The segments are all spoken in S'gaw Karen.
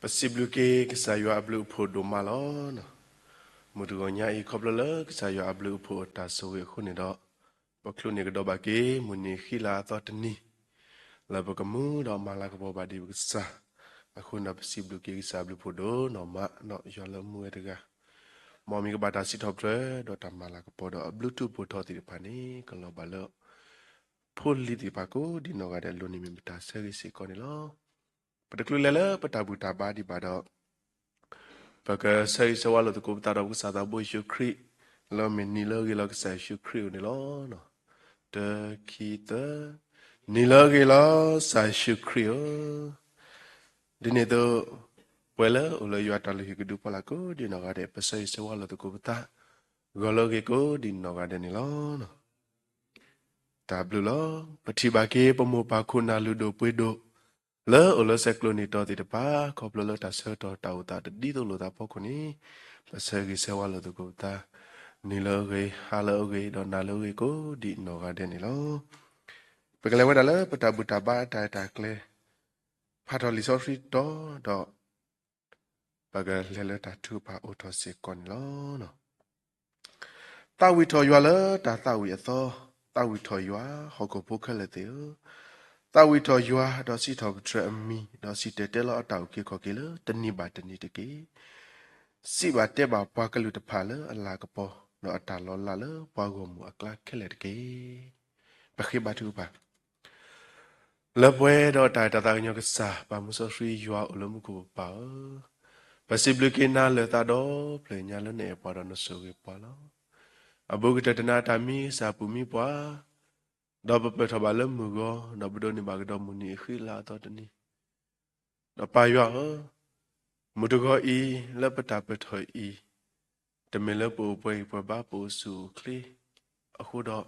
ပစံးဘျုးက့ၤကစၢ်ယွၤအဘျုးအဖှိၣ်ဒိၣ်မးလီၤ. မုၢ်တဂီၤညါအံၤ ခီဖျိလၢကစၢ်ယွၤအဘျုးအဖှိၣ်အတၢ်ဆိၣ်ဂ့ၤအဃိန့ၣ်ဒီး, ပချုးန့ၢ်ကဒီးဘၣ်က့ၤ မုၢ်နံၤဃံလၤအသီတနံၤ လၢပကမူဒီးမၤလၤကပီၤဘၣ်ဒံးပကစၢ်အဃိန့ၣ်ဒီး ပစံးဘျုးက့ၤကစၢ်အဘျုးအဖှိၣ်ဒိၣ်နီၢ်မး ဒီးယွၤလၢမူဝဲတဂၤ မ်အမံၤကဘၣ်တၢ်စံးထီၣ်ပတြၢၤ ဒီးတၢ်မၤလၤကပီၤဒီးအဘျုးတူၢ်ဖှိၣ်ထီၣ်သ့ၣ်တဖၣ်န့ၣ် ကလီၤဘၣ်လၢ ဖိလံၤသ့ၣ်တဖၣ်ကိးဒံးနီၢ်ဂၤဒဲးအလိၤန့ၣ်မ့ၢ်ပတၢ်ဆၢဂ့ၤစ့ၢ်ကီးန့ၣ်လီၤ. ပတချုးလဲၤလၢပတၢ်ဘူၣ်တၢ်ဘါဒံးဘၣ်ဒီး ပကဆၢဂ့ၤဆၢဝါလိာ်သကိးပသးဒီးပကစၢ်သးဘိယ့ၣ်ၡူးခရံာ် လၢမ့ၢ်နံၤလၢအဂ့ၤလီၤကစၢ်ယ့ၣ်ၡူးခရံာ်အအိၣ်န့ၣ်လီၤ. တၢ ခံ သၢ, နံၤလၢအဂ့ၤလီၤကစၢ်ယ့ၣ်ၡူးခရံာ်ဧၢ. ဒ်န့ၣ်အသိး ပှၤလၢအိၣ်လၢယွၤတၢ်လုၢ်ဟံၣ်ကဒုအဖီလာ်ကိးဒံးနီၢ်ဂၤဒဲး ပဆၢဂ့ၤဆၢဝါလိာ်သကိးပသး ဂီၤလၢအဂ့ၤကိးဒံးနီၢ်ဂၤဒဲးန့ၣ်လီၤ. တၢ်ဘျုးလီၤ. ပထံၣ်ဘၣ်က့ၤပမိၢ်ပၢ်ခိၣ်နၢ်လုၢ်ဒိၣ်ပှ့ၤဒိၣ် လၢအိၣ်လၢဆဲးကျိးနံၣ်တီၤသ့ၣ်တဖၣ် ခီဖျိလၢတၢ်ဆၢကတီၢ်တၢ်အိၣ်သးတဒ်သိးလိာ်သးအဖီခိၣ်န့ၣ် ပဆၢဂ့ၤဆၢဝါလိာ်သကိးပသး နံၤလၢအဂ့ၤ ဟါလၢအဂ့ၤ ဒီးနၤလၢအဂ့ၤကိးဒံးနီၢ်ဂၤဒဲးန့ၣ်လီၤ. ပကလဲၤဝဲဒၣ်လၢပတၢ်ဘူၣ်တၢ်ဘါအတၢ်အဲၣ်တၢ်ကျဲ ဖးထီၣ်လံာ်စီဆှံတီၤဒီး ပကလဲၤလၢတၢ်ထုကဖၣ်အိၣ်ထီၣ်စ့ၢ်ကီးန့ၣ်လီၤ. သးဝံၣ်ထီၣ်ယွၤလၢတၢ်သးဝံၣ်အသီ, သးဝံၣ်ထီၣ်ယွၤဟီၣ်ခိၣ်ဖိခဲလၢာ်သ့ၣ်ဧၢ, သးဝံၣ်ထီၣ်ယွၤဒီးစံးထီၣ်ပတြၢၤအမံၤ, ဒီးစံၣ်တဲၤတဲလီၤအတၢ်အုၣ်က့ၤခီၣ်က့ၤလၢတနံၤဘၣ်တနံၤတက့ၢ်. စံးဘၣ်တဲဘၣ်ပှၤကလုာ်တဖၣ်လၢအလၤကပီၤ, ဒီးအတၢ်လီၤလးလၢပှၤဂီၢ်မုၢ်အကျါခဲလၢာ်တက့ၢ်. ပဃ့ဘါထုကဖၣ် လၢပှဲၤဒီးတၢ်အဲၣ်တၢ်သးကညီၤကစၢ် ပၢ်မူစီဆှံယွၤအိၣ်လၢမူခိၣ်ပပၢ်ဧၢ, ပစံးဘျုးက့ၤနၤလၢသးဒီဖျၢၣ်ညါလၢနအဲၣ်ပှၤဒီးနဆိၣ်ဂ့ၤပှၤလီၤ. အဘူးကတၢၢ်တနၤအတၢ်မံကစၢ်ပူၤမံပှၤ, ဒီးပပၢၢ်ထီၣ်ဘၣ်လၢမုၢ်ဂီၤ, ဒီးပဒိးန့ၢ်ဘၣ်ကဒီးမုၢ်နံၤအဃံလၤအသီတနံၤ, ဒီးပၢ်ယွၤဧၢ, မုၢ်တဂီၤအံၤ လၢပတၢ်ပၢၢ်ထီၣ်အံၤ တမ့ၢ်လၢပအိၣ်ပှဲၤဂံၢ်ပှဲၤဘါ ပအိၣ်ဆူၣ်အိၣ်ချ့အဃိဒီး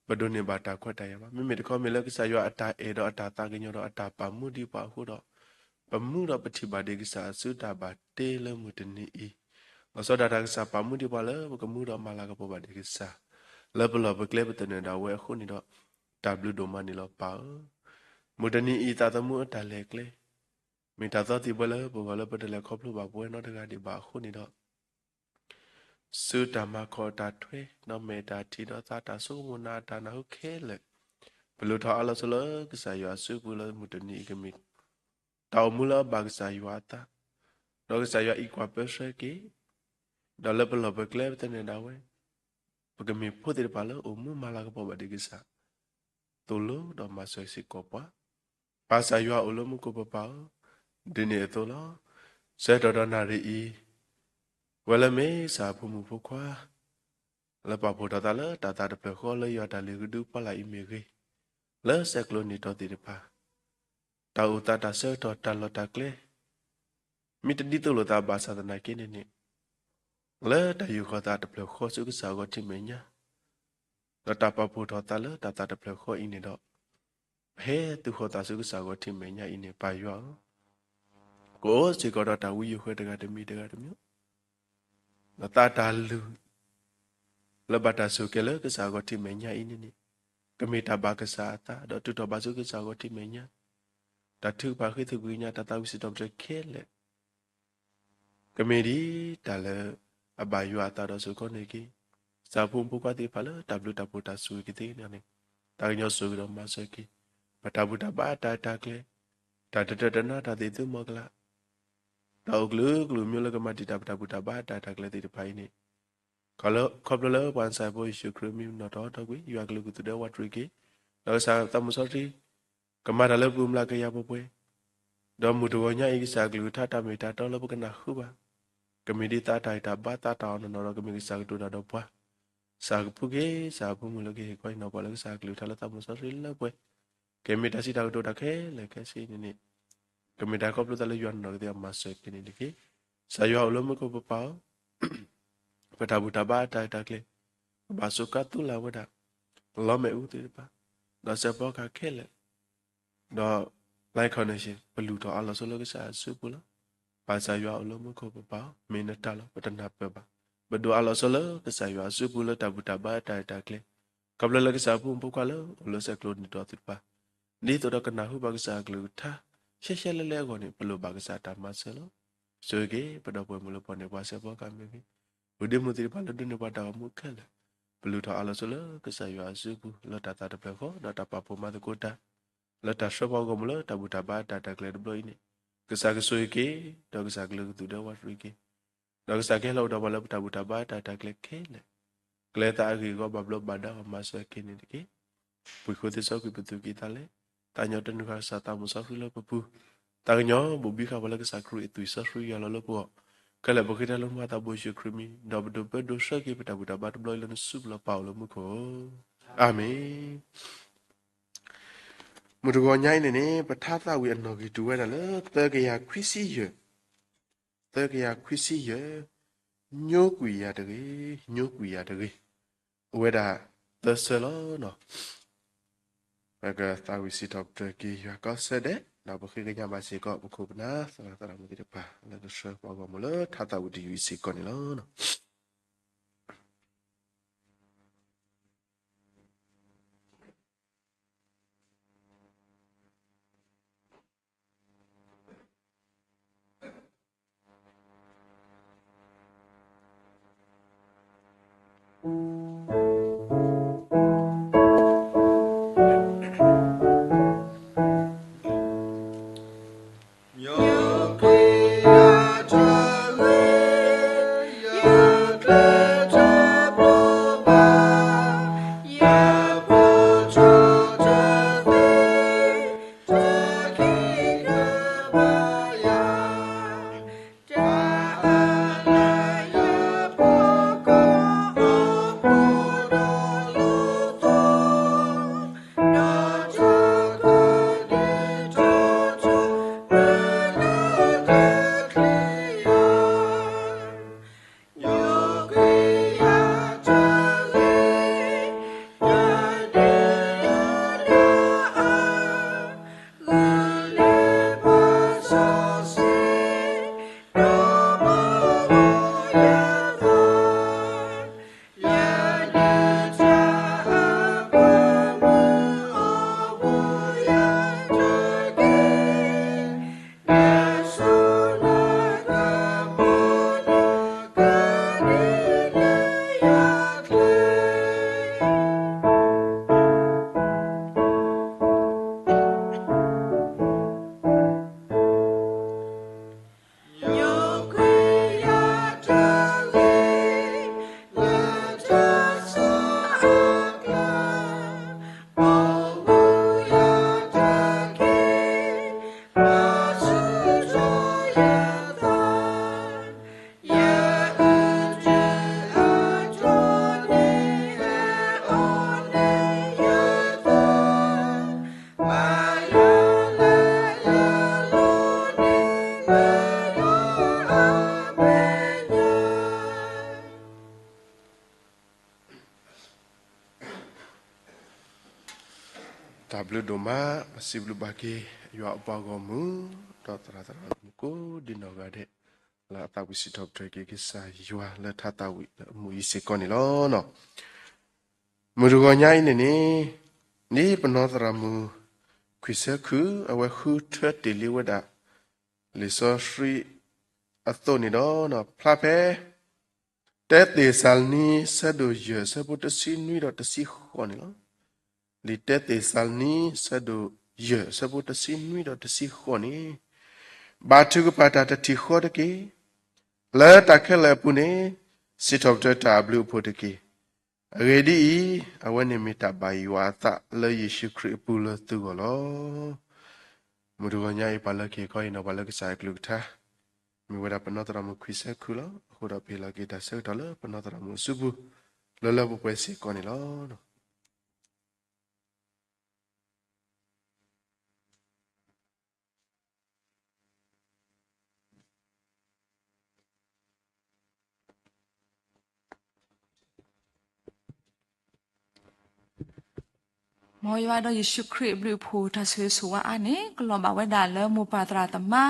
ပဒိးန့ၢ်ဘၣ်တၢ်ခွဲးတၢ်ယာ်ဘၣ်. မ့မ့ၢ်တခီမ့ၢ်လၢကစၢ်ယွၤအတၢ်အဲၣ်ဒီးအတၢ်သးကညီၤဒီးအတၢ်ပာ်မူဒံးပှၤအဃိဒီး ပမူဒီးပထံၣ်ဘၣ်ဒံးကစၢ်အစုတၢ်ဘၣ်တ့လၢမုၢ်တနံၤအံၤ, လီၤဆီဒၣ်တၢ်ကစၢ်ပာ်မူဒံးပှၤလၢပကမူဒီးမၤလၤကပီၤဘၣ်ဒံးကစၢ် လၢပလီၢ်ပကျဲပသနၢၣ်ဒၣ်ဝဲအဃိန့ၣ်ဒီး တၢ်ဘျုးဒိၣ်မးန့ၣ်လီၤပၢ်ဧၢ. မုၢ်တနံၤအံၤသးသမူအတၢ်လဲၤကျဲ မ့ၢ်တၢ်သီသံၣ်ဘိလၢပဂီၢ်လၢပတလဲၤခီဖျိဘၣ်ပဝဲနီတဂၤဒံးဘၣ်အဃိန့ၣ်ဒီး စုတၢ်မၤခီၣ်တၢ်ထွဲ ဒီးမဲာ်တၢ်ထံၣ်ဒီးသးတၢ်ဆိကမိၣ်နၤအတၢ်နၢ်ဟူခဲလၢာ်, ပလူၤထီၣ်အါလီၤဆိလၢကစၢ်ယွၤအစုပူၤလၢမုၢ်တနံၤအံၤကမ့ၢ် တၢ်အိၣ်မူလၢအဘၣ်ကစၢ်ယွၤအသး, ဒီးကစၢ်ယွၤအံးကွၢ်ပၢဆှၢက့ၤ, ဒီးလၢပလီၢ်ပကျဲပသနၢၣ်ဒၣ်ဝဲ, ပကမ့ၢ်ဖိသ့ၣ်တဖၣ်လၢအိၣ်မူမၤလၤကပီၤဘၣ်ဒံးကစၢ် သိၣ်လိဒီးမၤစၢၤစ့ၢ်ကီးပှၤ, ပၢ်ကစၢ်ယွၤအိၣ်လၢမူခိၣ်ပပၢ်ဧၢ, ဒ်န့ၣ်အသိးလီၤ. ဆၢကတီၢ်ဒီးနၣ်ရံၣ်အံၤ ပဝဲလၢမ့ၢ်ကစၢ်အဖိမုၣ်ဖိခွါ လၢပာ်ဖှိၣ်ထီၣ်သးလၢတၢ်သးတဖျၢၣ်ဃီလၢယွၤတၢ်လုၢ်ဟံၣ်ကဒုအဖီလာ်အံၤမ့ၢ်ဂ့ၤ, လၢဆဲးကျိးနံၣ်တီၤသ့ၣ်တဖၣ် တၢ်အိၣ်သးတၢ်ဆၢကတီၢ်တၢ်လီၢ်တၢ်ကျဲ မ့ၢ်တဒ်သိးလိာ်သးဘၣ်ဆၣ်သနာ်က့န့ၣ်န့ၣ် လၢတၢ်ယူၢ်ဃီၤသးတဖျၢၣ်ဃီဆူကစၢ်အဂီၢ်ထံးမဲာ်ညါ ဒီးတၢ်ပာ်ဖှိၣ်ထီၣ်သးလၢတၢ်သးတဖျၢၣ်ဃီအံၤန့ၣ်ဒီး ပဟဲသုးဃီၤသးဆူကစၢ်အဂီၢ်ထံးမဲာ်ညါအံၤန့ၣ် ပၢ်ယွၤဧၢ, ကအိၣ်စ့ၢ်ကီးဒီးတၢ်ဝံယိၤဃဲတဂၤတမံၤတဂၤတမံၤ ဒီးသးတၢ်လုၢ် လၢဘၣ်တၢ်ဆိၣ်ကဲၤလၢကစၢ်အဂီၢ်ထံးမဲာ်ညါအံၤန့ၣ်န့ၣ် ကမ့ၢ်တၢ်ဘၣ်ကစၢ်အသး ဒီးတုၤထီၣ်ဘၣ်ဆူကစၢ်အဂီၢ်ထံးမဲာ်ညါ တၢ်ထုကဖၣ်ဃ့ထုကဖၣ်ညါ တၢ်သးဝံၣ်စံးထီၣ်ပတြၢၤခဲလၢာ် ကမ့ၢ်ဒ်တၢ်လၢအဘၣ်ယွၤအသးဒီးစ့ၢ်ကီးန့ၣ်တက့ၢ်. ကစၢ်ဖိမုၣ်ဖိခွါသ့ၣ်တဖၣ်လၢတၢ်ဘျုးတၢ်ဖှိၣ်တၢ်ဆိၣ်ဂ့ၤကသ့န့ၣ်န့ၣ် သးကညီၤဆိၣ်ဂ့ၤဒီးမၤစၢၤက့ၤ ပတၢ်ဘူၣ်တၢ်ဘါအတၢ်အဲၣ်တၢ်ကျဲ တၢ်တတၢၢ်တနါတၢ်သ့ၣ်သုမီၤကလး တၢ်အိၣ်ကလုာ်ကလုာ်မံၤလၢကမၤတံာ်တာ်ပတၢ်ဘူၣ်တၢ်ဘါအတၢ်အဲၣ်တၢ်ကျဲသ့ၣ်တဖၣ်အံၤန့ၣ် ခီဖျိလၢပှၤကစၢ်ဖိယ့ၣ်ၡူးခရံာ်မံၤနီၢ်တီထီၣ်ကွံာ် ယွၤကလုာ်ကသူၣ်ဒဲဝးတရံးက့ၤ ဒီးကစၢ်သးမူစီဆှံ ကမၤတၢ်လၢပူၤမျးကယၤပှဲၤပှဲၤ, ဒီးမုၢ်တဂီၤညါအံၤ ကစၢ်အကလုၢ်ကထါတၢ်မ့ၢ်တၢ်တီလၢပကနၢ်ဟူဘၣ်, ကမ့ၢ်ဒ်သးတၢ်ဂံၢ်တၢ်ဘါသးတၢ်အီၣ်နီၢ်နီၢ်ဒီး ကမ့ၢ်ကစၢ်ကတိၤတၢ်ဒီးပှၤ, ကစၢ်ကဖှူက့ၤ ကစၢ်အဖိမုၣ်လၢကဟ့ၣ်ခီဟ့ၣ်နီၤပှၤလၢကစၢ်အကလုၢ်ကထါလၢသးမူစီဆှံလၢပှဲၤ, ကမ့ၢ်တၢ်စံးတၢ်ကတိၤတၢ်ခဲလၢာ်ခဲဆ့န့ၣ်န့ၣ်, ကမ့ၢ်တၢ်ခီဖျိသးလၢယွၤနီၢ်နီၢ်ကသ့အမၤစၢၤက့ၤန့ၣ်တက့ၢ်. ကစၢ်ယွၤအိၣ်လၢမူခိၣ်ပပၢ်ဧၢ ပတၢ်ဘူၣ်တၢ်ဘါအတၢ်ဂ့ၢ်တၢ်ကျဲၤ, ပဘၣ်စူးကါသူလၢ်ဝဲဒၣ် လီမ့ၣ်အူသ့ၣ်တဖၣ်, ဒီးစဲးဖီကဟၣ်ခဲလၢာ်, ဒီး like connection ပလူၤထီၣ်အါလီၤဆိလၢကစၢ်ယွၤအစုပူၤလီၤ. ပၢ်ကစၢ်ယွၤအိၣ်လၢမူခိၣ်ပပၢ်ဧၢ, မ့ၢ်နတၢ်လီၤ ပတနၢ်ပၢၢ်ဘၣ်. ပဒိးအါလီၤဆိလၢကစၢ်ယွၤအစုပူၤလၢတၢ်ဘူၣ်တၢ်ဘါအတၢ်ဂ့ၢ်တၢ်ကျဲၤ, ခီဖျိလၢကစၢ်ဖိမုၣ်ဖိခွါလၢအိၣ်လၢဆဲးကျိးနံၣ်တီၤသ့ၣ်တဖၣ်, ဒ်သိးဒီးကနၢ်ဟူဘၣ်ကစၢ်အကလုၢ်ကထါ, ရှဲရှဲလဲလဲအဂီၢ်န့ၣ် ပလိၣ်ဘၣ်ကစၢ်တၢ်မၤစၢၤလီၤ. ဆိၣ်ဂ့ၤက့ၤ ပဒီပုၢ်ဝဲၢ်မုၣ်လၢပှၤန့ၣ်ပှၤဆဲးဖီကမ့ၢ်ဂ့ၤ, ပုၢ်ဒ့မုၢ်သ့ၣ်တဖၣ်လၢဒိးန့ၢ်ပှၤတၢ်ဂီၤမူခဲလၢာ်, ပလုၢ်ထီၣ်အးလီၤဆိလၢကစၢ်ယွၤအစုပူၤ လၢတၢ်သးတဖျၢၣ်ဃီ ဒီးတၢ်ပာ်ဖှိၣ်မၤသကိးတၢ် လၢတၢ်ဆှၢပှၤဂီၢ်မုၢ်လၢတၢ်ဘူၣ်တၢ်ဘါတၢ်တၢ်ကျဲၤတဘျီအံၤန့ၣ်, ကစၢ်ကဆိၣ်ဂ့ၤက့ၤ ဒီးကစၢ်ကလုၢ်ကသူၣ်ဒဲးဝးတရံးက့ၤ, ဒီးကစၢ်ကဟဲလီၤအိၣ်ဒီးပှၤလၢပတၢ်ဘူၣ်တၢ်ဘါတၢ်တၢ်ကျဲၤခဲလၢာ်, ကျဲသးအဂ့ၢ်အဂီၢ်ဘၣ်ဘျီးဘၣ်ဒါအီၤမၤစၢၤက့ၤန့ၣ်တက့ၢ်. ပှ့ၤဃိသ့စီကွံာ်ပသူၣ်ကံၢ်သးလဲ, သးကညီၤတနုၤဃာ်ကစၢ်သးမုၢ်စီဆှံလၢပပူၤ, သးကညီၤဘူးဘံဃာ်ပှၤလၢကစၢ်ခရံာ်အသွံၣ်စီဆှံယွၤလီၤလၢပဂီၢ်, ခဲလၢာ်ပဃ့တၢ်လၢမူဟါသးဘိယ့ၣ်ၡူးခရံာ်မံၤ, ဒီးပဒိးပၢဒိးဆှၢက့ၤပတၢ်ဘူၣ်တၢ်ဘါတဘျီအံၤလၢနစုပူၤလီၤ ပၢ်အိၣ်လၢမူခိၣ်ဧၢ, အၤမ့ၣ်. မုၢ်တဂီၤညါအံၤန့ၣ်န့ၣ် ပထါသးဝံၣ်အနီၣ်ဂံၢ်တူၢ်ဝဲဒၣ်လၢ သၢကယၤခွံဆံယဲၢ်, သၢကယၤခွံဆံယဲၢ်, ညိကွံာ်ယၤတဂ့ၤ, ညိကွံာ်ယၤတဂ့ၤ, အိၣ်ဝဲဒၣ်သၢဆၢလီၤ. ပကသးဝံၣ်စံးထီၣ်ပတြၢၤက့ၤယွၤကိးဆၢဒဲး, ဒီးပဃ့ကညးဘၣ်စ့ၢ်ကီး ပခိၣ်ပနၢ်သရၣ်သရၣ်မုၣ်သ့ၣ်တဖၣ် လၢကဆှၢပှၤဂီၢ်မုၢ်လၢထါသးဝံၣ်တယုၢ်အံၤစ့ၢ်ကီးန့ၣ်လီၤ. တၢ်ဘျုးဒိၣ်မး, ပစံးဘျုးဘၣ်က့ၤယွၤအပှၤဂီၢ်မုၢ် ဒီးသရၣ်သရၣ်မုၣ်ကိးဒံနီၢ်ဂၤဒဲး, လၢအသးဝံၣ်စံးထီၣ်ပတြၢၤက့ၤကစၢ်ယွၤလၢထါသးဝံၣ်လၢအမူအံၤစ့ၢ်ကီးန့ၣ်လီၤ. မုၢ်တဂီၤညါအံၤန့ၣ်န့ၣ်, ဒ်ပနီၢ်သရၣ်မုၣ် ခွံၣ်ဆၢခုၣ် အဝဲဃုထၢတ့ၢ်လံဝဲဒၣ် လံာ်စီဆှံအသိးန့ၣ်ဒီး ဖျါဖဲ တၢသ့းစၤလနံ ဆၢဒိၣ်ယဲၢ် ဆၢဖိတဆံနွံဒီးတဆံဃိးန့ၣ်လီၤ. လံာ်တၢသ့းစၤလနံ ဆၢဒိၣ်ယဲၢ် ဆၢဖိတဆံနွံဒီးတဆံဃိးန့ၣ်, ဘၣ်ထုကဖၣ်တၢ်တထံၣ်ဃီတက့ၢ်. လၢတၢ်ခဲလၢာ်အပူၤန့ၣ် စံးထီၣ်ပတြၢၤတၢ်အဘျုးအဖှိၣ်တက့ၢ်. အဂ့ၢ်ဒ်အံၤ, အဝဲန့ၣ်မ့ၢ်တၢ်ဘၣ်ယွၤအသးလၢယ့ၣ်ၡူးခရံာ်အပူၤလၢသုဂီၢ်လီၤ. မုၢ်တဂီၤညါအံၤ ပှၤလၢကဟ့ၣ်ခီဟ့ၣ်နီၤပှၤလၢကစၢ်အကလုၢ်ကထါ, မ့ၢ်ဝဲဒၣ်ပနီၢ်သရၣ်မုၣ်ခွံၣ်ဆၢခုၣ်လီၤ. အဃိဒီးပဟ့ၣ်လီၤက့ၤတၢ်ဆၢကတီၢ်လၢပနီၢ်သရၣ်မုၣ်အစုပူၤ လၢလၢပှဲၤပှဲၤစ့ၢ်ကီးန့ၣ်လီၤ. မ်ယွၤဒီးယ့ၣ်ၡူးခရံာ်အဘျုးအဖှိၣ် တၢ်ဆိၣ်ဂ့ၤဆိၣ်ဝါအါန့ၣ် ကလီၤဘၣ်ဝဲဒၣ်လၢမိၢ်ပၢ်သရၣ်သမါ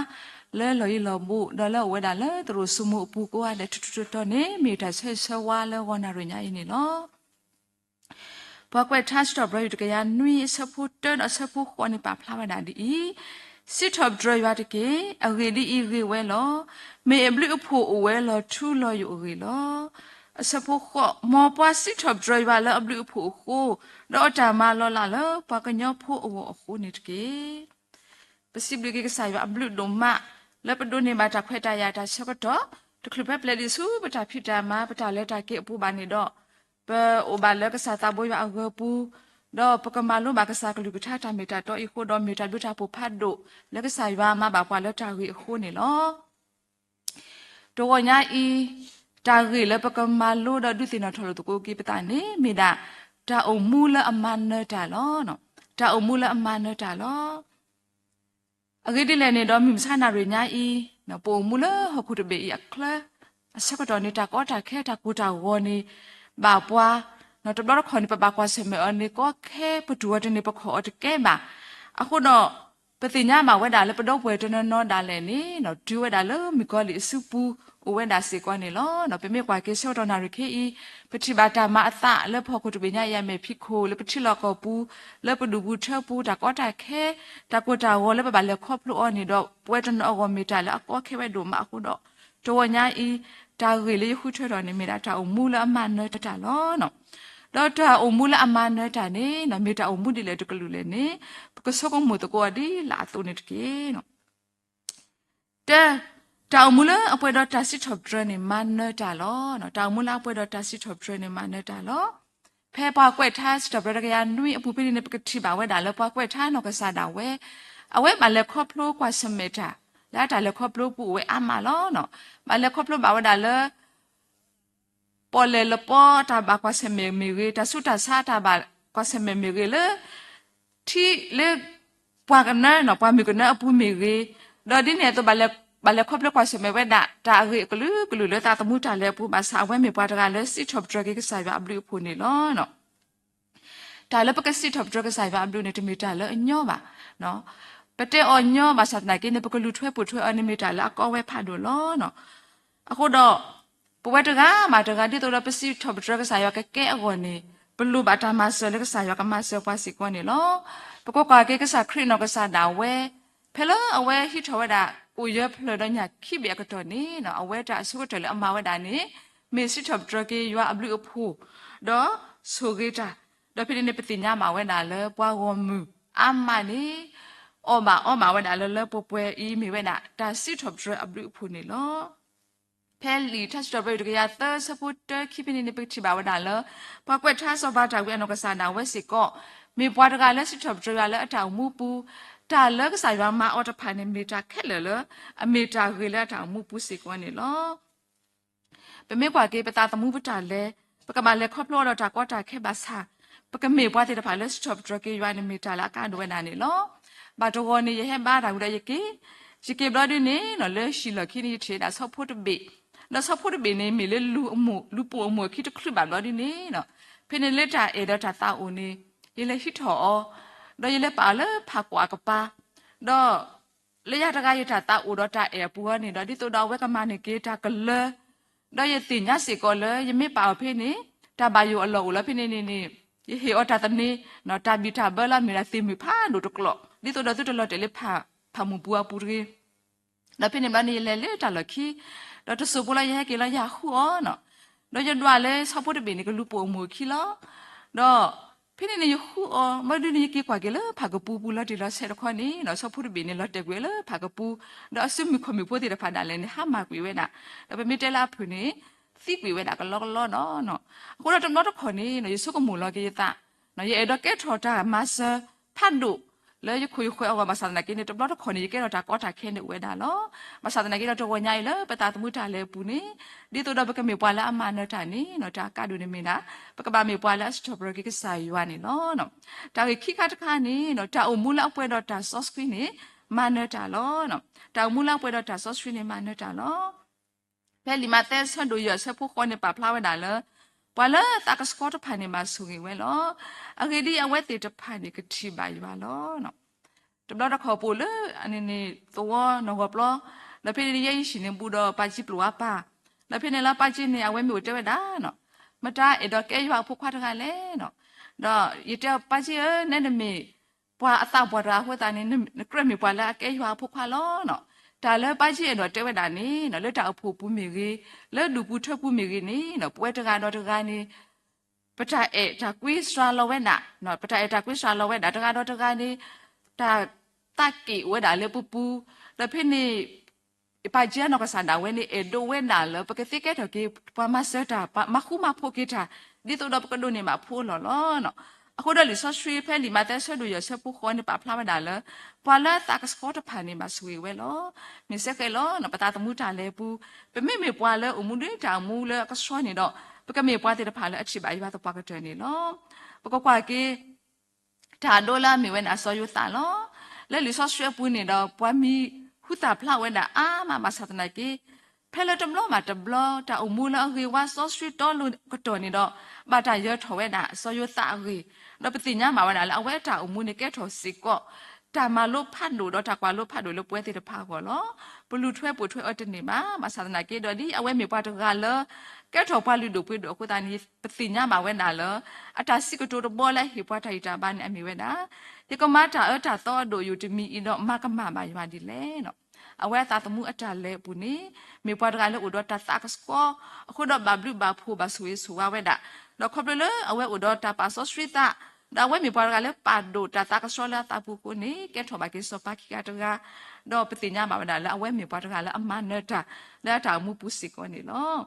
လၢလီၢ်ယံၤလီၢ်ဘူး ဒီးလၢအအိၣ်ဝဲဒၣ်လၢသရိာ်စိမိၤအပူၤကိးဂၤဒဲးထူထူတီတီန့ၣ် မ့ၢ်တၢ်ဆၢဂ့ၤဆၢဝါလၢဂီၤနၣ်ရံၣ်ညါအံၤန့ၣ်လီၤ. ပှၤကွဲးထါစံးထီၣ်ပတြၢၤ တကယၤနွံ အဆၢဖိတၢဒီးအဆၢဖိဃိးန့ၣ် ပာ်ဖျါဝဲဒၣ်ဒ်အံၤ, စံးထီၣ်ပတြၢၤယွၤတက့ၢ်. အဂ့ၢ်ဒ်အံၤ, ဂ့ၤဝဲလီၤ. မ့ၢ်အဘျုးအဖှိၣ်အိၣ်ဝဲလီၤထူလီၤယိာ်အဂ့ၢ်လီၤ. အဆၢဖိဃိး, မ်ပှၤစံးထီၣ်ပတြၢၤယွၤလၢအဘျုးအဖှိၣ်အဃိ, ဒီးအတၢ်မၤလီၤလးလၢပှၤကညီဖိအဂီၢ်အဃိန့ၣ်တက့ၢ်. ပစံးဘျုးက့ၤကစၢ်ယွၤအဘျုးဒိၣ်မး လၢပဒိးန့ၢ်ဘၣ်တၢ်ခွဲးတၢ်ယာ်တၢ်ဆၢကတီၢ် တချုးဖဲပျဲဒံးဆူပတၢ်ဖံးတၢ်မၤ ပတၢ်လဲၤတၢ်က့ၤအပူၤဘၣ်န့ၣ်ဒီး, ပအိၣ်ဘၣ်လၢကစၢ်သးဘိယွၤအဂၢၤပူၤ, ဒီးပကမၤလိဘၣ်ကစၢ်ကလုၢ်ကထါတၢ်မ့ၢ်တၢ်တီအံၤအဃိဒီး မ့ၢ်တၢ်ဘျုးတၢ်ဖှိၣ်ဖးဒိၣ် လၢကစၢ်ယွၤမၤဘၣ်ပှၤလၢတၢ်ဂ့ၤအဃိန့ၣ်လီၤ. တဂီၤညါအံၤ, တၢ်ဂ့ၢ်လၢပကမၤလိဒီးဒုးသ့ၣ်နီၣ်ထီၣ်လိာ်သကိးက့ၤပသးန့ၣ် မ့ၢ်ဒၣ် တၢ်အိၣ်မူလၢအမၤနၢၤတၢ်လီၤ. တၢ်အိၣ်မူလၢအမၤနၢၤတၢ်လီၤ. အဂ့ၢ်ဒ်လဲၣ်န့ၣ်ဒီး မုၢ်မဆါနၣ်ရံၣ်ညါအံၤ, ပအိၣ်မူလၢဟီၣ်ခိၣ်တဘ့ၣ်အံၤအချၢ, အဆၢကတီၢ်န့ၣ် တၢ်ကီတၢ်ခဲ တၢ်ကိၢ်တၢ်ဂီၤန့ၣ် ဘၣ်ပှၤ, တဘျီတခီၣ်န့ၣ် ပဘၣ်ကွၢ်ဆၢၣ်မဲာ်အီၤန့ၣ် ကီခဲ ပတူၢ်အီၤတန့ၢ် ပခီၣ်အီၤတကဲဘၣ်. အဃိဒီး ပသ့ၣ်ညါဘၣ်ဝဲဒၣ်လၢပဒီပုၢ်ဝဲၢ်တနီၤနီၤဒၣ်လဲာ်န့ၣ် တုၤဝဲဒၣ်လၢမုၣ်ကီၤလံၢ်အစုပူၤ အိၣ်ဝဲဒၣ်စ့ၢ်ကီးန့ၣ်လီၤ. ပမ့ၢ်ကွၢ်က့ၤဆၢကတီၢ်နၣ်ရံၣ်ခဲအံၤ, ပထံၣ်ဘၣ်တၢ်မၤအသးလၢပဟီၣ်ခိၣ်တဘ့ၣ်ညါအံၤအမဲာ်ဖံးခိၣ် လၢပထံလီၢ်ကီၢ်ပူၤ, လၢပဒူၣ်ပူၤထၢပူၤ တၢ်ကီတၢ်ခဲ, တၢ်ကိၢ်တၢ်ဂီၤလၢပဘၣ်လဲၤခီဖျိအီၤန့ၣ်ဒီး ပဝဲတနီၤအဂီၢ်မ့ၢ်တၢ်လၢအကီခဲဝဲဒိၣ်မးအဃိဒီး, တဂီၤညါအံၤ, တၢ်ဂ့ၢ်လၢယဃုထၢထီၣ်န့ၣ် မ့ၢ်ဒၣ်တၢ်အိၣ်မူလၢအမၤနၢၤတၢ်လီၤ. ဒီးတၢ်အိၣ်မူလၢအမၤနၢၤတၢ်န့ၣ် မ့ၢ်တၢ်အိၣ်မူဒ်လဲၣ်တကလုာ်လဲၣ်န့ၣ်, ပကဆိကမိၣ်သကိးအီၤဒ်လၢအသိးန့ၣ်တက့ၢ်. တၢ, တၢ်အိၣ်မူလၢအပှဲၤဒီးတၢ်စံးထီၣ်ပတြၢၤန့ၣ် မၤနၢၤတၢ်လီၤ. တၢ်အိၣ်မူလၢအပှဲၤဒီးတၢ်စံးထီၣ်ပတြၢၤန့ၣ် မၤနၢၤတၢ်လီၤ. ဖဲပှၤကွဲးထါစံးထီၣ်ပတြၢၤတကယၤနွံအပူၤဖဲန့ၣ်န့ၣ် ပကထံၣ်ဘၣ်ဝဲဒၣ်လၢပှၤကွဲးထါနီၢ်ကစၢ်ဒၣ်ဝဲ, အဝဲဘၣ်လဲၤခီဖျိကွၢ်ဆၢၣ်မဲာ်တၢ် လၢအတၢ်လဲၤခီဖျိပူၤအိၣ်ဝဲအါမးလီၤ. ဘၣ်လဲၤခီဖျိဘၣ်ဝဲဒၣ်လၢ ပီၣ်လဲၣ်လပီတၢ်ဘၣ်ကွၢ်ဆၢၣ်မဲာ်မ့ၢ်ဂ့ၤ, တၢ်ဆူးတၢ်ဆါတၢ်ဘၣ်ကွၢ်ဆၢၣ်မဲာ်မ့ၢ်ဂ့ၤလၢ ထံလၢ ပှၤကနၢနီၤ ပှၤမုၣ်ကနၢအပူၤမ့ၢ်ဂ့ၤ, ဒီးဒ်န့ၣ်အသိး ဘၣ်လဲၤခီဖျိကွၢ်ဆၢၣ်မဲာ်ဝဲဒၣ် တၢ်အဂ့ၢ်အကလုာ်ကလုာ်လၢသးသမူတၢ်လဲၤအပူၤ ဘၣ်ဆၣ်အဝဲမ့ၢ်ပှၤတဂၤလၢစံးထီၣ်ပတြၢၤက့ၤကစၢ်ယွၤအဘျုးအဖှိၣ်န့ၣ်လီၤ. တၢ်လၢပကစံးထီၣ်ပတြၢၤကစၢ်ယွၤအဘျုးန့ၣ် တမ့ၢ်တၢ်လၢအညီဘၣ်. ပတဲအီၤညီဘၣ်ဆၣ်သနာ်က့န့ၣ် ပကလူၤထွဲပိာ်ထွဲအီၤန့ၣ် မ့ၢ်တၢ်လၢအကီဝဲဖးဒိၣ်လီၤ. အဃိဒီး ပဝဲတဂၤဘၣ်တဂၤ ဒ်သိးဒီးပစံးထီၣ်ပတြၢၤကစၢ်ယွၤကကဲအဂီၢ်န့ၣ် ပလိၣ်ဘၣ်တၢ်မၤစၢၤလၢကစၢ်ယွၤကမၤစၢၤပှၤစ့ၢ်ကီးန့ၣ်လီၤ. ပကကွၢ်က့ၤကစၢ်ခရံာ်နီၢ်ကစၢ်ဒၣ်ဝဲ ဖဲလၢအဝဲဟံးထီၣ်ဝဲဒၣ် အိၣ်ယၢၤဖျၢၣ်ဒီးညၣ်ခံဘ့ၣ်အကတီၢ်န့ၣ် အဝဲတၢ်အဆိကတၢၢ်လၢအမၤဝဲဒၣ်န့ၣ် မ့ၢ်စံးထီၣ်ပတြၢၤက့ၤယွၤအဘျုးအဖှိၣ် ဒီးဆိၣ်ဂ့ၤတၢ်, ဒီးဖဲန့ၣ်န့ၣ် ပသ့ၣ်ညါဘၣ်ဝဲဒၣ်လၢပှၤဂီၢ်မုၢ်အါမးန့ၣ် အီၣ်ဘၣ်အီဘၣ်ဝဲဒၣ်လၢလၢပှဲၤပှဲၤအံၤ မ့ၢ်ဝဲဒၣ်တၢ်စံးထီၣ်ပတြၢၤအဘျုးအဖှိၣ်န့ၣ်လီၤ. ဖဲလံာ်ထါစံးထီၣ်ပတြၢၤတကယၤသၢဆၢဖိတၢခံဖဲန့ၣ်န့ၣ် ပကထံၣ်ဘၣ်ဝဲဒၣ်လၢ ပှၤကွဲးထါစီၤပၤတၢ်ဝံအနီၢ်ကစၢ်ဒၣ်ဝဲစ့ၢ်ကီး မ့ၢ်ပှၤတဂၤလၢစံးထီၣ်ပတြၢၤယွၤလၢအတၢ်အိၣ်မူပူၤ, တၢ်လၢကစၢ်ယွၤမၤအီၤတဖၣ်န့ၣ် မ့ၢ်တၢ်ခဲလၢာ်လၢ အမ့ၢ်တၢ်ဂ့ၤလၢအတၢ်အိၣ်မူပူၤစ့ၢ်ကီးန့ၣ်လီၤ. ပမ့ၢ်ကွၢ်က့ၤပသးသမူပတၢ်လဲၤ, ပကဘၣ်လဲၤခီဖျိအီၤဒီးတၢ်ကီတၢ်ခဲဘၣ်ဆၣ်, ပကမ့ၢ်ပှၤသ့ၣ်တဖၣ်လၢစံးထီၣ်ပတြၢၤက့ၤယွၤန့ၣ် မ့ၢ်တၢ်လၢအကါဒိၣ်ဝဲဒၣ်န့ၣ်လီၤ. ဘၣ်တဂီၤန့ၣ် ယဟဲဘါတၢ်ဝံၤဒီးယက့ၤ, ယက့ၤဘျီဒ်န့ၣ် လၢဟံၣ်လီၢ်ခံန့ၣ် ယထံၣ်ဝဲဒၣ်ဆီဖိတဘ့ၣ်, ဒီးဆီဖိတဘ့ၣ်န့ၣ် မ့ၢ်လၢလူၤပိာ်အမိၢ်အခံတချုးဘၣ်ဘျီဒ်န့ၣ်, ဖဲန့ၣ်လၢတၢ်အဲၣ်ဒီးတၢ်သးအိၣ်န့ၣ် ယလဲၤဟံးထီၣ်အီၤ, ဒီးယလဲၤပာ်အီၤလၢဖးကွၢ်အကပၤ, ဒီး လၢယၤတဂၤယတၢ်သးအိၣ်ဒီးတၢ်အဲၣ်အပူၤအီၤန့ၣ်ဒီး ဒ်သိးဒီးအဝဲကမၤန့ၢ်က့ၤတၢ်ကလၢၤ, ဒီးယသ့ၣ်ညါစ့ၢ်ကီးလၢ ယမ့ၢ်ပာ်အီၤဖဲန့ၣ် တၢ်ဘၣ်ယိၣ်အလီၢ်အိၣ်လီၤဖဲန့ၣ်န့ၣ်န့ၣ်, ယဟ့ၣ်အီၤတၢ်သန့ၤ, တၢ်ဘံၣ်တၢ်ဘၢလၢအမ့ၢ်ဒၣ်သ့ၣ်မုၣ်ဖးဒိၣ်တကျိာ် ဒ်သိးဒီးသုတလီၤတဲာ်လၢဖးမုၢ်ပူၤအပူၤတဂ့ၤ. ဒီးဖဲန့ၣ်ဘျီန့ၣ် ယလဲၤလၢတၢ်လီၢ်ခံ, ဒီးတစိၢ်ဖိလၢယဟဲက့ၤလီၤ ယဟးဃုအီၤ, ဒီးယဒွးလၢဆီဖိတဘ့ၣ်န့ၣ် ကလူၤပိာ်အမိၢ်အခံလီၤ. ဒီး ဖဲန့ၣ်န့ၣ် ယဃုအီၤ ဘျီဒ်န့ၣ် ယက့ၤကွၢ်က့ၤလၢဖးကပူၤပူၤလီၤတံၢ်လီၤဆဲးတခီန့ၣ် ဆီဖိတဘ့ၣ်န့ၣ် လီၤတဲာ်ကွံာ်ဝဲလၢဖးကပူၤ, ဒီးအစုမုၢ်ခီၣ်မုၢ်ဖိသ့ၣ်တဖၣ်ဒၣ်လဲာ်န့ၣ် ဟါမၢ်ကွံာ်ဝဲဒၣ်, ဒီးပမ့ၢ်တဲလၢအဖုၣ်န့ၣ် သံကွံာ်ဝဲဒၣ်ကလီကလီနီၤ. အဃိဒီးတဘျီတခီၣ်န့ၣ် ယဆိကမိၣ်လီၤက့ၤယသး, ယအဲၣ်ဒိးကဲထီၣ်တၢ်မၤစၢၤဖးဒိၣ် လၢယခိၣ်ယဃၢၤအဂီၢ် ဘၣ်ဆၣ်သနာ်က့န့ၣ် တဘျီတခီၣ်န့ၣ် ယကဲထီၣ်တၢ်ကီတၢ်ခဲန့ၣ်အိၣ်ဝဲဒၣ်လီၤ. ဘၣ်ဆၣ်သနာ်က့ဒီး တဂီၤညါအံၤလၢပသးသမူတၢ်လဲၤအပူၤန့ၣ် ဒ်သိးဒီးပကမ့ၢ်ပှၤလၢအမၤနၢၤတၢ်န့ၣ် တၢ်ကါဒိၣ်န့ၣ်မ့ၢ်ဒၣ် ပကဘၣ်မ့ၢ်ပှၤလၢအစံးထီၣ်ပတြၢၤက့ၤကစၢ်ယွၤန့ၣ်လီၤ. တၢ်ဂ့ၢ်ခံခါတခါန့ၣ် တၢ်အိၣ်မူလၢအပှဲၤဒီးတၢ်စီဆှံန့ၣ် မၤနၢၤတၢ်လီၤ. တၢ်အိၣ်မူလၢအပှဲၤဒီးတၢ်စီဆှံန့ၣ် မၤနၢၤတၢ်လီၤ. ဖဲလံာ်မးသဲဆၢဒိၣ်ယဲၢ်ဆၢဖိဃိးန့ၣ် ပာ်ဖျါဝဲဒၣ်လၢ ပှၤလၢသးကဆှီတဖၣ်န့ၣ် ဘၣ်ဆိၣ်ဂ့ၤဝဲလီၤ. အဂ့ၢ်ဒ်အံၤ, အဝဲသ့ၣ်တဖၣ်န့ၣ် ကထံၣ်ဘၣ်ယွၤလီၤ. တဘျီတခီၣ်ပအိၣ်လၢ အန့ၣ်န့ၣ် သဝီနီၢ်ဂီၤပျီ, ဒီးဖဲန့ၣ်န့ၣ် ယဲယဟံၣ်န့ၣ်ဘူးဒီးပာ်ကံပျိာ်အါပၢ်, ဒီးဖဲန့ၣ်လၢပာ်ကံန့ၣ် အဝဲမ့ၢ်အိၣ်တဲဝဲဒၣ်, မတၤအဲၣ်ဒိးကဲယွၤအဖိခွါတဂၤလဲၣ်. ဒီးယတဲအီၤ ပာ်ကံဧၢ, နဲနမ့ၢ် ပှၤအသးပှၢ်တဂၤအဃိသတးန့ၣ် နကြၢးမ့ၢ်ပှၤလၢအကဲယွၤအဖိခွါလီၤ. တၢ်လၢပၢ်ယ့ၢ်အဲၣ်ဒိးတဲဝဲဒၣ်န့ၣ် လၢတၢ်အိၣ်ဖှိၣ်ပူၤမ့ၢ်ဂ့ၤ, လၢဒူၣ်ပူၤထၢပူၤမ့ၢ်ဂ့ၤန့ၣ် ပဝဲတဂၤဒီးတဂၤန့ၣ် ပတၢ်အဲၣ်တၢ်ကွံစှၤလီၤဝဲဒၣ်, ပတၢ်အဲၣ်တၢ်ကွံစှၤလီၤဝဲဒၣ် တဂၤဒီးတဂၤန့ၣ် တၢ်သးက့ၣ်အိၣ်ဝဲဒၣ်လၢပပူၤ, ဒီးဖဲန့ၣ် ပၢ်ယ့ၢ်အနီၢ်ကစၢ်ဒၣ်ဝဲန့ၣ် အဲၣ်ဒိးဝဲဒၣ်လၢ ပကသ့ကဲထီၣ်က့ၤ ပှၤမၤစၢၤတၢ် ပှၤမၤဃူမၤဖိးက့ၤတၢ် ဒ်သိးဒီးပကဒိးန့ၢ်ဘၣ်ဖိအလီၢ်လီၤ. အဃိဒီးလံာ်စီဆှံဖဲလံာ်မးသဲ ဆၢဒိၣ်ယဲၢ် ဆၢဖိဃိးန့ၣ် ပာ်ဖျါဝဲဒၣ်လၢ ပှၤလၢအသးကဆှီတဖၣ်န့ၣ် ဘၣ်ဆိၣ်ဂ့ၤဝဲလီၤ. မ့ၢ်စ့ၢ်ကီးလီၤ ပသးသမူတၢ်လဲၤအပူၤ, ပမ့မ့ၢ်ပှၤလၢအိၣ်မူဒ်တၢ်အိၣ်မူလၢအကဆှီန့ၣ်ဒီး ပကမ့ၢ်ပှၤသ့ၣ်တဖၣ်လၢအထံၣ်ဘၣ်ယွၤသပှၢ်ကတၢၢ်န့ၣ်လီၤ. ပကကွၢ်က့ၤ တၢ်အဒိလၢအမ့ၢ်ဝဲဒၣ်စီၤယိၤသးလီၤ. လၢလံာ်စီဆှံအပူၤန့ၣ်ဒီး ပှၤမံၤဟူသၣ်ဖျါဝဲဒၣ်အါမး ဘၣ်ဆၣ်သနာ်က့ ဖဲလၢတဘျီဘၣ်တဘျီ တၢ်အိၣ်မူလၢအဂ့ၤဝါစီဆှံတီလိၤကတီၢ်န့ၣ်ဒီး ဘၣ်တၢ်ယၢၤထီၣ်ဝဲဒၣ်စီၤယိၤသးအဂ့ၢ်, ဒီးပသ့ၣ်ညါဘၣ်ဝဲဒၣ်လၢအဝဲအတၢ်အိၣ်မူန့ၣ်ကဲထီၣ်စ့ၢ်ကီး တၢ်မၤလိဖးဒိၣ်ဒီးတၢ်ကွၢ်လိဖးဒိၣ်လၢပဝဲသ့ၣ်တဖၣ်အဂီၢ်လီၤ. ပလူၤထွဲပိာ်ထွဲအီၤတန့ၢ်ဘၣ်. ဘၣ်ဆၣ်သနာ်က့ဒီး ဒ်အဝဲမ့ၢ်ပှၤတဂၤလၢ ကဲထီၣ်ပှၤလုၢ်ဒိၣ်ပှ့ၤဒိၣ်အဃိသတးန့ၣ် ပသ့ၣ်ညါဘၣ်ဝဲဒၣ်လၢ အတၢ်စံးကတိၤတဘီလၢအဟ့ၣ်ပှၤတၢ်ဂံၢ်တၢ်ဘါန့ၣ် အမ့ၢ်ဝဲဒၣ် ယကမၤတၢ်အၢတၢ်သီအဒိၣ်ယိာ်တမံၤအံၤဒီး မၤကမၣ်ဘၣ်ယွၤဒ်လဲၣ်. အဝဲအသးသမူအတၢ်လဲၤအပူၤန့ၣ် မ့ၢ်ပှၤတဂၤလၢအိၣ်ဒီးတၢ်သးကဆှီ အဃိဒီးဘၣ်ဘျုးဘၣ်ဖှိၣ်ဘၣ်ဆိၣ်ဂ့ၤဆိၣ်ဝါဝဲဒၣ်, ဒီးခီဖျိလၢအဝဲအိၣ်ဒီးတၢ်ပာ်စီဆှံသး, ဒီးအဝဲမ့ၢ်ပှၤတဂၤလၢပာ်ဒိၣ်တၢ်သးကဆှီလၢအသးပူၤအဃိန့ၣ် ကဲထီၣ်ဘၣ်က့ၤစီၤပၤခံဂၤတဂၤ, ဒီးပသ့ၣ်ညါဘၣ်ဝဲဒၣ်လၢအဝဲမ့ၢ်ပှၤတဂၤလၢအမၤနၢၤတၢ် လၢအတၢ်အိၣ်မူပူၤစ့ၢ်ကီးန့ၣ်လီၤ.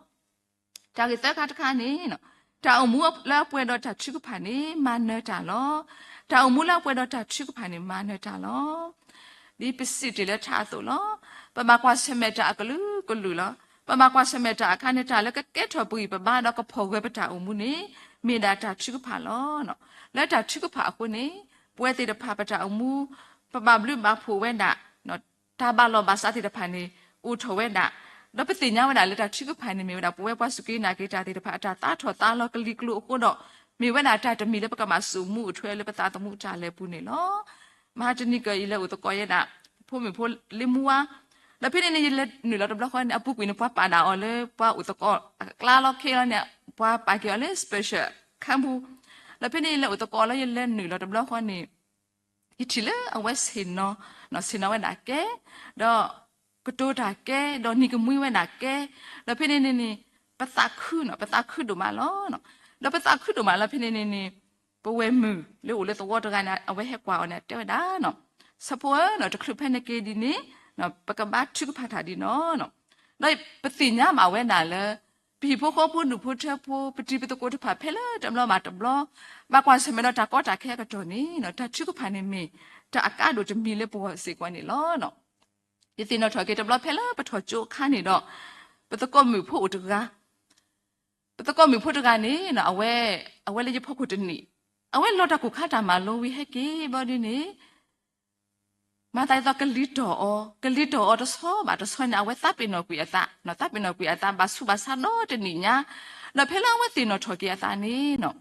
တၢ်ဂ့ၢ်သၢခါတခါန့ၣ်, တၢ်အိၣ်မူလၢအပှဲၤဒီးတၢ်ထုကဖၣ်န့ၣ် မၤနၢၤတၢ်လီၤ. တၢ်အိၣ်မူလၢအပှဲၤဒီးတၢ်ထုကဖၣ်န့ၣ် မၤနၢၤတၢ်လီၤ. ဒ်ပစံးတ့ၢ်လၢထါအသိးလီၤ. ပဘၣ်ကွၢ်ဆၢၣ်မဲာ်တၢ်အကလုာ်ကလုာ်လီၤ. ပဘၣ်ကွၢ်ဆၢၣ်မဲာ်တၢ်အခါန့ၣ် တၢ်လၢကကဲထီၣ်ပဂံၢ်ပဘါဒီးကဖီၣ်ဂၢၤပတၢ်အိၣ်မူန့ၣ် မ့ၢ်ဒၣ်တၢ်ထုကဖၣ်လီၤ. လၢတၢ်ထုကဖၣ်အဃိန့ၣ် ပဝဲသ့ၣ်တဖၣ်ပတၢ်အိၣ်မူ ပဘၣ်ဘျုးဘၣ်ဖှိၣ်ဝဲဒၣ် တၢ်ဘၣ်လီၢ်ဘၣ်စးသ့ၣ်တဖၣ်န့ၣ် အိၣ်ထီၣ်ဝဲဒၣ်, ဒီးပသ့ၣ်ညါဝဲဒၣ်လၢတၢ်ထုကဖၣ်န့ၣ်မ့ၢ်ဝဲဒၣ် ပဝဲပှၤစူၢ်က့ၤနာ်က့ၤတၢ်သ့ၣ်တဖၣ် အတၢ်သးထီၣ်သးလီၤကလံၤကျိၤအဃိဒီး မ့ၢ်ဝဲဒၣ်တၢ်တမံၤလၢပကဘၣ်စိာ်မူအိၣ်ထွဲလၢပသးသမူတၢ်လဲၤပူၤန့ၣ်လီၤ. မဟါတနံၤကီၢ်အံၤ လဲၤအိၣ်သကိးယဲဒၣ် ဖိမုၣ်ဖိလ့မူဝါ, ဒီးဖဲန့ၣ်န့ၣ် ယလဲၤနုာ်လီၤတဘျီဃီန့ၣ် အပူၤကွံာ်န့ၣ် ပှၤပာ်ဒၣ်အီၤလၢပှၤအိၣ်သကိးအကျါလီၤခဲလီၤန့ၣ် ပှၤပာ်က့ၤအီၤလၢ special ခါပူၤ, ဒီးဖဲန့ၣ်ယလဲၤအိၣ်သကိးလၢယလဲၤနုာ်လီၤတဘျီဃီန့ၣ် ယထံၣ်လၢအဝဲဆ့ၣ်နီၤ, ဆ့ၣ်နီၤဝဲဒၣ်ကဲ, ဒီးကတိၤတၢ်ကဲ, ဒီးနံၤကမှံဝဲဒၣ်ကဲ, ဒီးဖဲန့ၣ်န့ၣ်န့ၣ် ပသးခုနီၤ, ပသးခုဒိၣ်မးလီၤ. ဒီးပသးခုဒိၣ်မးလီၤ ဖဲန့ၣ်န့ၣ်န့ၣ် ပဝဲၢ်မုၣ်လၢအိၣ်လၢသဝီတဂၤန့ၣ် အဝဲဟဲကွၢ်အီၤန့ၣ် တဲဝဲဒၣ်နီၤ, ဆၣ်ဖိဧၢ, တချုးဖဲနက့ၤဒ်န့ၣ် ပကဘါထုကဖၣ်တၢ်ဒ်နီၤ. ဒီးပသ့ၣ်ညါဘၣ်ဝဲဒၣ်လၢ ပဟံၣ်ဖိဃီဖိဒူၣ်ဖိထၢဖိ ပတံၤပသကိးတဖၣ်ဖဲလၢတဘျီဘၣ်တဘျီ ဘၣ်ကွၢ်ဆၢၣ်မဲာ်ဒီးတၢ်ကီတၢ်ခဲအကတီၢ်န့ၣ် တၢ်ထုကဖၣ်န့ၣ်မ့ၢ် တၢ်အကါဒိၣ်တမံၤလၢပဂီၢ်စ့ၢ်ကီးန့ၣ်လီၤ. ယသ့ၣ်နီၣ်ထီၣ်က့ၤတဘျီဖဲလၢပထီၣ်ကၠိအခါန့ၣ်ဒီး ပသကိးမုၣ်ဖိအိၣ်တဂၤ, ပသကိးမုၣ်ဖိတဂၤန့ၣ် အဝဲ, အဝဲလၢယဖီခိၣ်တနံၣ်, အဝဲလီၤတၢ်ကိၢ်ခါတၢ်မၤလိဝံၤဟဲက့ၤဘျီဒ်န့ၣ် မၤသးဒ်သိးကလံၤတီၢ်အီၤ, ကလံၤတီၢ်အီၤတဆီဘၣ်တဆီန့ၣ် အဝဲသးပ့ၤနီၣ်ကွံာ်အသး, သးပ့ၤနီၣ်ကွံာ်အသးဘၣ်ဆူးဘၣ်ဆါဒီတနံၣ်ညါ, ဒီးဖဲလၢအဝဲသ့ၣ်နီၣ်ထီၣ်က့ၤအသးန့ၣ်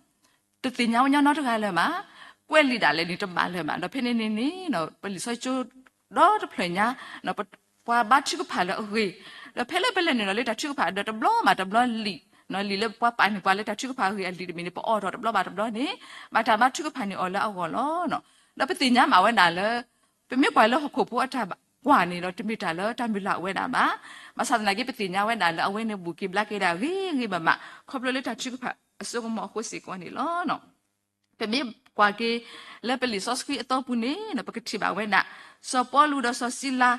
တသ့ၣ်ညါဝဲညီနီတဂၤလၢၤဘၣ်, ကွဲးလံာ်ဒၣ်လဲာ်န့ၣ်တဘၣ်လၢၤဘၣ်. ဒီးဖဲန့ၣ်န့ၣ်န့ၣ် ပလံာ်စီဆှံကၠိဒီတဖျၢၣ်ညါ ပှၤဘါထုကဖၣ်လၢအဂ့ၤ, ဒီးဖဲလၢပလဲၤနုာ်လီၤလၢတၢ်ထုကဖၣ်ဒီးတဘျီဘၣ်တဘျီလံာ်, လံာ်လၢပှၤပာ်န့ၢ်ပှၤလၢတၢ်ထုကဖၣ်အဂ့ၢ်အလံာ်တမံၤန့ၣ် ပအိးထီၣ်တဘျီဘၣ်တဘျီန့ၣ် ဘၣ်တၢ်ဘါထုကဖၣ်န့ၢ်အီၤလၢအဂီၢ်လီၤ. ဒီးပသ့ၣ်ညါမးဝဲဒၣ်လၢ ပမ့ၢ်ကွၢ်လၢဟီၣ်ခိၣ်ဖိအတၢ်ကွၢ်န့ၣ်ဒီး တမ့ၢ်တၢ်လၢတၢ်မုၢ်လၢ်အိၣ်ဝဲဒၣ်ဘၣ်. ဘၣ်ဆၣ်သနာ်က့ ပသ့ၣ်ညါဝဲဒၣ်လၢအဝဲန့ၣ်ဘူးက့ၤဘျါက့ၤဒၣ်ဂ့ၤဂ့ၤဘၣ်ဘၣ် ခီဖျိလၢတၢ်ထုကဖၣ်အစိကမီၤအဃိစ့ၢ်ကီးန့ၣ်လီၤ. ပမ့ၢ်ကွၢ်က့ၤလၢပလံာ်စီဆှံအသီပူၤန့ၣ် ပကထံၣ်ဘၣ်ဝဲဒၣ် စီၤပီလူးဒီးစီၤစံလၤ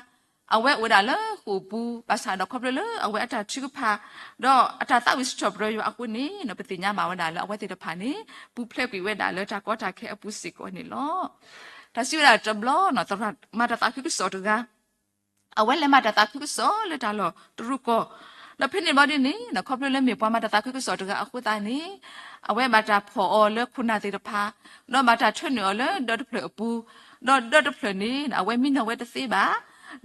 အဝဲအိၣ်ဝဲဒၣ်လၢဃိာ်ပူၤ ဘၣ်ဆၣ်ဒီးခီဖျိလၢအဝဲအတၢ်ထုကဖၣ် ဒီးအတၢ်သးဝံၣ်စံးထီၣ်ပတြၢၤယွၤအဃိန့ၣ် ပသ့ၣ်ညါမးဝဲဒၣ်လၢအဝဲသ့ၣ်တဖၣ်န့ၣ် ပူၤဖျဲးကွံာ်ဝဲဒၣ်လၢတၢ်ကီတၢ်ခဲအပူၤစ့ၢ်ကီးန့ၣ်လီၤ. တၢ်စံးဝဲဒၣ်တဘျီနီၤ သရၣ်မၤတၢ်သးခုကစီၣ်တဂၤ အဝဲလဲၤမၤတၢ်သးခုကစီၣ်လၢတၢ်လီၢ်တရူးကီၢ်, ဒီးဖဲန့ၣ်ဘျီဒ်န့ၣ် ခီဖျိလၢမ့ၢ်ပှၤမၤတၢ်သးခုကစီၣ်တဂၤအဃိသတးန့ၣ် အဝဲဘၣ်တၢ်ဖီၣ်အီၤလၢခိၣ်နၢ်သ့ၣ်တဖၣ်, ဒီးဘၣ်တၢ်ထၢနုာ်အီၤလၢဒီတဖျၢၣ်အပူၤ, ဒီးဒီတဖျၢၣ်န့ၣ် အဝဲမံနီၤဝဲတသ့ဘၣ်,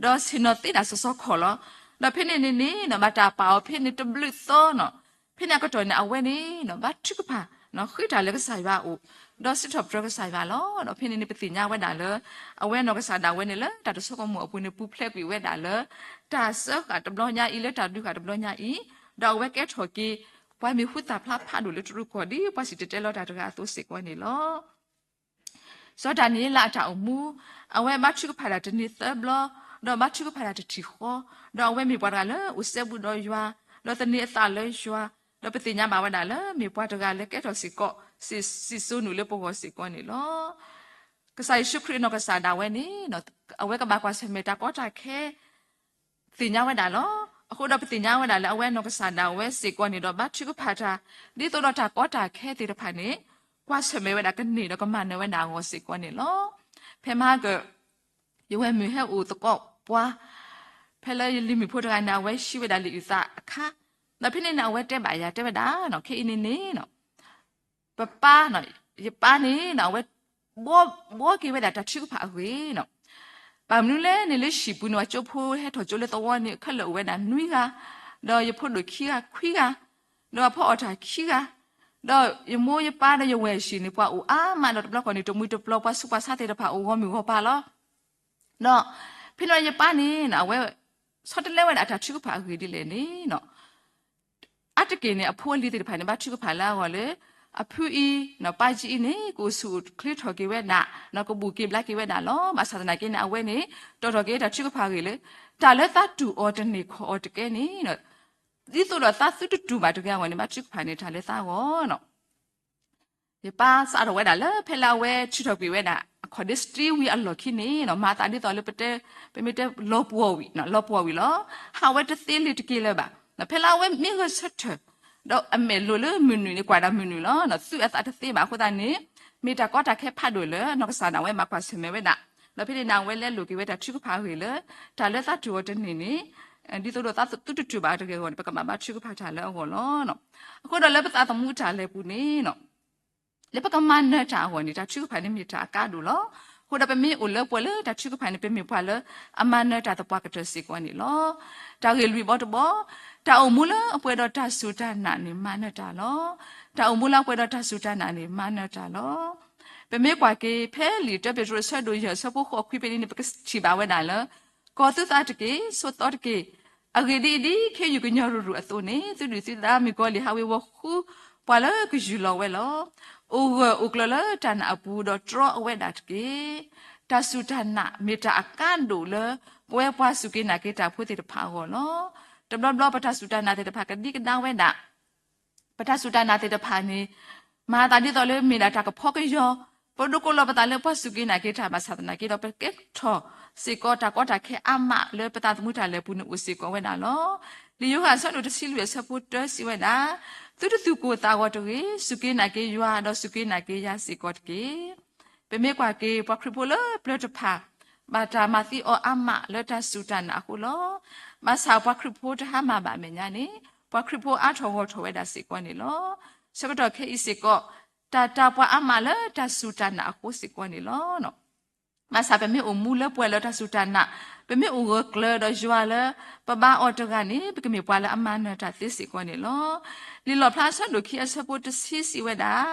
ဒီးဆ့ၣ်နီၤသ့ဒၣ်စီၤစီၤခီၣ်လီၤ. ဒီးဖဲန့ၣ်န့ၣ်န့ၣ် ဘၣ်တၢ်ပာ်အီၤဖဲန့ၣ်တဘျုးသီနီၤ, ဖဲန့ၣ်အကတီၢ်န့ၣ် အဝဲန့ၣ် ဘါထုကဖၣ် ဃ့တၢ်လၢကစၢ်ယွၤအအိၣ်, ဒီးစံးထီၣ်ပတြၢၤကစၢ်ယွၤလီၤ. ဒီးဖဲန့ၣ်န့ၣ် ပသ့ၣ်ညါဝဲဒၣ်လၢ အဝဲနီၢ်ကစၢ်ဒၣ်ဝဲန့ၣ်လၢတၢ်တဆိကမိၣ်အပူၤန့ၣ် ပူၤဖျဲးကွံာ်ဝဲဒၣ်လၢ တၢ်စၢဃာ်တဘျီညါအံၤ လၢတၢ်ဒုးဃာ်တဘျီညါအံၤ, ဒီးအဝဲကဲထီၣ်က့ၤ ပှၤမံၤဟူသၣ်ဖျါဖးဒိၣ်လၢတရူးကီၢ် ဒ်ပှၤစံၣ်တဲၤတဲလီၤတၢ်တဂၤအသိးစ့ၢ်ကီးန့ၣ်လီၤ. စီၤဒၤနံးယ့လးအတၢ်အိၣ်မူ, အဝဲဘါထုကဖၣ်တၢ်တနံၤသၢဘျီ, ဒီးဘါထုကဖၣ်တၢ်တထံၣ်ဃီ, ဒီးအဝဲမ့ၢ်ပှၤတဂၤလၢအိၣ်စဲဘူးဒီးယွၤ, ဒီးသန့ၤအသးလၢယွၤ, ဒီးပသ့ၣ်ညါဘၣ်ဝဲဒၣ်လၢမ့ၢ်ပှၤတဂၤလၢကဲထီၣ်စ့ၢ်ကီး စံၣ်စိနူာ်လၢပဂီၢ်စ့ၢ်ကီးန့ၣ်လီၤ. ကစၢ်ယ့ၣ်ၡူးခရံာ်အနီၢ်ကစၢ်ဒၣ်ဝဲန့ၣ် အဝဲကဘၣ်ကွၢ်ဆၢၣ်မဲာ်တၢ်ကီတၢ်ခဲ သ့ၣ်ညါဝဲဒၣ်လီၤ. အဃိဒီးပသ့ၣ်ညါဝဲဒၣ်လၢအဝဲအနီၢ်ကစၢ်ဒၣ်ဝဲစ့ၢ်ကီးန့ၣ်ဒီး ဘါထုကဖၣ်တၢ် ဒ်သိးဒီးတၢ်ကီတၢ်ခဲသ့ၣ်တဖၣ်န့ၣ် ကွၢ်ဆၢၣ်မဲာ်ဝဲဒၣ်ကန့ၢ်ဒီးကမၤနၢၤဝဲဒၣ်အဂီၢ်စ့ၢ်ကီးန့ၣ်လီၤ. ဖဲမဟါကၢၣ် ယဝဲၢ်မုၢ်ဟဲအိၣ်သကိးပှၤ ဖဲလၢယလံၤမုၣ်ဖိတဂၤန့ၣ် အဝဲဟံးဝဲဒၣ်လံာ်အုၣ်သးအခါ, ဒီးဖဲန့ၣ်န့ၣ် အဝဲတဲဘၣ်ယၤတဲဝဲဒၣ် ခဲအံၤန့ၣ်န့ၣ် ပပၢ်, ယပၢ်န့ၣ် အဝဲ ဘှီက့ၤဝဲဒၣ်တၢ်ထုကဖၣ်အဂ့ၢ်န့ၣ်, ဘၣ်မနုၤလဲၣ်န့ၣ် လၢဟံၣ်ပူၤန့ၣ် ပှၤကၠိဖိဟဲထီၣ်ကၠိလၢသဝီန့ၣ် ခဲလၢာ်အိၣ်ဝဲဒၣ်နွံဂၤ, ဒီးယဖိဒိၣ်ခံဂၤခွံဂၤ, ဒီးအဖီအီၣ်တၢ်ခံဂၤ, ဒီးယမိၢ်ယပၢ်ဒီးယဝဲၢ်ဆံးန့ၣ် ပှၤအိၣ်အါမးဒီးတဘျီဃီန့ၣ် တမှံၤတပျီၤ ပှၤဆူးပှၤဆါသ့ၣ်တဖၣ်အိၣ်ဂီၢ်မုၢ်ဂီၢ်ပၤလီၤ. ဒီးဖဲန့ၣ်ယပၢ်န့ၣ် အဝဲဆီတလဲဝဲဒၣ်တၢ်ထုကဖၣ်အဂ့ၢ်ဒ်လဲၣ်န့ၣ် အါတက့ၢ်န့ၣ် အဖိအလံၤသ့ၣ်တဖၣ်န့ၣ် ဘၣ်ထုကဖၣ်လၢအဂီၢ်လၢ အဖုအံၤ ပၢ်ကၠံအံၤန့ၣ် ကအိၣ်ဆူၣ်အိၣ်ချ့ထီၣ်က့ၤဝဲဒၣ်, ကဘူၣ်က့ၤဘျါက့ၤဝဲဒၣ်လီၤ. ဘၣ်ဆၣ်သနာ်က့န့ၣ် အဝဲန့ၣ် တီၣ်ထီၣ်က့ၤတၢ်ထုကဖၣ်အဂ့ၢ်လၢ တၢ်လၢသးတူၢ်အီၤတန့ၢ်ခီၣ်အီၤတကဲန့ၣ် ဒ်သိးဒီးသးသုတတူၢ်ဘၣ်တဂ့ၤအဂီၢ်န့ၣ် ဘၣ်ထုကဖၣ်န့ၣ်တၢ်လၢသးအဂီၢ် ယပၢ်စးထီၣ်ဝဲဒၣ်လၢဖဲလၢအဝဲထုးထီၣ်ကွံာ်ဝဲဒၣ် အခီၣ်ဒ့စတံဝံၤအလီၢ်ခံန့ၣ် မၤသးဒ်သိးလၢ ပမ့ၢ်တဲလီၤပှီၢ်ဝံၤ, လီၤပှီၢ်ဝံၤလီၤ. ဟးဝဲတသ့လၢၤတက့ၢ်လၢၤဘၣ်. ဖဲလၢအဝဲမ့ၢ်ဂဲၤဆၢထၢၣ် ဒီးအမဲာ်လိၤလၢမုၢ်နုာ်န့ၣ် ကွၢ်ဒၣ်မုၢ်နုာ်လီၤ. သုးအသးတသ့ဘၣ်အဃိသတးန့ၣ် မ့ၢ်တၢ်ကီတၢ်ခဲဖးဒိၣ်လၢနီၢ်ကစၢ်ဒၣ်ဝဲမၤကွၢ်ဆၢၣ်မဲာ်ဝဲဒၣ်. ဒီးဖဲန့ၣ်န့ၣ် အဝဲလဲလိာ်က့ၤဝဲတၢ်ထုကဖၣ်အဂ့ၢ်လၢ တၢ်လၢသးတူၢ်အီၤတန့ၢ်န့ၣ် ဒ်သိးဒီးသးသုတတူၢ်ဘၣ်တဂ့ၤအဂီၢ်န့ၣ် ပကဘၣ်ဘါထုကဖၣ်တၢ်လၢအဂီၢ်လီၤ. အဃိဒီးလၢပသးသမူတၢ်လဲၤပူၤန့ၣ် လၢပကမၤနၢၤတၢ်အဂီၢ်န့ၣ် တၢ်ထုကဖၣ်န့ၣ်မ့ၢ်တၢ်အကါဒိၣ်လီၤ. အဃိဒီးပမ့ၢ်အိၣ်လၢပှဲၤလၢတၢ်ထုကဖၣ်န့ၣ် ပမ့ၢ်ပှၤလၢအမၤနၢၤတၢ်သပှၢ်ကတၢၢ်စ့ၢ်ကီးန့ၣ်လီၤ. တၢ်ဂ့ၢ်လွံၢ်ဘီတဘီ, တၢ်အိၣ်မူလၢအပှဲၤဒီးတၢ်စူၢ်တၢ်နာ်န့ၣ် မၤနၢၤတၢ်လီၤ. တၢ်အိၣ်မူလၢအပှဲၤဒီးတၢ်စူၢ်တၢ်နာ်န့ၣ် မၤနၢၤတၢ်လီၤ. ပမ့ၢ်ကွၢ်က့ၤ ဖဲလံာ်တၢပ့းတရူးအဆၢဒိၣ်ယဲၢ်အဆၢဖိဃိးခွံဖဲန့ၣ်န့ၣ် ပကထံၣ်ဘၣ်ဝဲဒၣ်လၢ ကီၤသုသးတက့ၢ်, ဆိးသီတက့ၢ်. အဂ့ၢ်ဒ်အံၤ, ဒ်ခ့ယုၢ်ကညီၤရူၤရူၤအသိးန့ၣ် သုဒုၣ်သုဒါမုၣ်ကီၤလံၢ်ဟးဝ့ၤဝီၤဃုပှၤလၢကယူၢ်လီၤဝဲလီၤ. အိၣ်ဂၢၢ်အိၣ်ကျၢၤလၢတၢ်နာ်အပူၤ ဒီးတြီအဝဲဒၣ်တက့ၢ်. တၢ်စူၢ်တၢ်နာ်မ့ၢ်တၢ်အကါဒိၣ်လၢ ပဝဲပှၤစူၢ်က့ၤနာ်က့ၤတၢ်ဖိသ့ၣ်တဖၣ်အဂီၢ်လီၤ. တဘျီဘျီပတၢ်စူၢ်တၢ်နာ်သ့ၣ်တဖၣ်ကဒံကဒါဝဲဒၣ် ပတၢ်စူၢ်တၢ်နာ်သ့ၣ်တဖၣ်န့ၣ် မၤသးဒ်သိးလၢမ့ၢ်ဒၣ်တၢ်ကဖီကယီၤ, ပဒိကအိၣ်လီၤပသးလၢပှၤစူၢ်က့ၤနာ်က့ၤတၢ်ဘၣ်ဆၣ်သနာ်က့ဒီး ပကဲထီၣ်စ့ၢ်ကီးတၢ်ကီတၢ်ခဲအါမးလၢပသးသမူတၢ်လဲၤပူၤန့ၣ်အိၣ်စ့ၢ်ကီးဝဲဒၣ်လီၤ. လံာ်ယိၤဟၣ်အဆၢဒိၣ်တဆံလွံၢ်အဆၢဖိတၢစံးဝဲဒၣ်, သုတသူၣ်ကိၢ်သးဂီၤတဂ့ၤ, စူၢ်က့ၤနာ်က့ၤယွၤ ဒီးစူၢ်က့ၤနာ်က့ၤယၤစ့ၢ်ကီးတက့ၢ်. ပမ့ၢ်ကွၢ်က့ၤ ပှၤခရံာ်ဖိလၢပျၢၤတဖၣ် ဘၣ်တၢ်မၤသံအီၤအါမးလၢတၢ်စူၢ်တၢ်နာ်အဃိလီၤ. ဘၣ်ဆၣ်ပှၤခရံာ်ဖိတဟါမၢ်ဘၣ်အမဲာ်ညါန့ၣ် ပှၤခရံာ်ဖိအါထီၣ်ဂီၢ်ထီၣ်ဝဲဒၣ်စ့ၢ်ကီးန့ၣ်လီၤ. ဆၢကတီၢ်ခဲအံၤစ့ၢ်ကီး တၢ်တၢ်ပှၤအါမးလၢတၢ်စူၢ်တၢ်နာ်အဃိစ့ၢ်ကီးန့ၣ်လီၤ. ဘၣ်ဆၣ်ပမ့ၢ်အိၣ်မူလၢပှဲၤလၢတၢ်စူၢ်တၢ်နာ်, ပမ့ၢ်အိၣ်ဂၢၢ်ကျၢၤဒီးယွၤလၢပဘါအီၤတဂၤန့ၣ် ပကမ့ၢ်ပှၤလၢအမၤနၢၤတၢ်သ့စ့ၢ်ကီးန့ၣ်လီၤ. လံာ်လီၣ်ဖျါအဆၢဒိၣ်ခံအဆၢဖိတဆံစံးဝဲဒၣ်,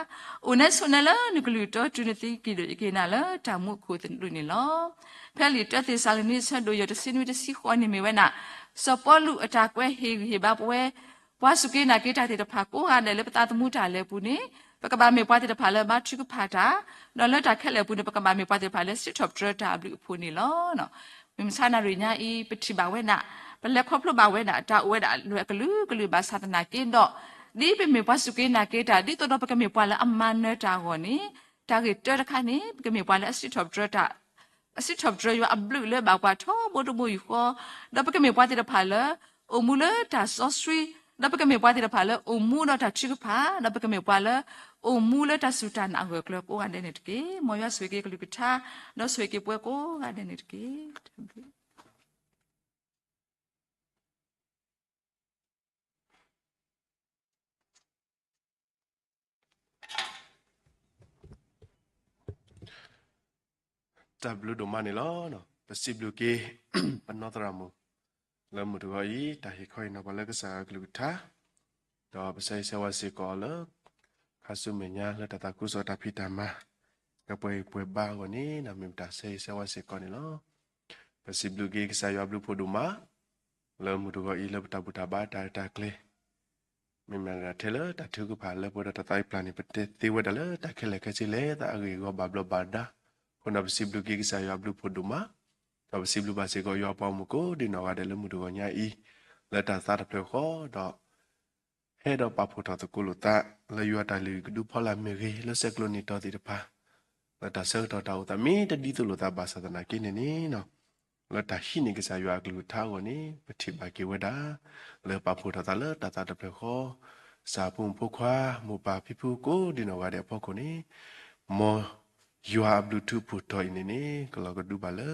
အိၣ်နဲဆိးနဲလၢနကလုၢ်တီတုၤနသံက့ၤဒိၣ်ယက့ၤနၤလၢတၢ်မူခိၣ်သနူန့ၣ်လီၤ. ဖဲလံာ်တၢသ့းစၤလနံအဆၢဒိၣ်ယဲၢ်တဆံနွံတဆံဃိးန့ၣ်မ့ၢ်ဝဲဒၣ် စီၤပီလူးအတၢ်ကွဲးဟ့ၣ်ဂံၢ်ဟ့ၣ်ဘါပဝဲ ပှၤစူၢ်က့ၤနာ်က့ၤတၢ်သ့ၣ်တဖၣ်ကိးဂၤဒဲးလၢပသးသမူတၢ်လဲၤပူၤန့ၣ် ပကဘၣ်မ့ၢ်ပှၤသ့ၣ်တဖၣ်လၢဘါထုကဖၣ်တၢ်, ဒီးလၢတၢ်ခဲလၢာ်အပူၤန့ၣ် ပကဘၣ်မ့ၢ်ပှၤသ့ၣ်တဖၣ်လၢစံးထီၣ်ပတြၢၤတၢ်အဘျုးအဖှိၣ်န့ၣ်လီၤ. မုၢ်မဆါနၣ်ရံၣ်ညါအံၤ ပထံၣ်ဘၣ်ဝဲဒၣ်, ပလဲၤခီဖျိဘၣ်ဝဲဒၣ် တၢ်အိၣ်ဝဲဒၣ်အလွဲၢ်အကလုာ်ကလုာ်ဘၣ်ဆၣ်သနာ်က့ဒီး ဒ်ပမ့ၢ်ပှၤစူၢ်က့ၤနာ်က့ၤတၢ် ဒ်သိးဒီးပကမ့ၢ်ပှၤလၢအမၤနၢၤတၢ်အဂီၢ်န့ၣ် တၢ်ဂ့ၢ်တၢတခါန့ၣ် ပကမ့ၢ်ပှၤလၢအစံးထီၣ်ပတြၢၤတၢ် အစံးထီၣ်ပတြၢၤယွၤအဘျုးလၢဘၣ်ပှၤထီဘိတဘိယူၢ်ဃီ, ဒီးပကမ့ၢ်ပှၤသ့ၣ်တဖၣ်လၢ အိၣ်မူလၢတၢ်စီဆှံ, ဒီးပကမ့ၢ်ပှၤသ့ၣ်တဖၣ်လၢအိၣ်မူဒီးတၢ်ထုကဖၣ်, ဒီးပကမ့ၢ်ပှၤလၢ အိၣ်မူလၢတၢ်စူၢ်တၢ်နာ်အဂၢၢ်အကျၢၤကိးဂၤဒဲးန့ၣ်တက့ၢ်. မ်ယွၤဆိၣ်ဂ့ၤက့ၤကလုၢ်ကထါ, ဒီးဆိၣ်ဂ့ၤက့ၤပဝဲကိးဂၤဒဲးန့ၣ်တက့ၢ်. တၢ်ဘျုးဒိၣ်မးန့ၣ်လီၤ. ပစံးဘျုးက့ၤ ပနီၢ်သရၣ်မုၣ် လၢမုၢ်တဂီၤအံၤ တၢ်ဟ့ၣ်ခီဟ့ၣ်နီၤပှၤလၢကစၢ်ယွၤကလုၢ်ကထါ, ဒီးပဆၢဂ့ၤဆၢဝါစ့ၢ်ကီးလၢ ခါဆူမဲာ်ညါလၢတၢ်သးခုကစီၣ်တၢ်ဖံးတၢ်မၤ ကပှဲၤဂံၢ်ပှဲၤဘါအဂီၢ်န့ၣ် မ့ၢ်ပတၢ်ဆၢဂ့ၤဆၢဝါစ့ၢ်ကီးန့ၣ်လီၤ. ပစံးဘျုးက့ၤကစၢ်ယွၤဘျုးဖှိၣ်ဒိၣ်မး လၢမုၢ်တဂီၤအံၤလၢပတၢ်ဘူၣ်တၢ်ဘါတၢ်ရဲၣ်တၢ်ကျဲၤ မ့ၢ်မတၤတဂၤထဲလၢတၢ်ထုကဖၣ်လၢပှဲၤဒီးတၢ်သးပျၢ်န့ၣ် ပတဲသ့ဝဲဒၣ်လၢတၢ်ခဲလၢာ်ခဲဆ့လၢသးအဂ့ၢ်အဂီၢ်ဘၣ်ဘျီးဘၣ်ဒါ အဃိဒီးပစံးဘျုးက့ၤကစၢ်ယွၤအဘျုးဖးဒိၣ်မး, ဒီးပစံးဘျုးဘၣ်စ့ၢ်ကီးယွၤအပှၤဂီၢ်မုၢ်ကိးဒံနီၢ်ဂၤဒဲးလၢမုၢ်တဂီၤညါအံၤ, လၢတၢ်သးတဖျၢၣ်ဃီဒီး ဟဲဒီးပာ်ဖှိၣ်ထီၣ်သကိးလိာ်သး လၢယွၤတၢ်လုၢ်ဟံၣ်ကဒုဖီလာ်မ့ၢ်ဂ့ၤ, လၢဆဲးကျိးနံၣ်တီၤသ့ၣ်တဖၣ် လၢတၢ်ဆၢကတီၢ်တၢ်အိၣ်သးမ့ၢ်တဒ်သိးလိာ်သးဘၣ်ဆၣ်သနာ်က့န့ၣ်န့ၣ်, လၢတၢ်ဟံးန့ၢ်ကစၢ်ယွၤအကလုၢ်ကထါအဂီၢ်န့ၣ် ပထံၣ်ဘၣ်က့ၤဝဲဒၣ် လၢပာ်ဖှိၣ်ထီၣ်သးလၢတၢ်သးတဖျၢၣ်ဃီ, ကစၢ်အဖိမုၣ်ဖိခွါ မိၢ်ပၢ်ဖံဖုကိးဒံနီၢ်ဂၤဒဲးအဖီခိၣ်န့ၣ်, မ်ယွၤအဘျုးထူးဖှိၣ်ထီၣ်အံၤန့ၣ်န့ၣ် ကလီၤကဒုဘၣ်လၢ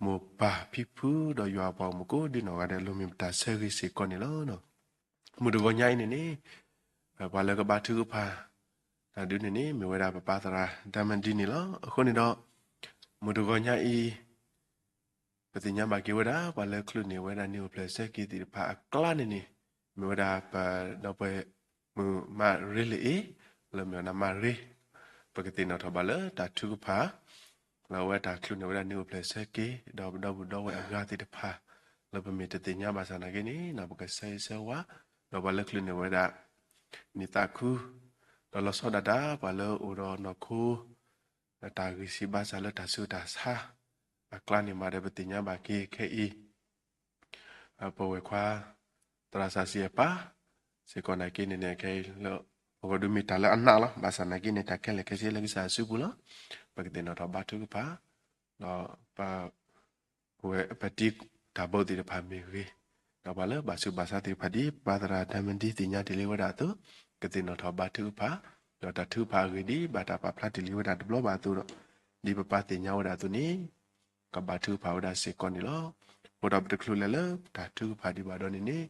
မိၢ်ပၢ်ဖံဖုဒီးယွၤအပှၤဂီၢ်မုၢ်ကိးဒံနီၢ်ဂၤဒဲးအလိၤမ့ၢ်ပတၢ်ဆၢဂ့ၤစ့ၢ်ကီးန့ၣ်လီၤ. မုၢ်တဂီၤညါအံၤန့ၣ်န့ၣ် ပှၤလၢကဘါထုကဖၣ် တၢ်ဒုးန့ၣ်န့ၣ် မ့ၢ်ဝဲဒၣ်ပပၢ်သရၣ် ဒၢမၢဒံန့ၣ်လီၤ. အဃိန့ၣ်ဒီး မုၢ်တဂီၤညါအံၤ ပသ့ၣ်ညါဘၣ်က့ၤဝဲဒၣ် ပှၤလၢချုးန့ၢ်ဝဲဒၣ်န့ၢ်အိၣ်ဖျဲၣ်ဆၢက့ၤသ့ၣ်တဖၣ်အကျါန့ၣ်န့ၣ် မ့ၢ်ဝဲဒၣ်ပဒီပုၢ်ဝဲၢ်မုၣ်မးရ့လၢအ့, လၢမ့ၢ်ဝဲဒၣ်မးရ့, ပကသ့ၣ်နီၣ်ထီၣ်ဘၣ်လၢတၢ်ထုကဖၣ် လၢအဝဲတၢ်ချုးန့ၢ်ဝဲဒၣ်န့ၢ်အိၣ်ဖျဲၣ်ဆၢက့ၤ ဒီးပဒီပုၢ်ဝဲၢ်အဂၤသ့ၣ်တဖၣ် လၢပမ့ၢ်တသ့ၣ်ညါဘၣ်ဆၣ်သနာ်က့န့ၣ် ပကဆၢဂ့ၤဆၢဝါ ဒီးပှၤလၢချုးန့ၢ်ဝဲဒၣ် န့ၢ်သးခု ဒီးလီၤဆီဒၣ်တၢ် ပှၤလၢအိၣ်ဒီးနီၢ်ခိ ဒီးတၢ်ဂံၢ်ဆံးဘါစၢ်လၢတၢ်ဆူးတၢ်ဆါ အကျါန့ၣ်မးဒီးပသ့ၣ်ညါဘၣ်က့ၤခဲအံၤ ပဝဲၢ်ခွါ သရၣ်စီဆှံအပၢ် စ့ၢ်ကီးနာ်က့န့ၣ်န့ၣ် ခဲအံၤလၢ ပကဒုးမ့ၢ်တၢ်လၢအနးလီၤ. ဘၣ်ဆၣ်သနာ်က့န့ၣ် တၢ်ခဲလၢာ်ခဲဆ့လၢကစၢ်အစုပူၤလီၤ. ပကသ့ၣ်နီၣ်ထီၣ်ဘါထုကဖၣ် ဒီးပ ပဝဲပတံၤတၢ်ဘၢသ့ၣ်တဖၣ်မ့ၢ်ဂ့ၤ, ဒီးပှၤလၢဘၣ်ဆူးဘၣ်ဆါသ့ၣ်တဖၣ်ဒ်ပၢ်သရၣ်ဒၢမၢဒံသ့ၣ်ညါတ့ၢ်လံဝဲဒၣ်အသိး, ကသ့ၣ်နီၣ်ထီၣ်ဘါထုကဖၣ်, ဒီးတၢ်ထုကဖၣ်အဂ့ၢ်ဒ်ဘၣ်တၢ်ပာ်ဖျါတ့ၢ်လံဝဲဒၣ်တဘျီဘၣ်အသိးဒီး, ဒ်ပပၢ်သ့ၣ်ညါဝဲဒၣ်အသိးန့ၣ် ကဘါထုကဖၣ်ဝဲဒၣ်စ့ၢ်ကီးန့ၣ်လီၤ. အဃိဒီးပတချုးလဲၤလၢတၢ်ထုကဖၣ်ဒံးဘၣ်ဒီးန့ၣ်န့ၣ်,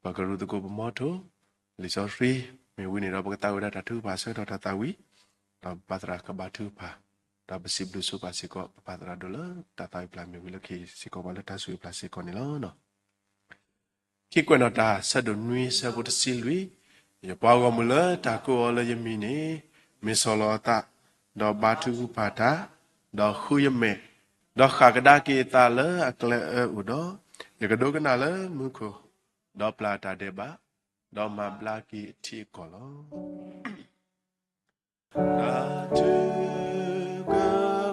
ပကရူၢ်သကိးပမီထိ လံာ်စီဆှံ မ့ၢ်ဝံၤန့ၣ်ဒီး ပကသးဝံၣ်ဝဲဒၣ်တၢ်ထုကဖၣ်ဆၢကတီၢ်တၢ်သးဝံၣ်, ဒီးပၢ်သရၣ်ကဘါထုကဖၣ်, ဒီးပစံးဘျုးဆိပာ်စ့ၢ်ကီး ပပၢ်သရၣ်ဒိၣ်လၢတၢ်သးဝံၣ်ပျၢ်မ့ၢ်ဝံၤလၢခံစ့ၢ်ကီးပှၤလၢတၢ်ဆိၣ်ဂ့ၤပျၢ်စ့ၢ်ကီးန့ၣ်လီၤ. ခံကွဲးနီၣ်တၢ် ဆၢဒိၣ်နွံ ဆၢဖိတဆံလွံၢ်, ယပှၤဂီၢ်မုၢ်လၢတၢ်ကိးအီၤလၢယမံၤန့ၣ်, မ့ၢ်ဆီၣ်လီၤအသး, ဒီးဘါထုကဖၣ်တၢ်, ဒီးဃုယမဲာ်, ဒီးဃၣ်ကဒါက့ၤအသးလၢအကျဲအၢအအိၣ်ဒီး, ယကဒိကနၣ်လၢမူခိၣ်, ဒီးပျၢ်တၢ်ဒဲးဘး, ဒီးမၤဘျါက့ၤအထံအကီၢ်လီၤ. တၢ်ထုက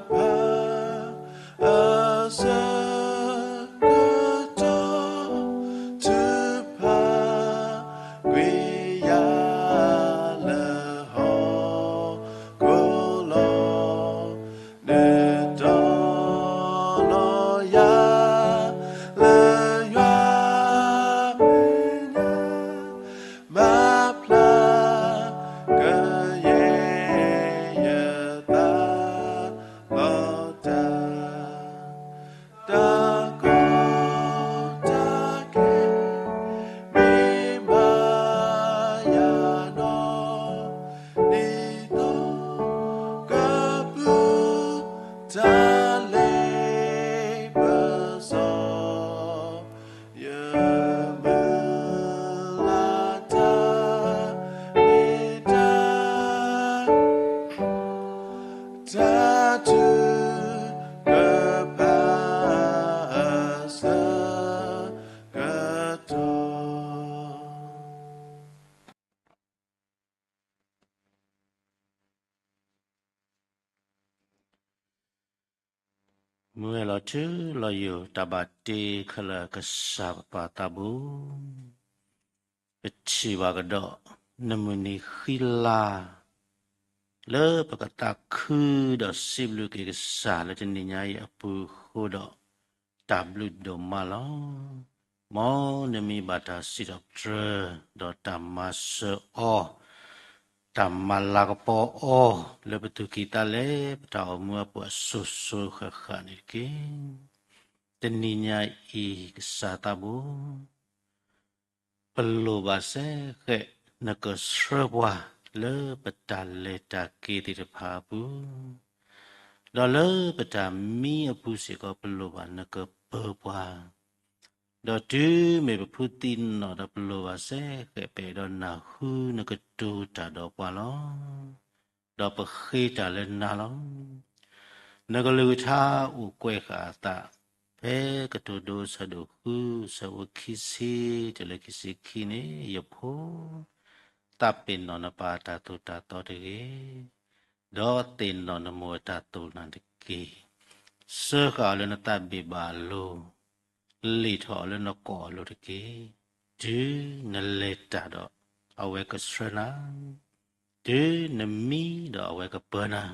ဖၣ်အဆၢကတီၢ်, ထုကဖၣ်ကွံာ်ယၤ လၢဟီၣ်ခိၣ်လီၤ. နတီၤလီၤယၤ လၢယွၤမဲာ်ညါ, မၤဖျါကယဲၢ်ယသး လီၤတၢ်, တၢ်ကီတၢ်ခဲ မ့ၢ်ဘၣ်ယၤနီၢ်, ဒ်သိးကပုၢ်တၢ်လ့ပစီ ယမုၢ်လၢ်တၢ်မ့ၢ်တၢ်, တၢ်ထုကဖၣ်အဆၢကတီၢ်. မုၢ်ဟဲလီၤထူလီၤယိာ် တၢ်ဘၣ်တ့ခဲလၢာ်ကစၢ်ပပၢ်သးဘိ, ပထံၣ်ဘၣ်ကဒီး နမုၢ်နံၤဃံလၤ လၢပကသးခုဒီးစံးဘျုးက့ၤကစၢ်လၢတနံၤညါအံၤအပူၤအဃိဒီး တၢ်ဘျုးဒိၣ်မးလီၤ. မ်နမံၤဘၣ်တၢ်စံးထီၣ်ပတြၢၤ ဒီးတၢ်မၤစၢၤအီၤ, တၢ်မၤလၤကပီၤအီၤ လၢပသူၣ်ကံၢ်သးလဲ ပတၢ်အိၣ်မူအပူၤအစိၤစိၤဃၣ်ဃၣ်န့ၣ်တက့ၢ်. တနံၤညါအံၤ ကစၢ်သးဘိ ပလိၣ်ဘၣ်စဲဃဲး နကဆှၢပှၤလၢပတၢ်လဲၤတၢ်က့ၤသ့ၣ်တဖၣ်အပူၤ, ဒီးလၢပတၢ်မံအပူၤစ့ၢ်ကီး ပလိၣ်ဘၣ်နကပၢၤပှၤ, ဒီးတုၤမ့ၢ်ပဖုသံနီၣ်ဒီး ပလိၣ်ဘၣ်စဲဃဲး ပအဲၣ်ဒိးနၢ်ဟူနကတိၤတၢ်ဒီးပှၤလီၤ. ဒီးပဃ့တၢ်လၢနၤလီၤ. နကလုၢ်ကထါအိၣ်ကွဲးဃာ်အသး ဖဲကတိၤဒိ ဆၢဒိၣ်ဃု ဆၢဖိခံဆံတုၤလၢခံဆံခံန့ၣ်, ယဖိ, သးပ့ၤနီၣ်နပၢ်အတၢ်သိၣ်တၢ်သီတဂ့ၤ. ဒီးသ့ၣ်နီၣ်နမိၢ်အတၢ်သိၣ်နၤတက့ၢ်. စၢဃာ်အီၤလၢနသးဘ့ၣ်ဘၣ်အလိၤ, လ့ၣ်ထီၣ်အီၤလၢနကိာ်အလိၤတက့ၢ်. တုၤနလဲၤတၢ်ဒီးအဝဲကဆှၢနၤ, တုၤနမံဒီးအဝဲကပၢနၤ,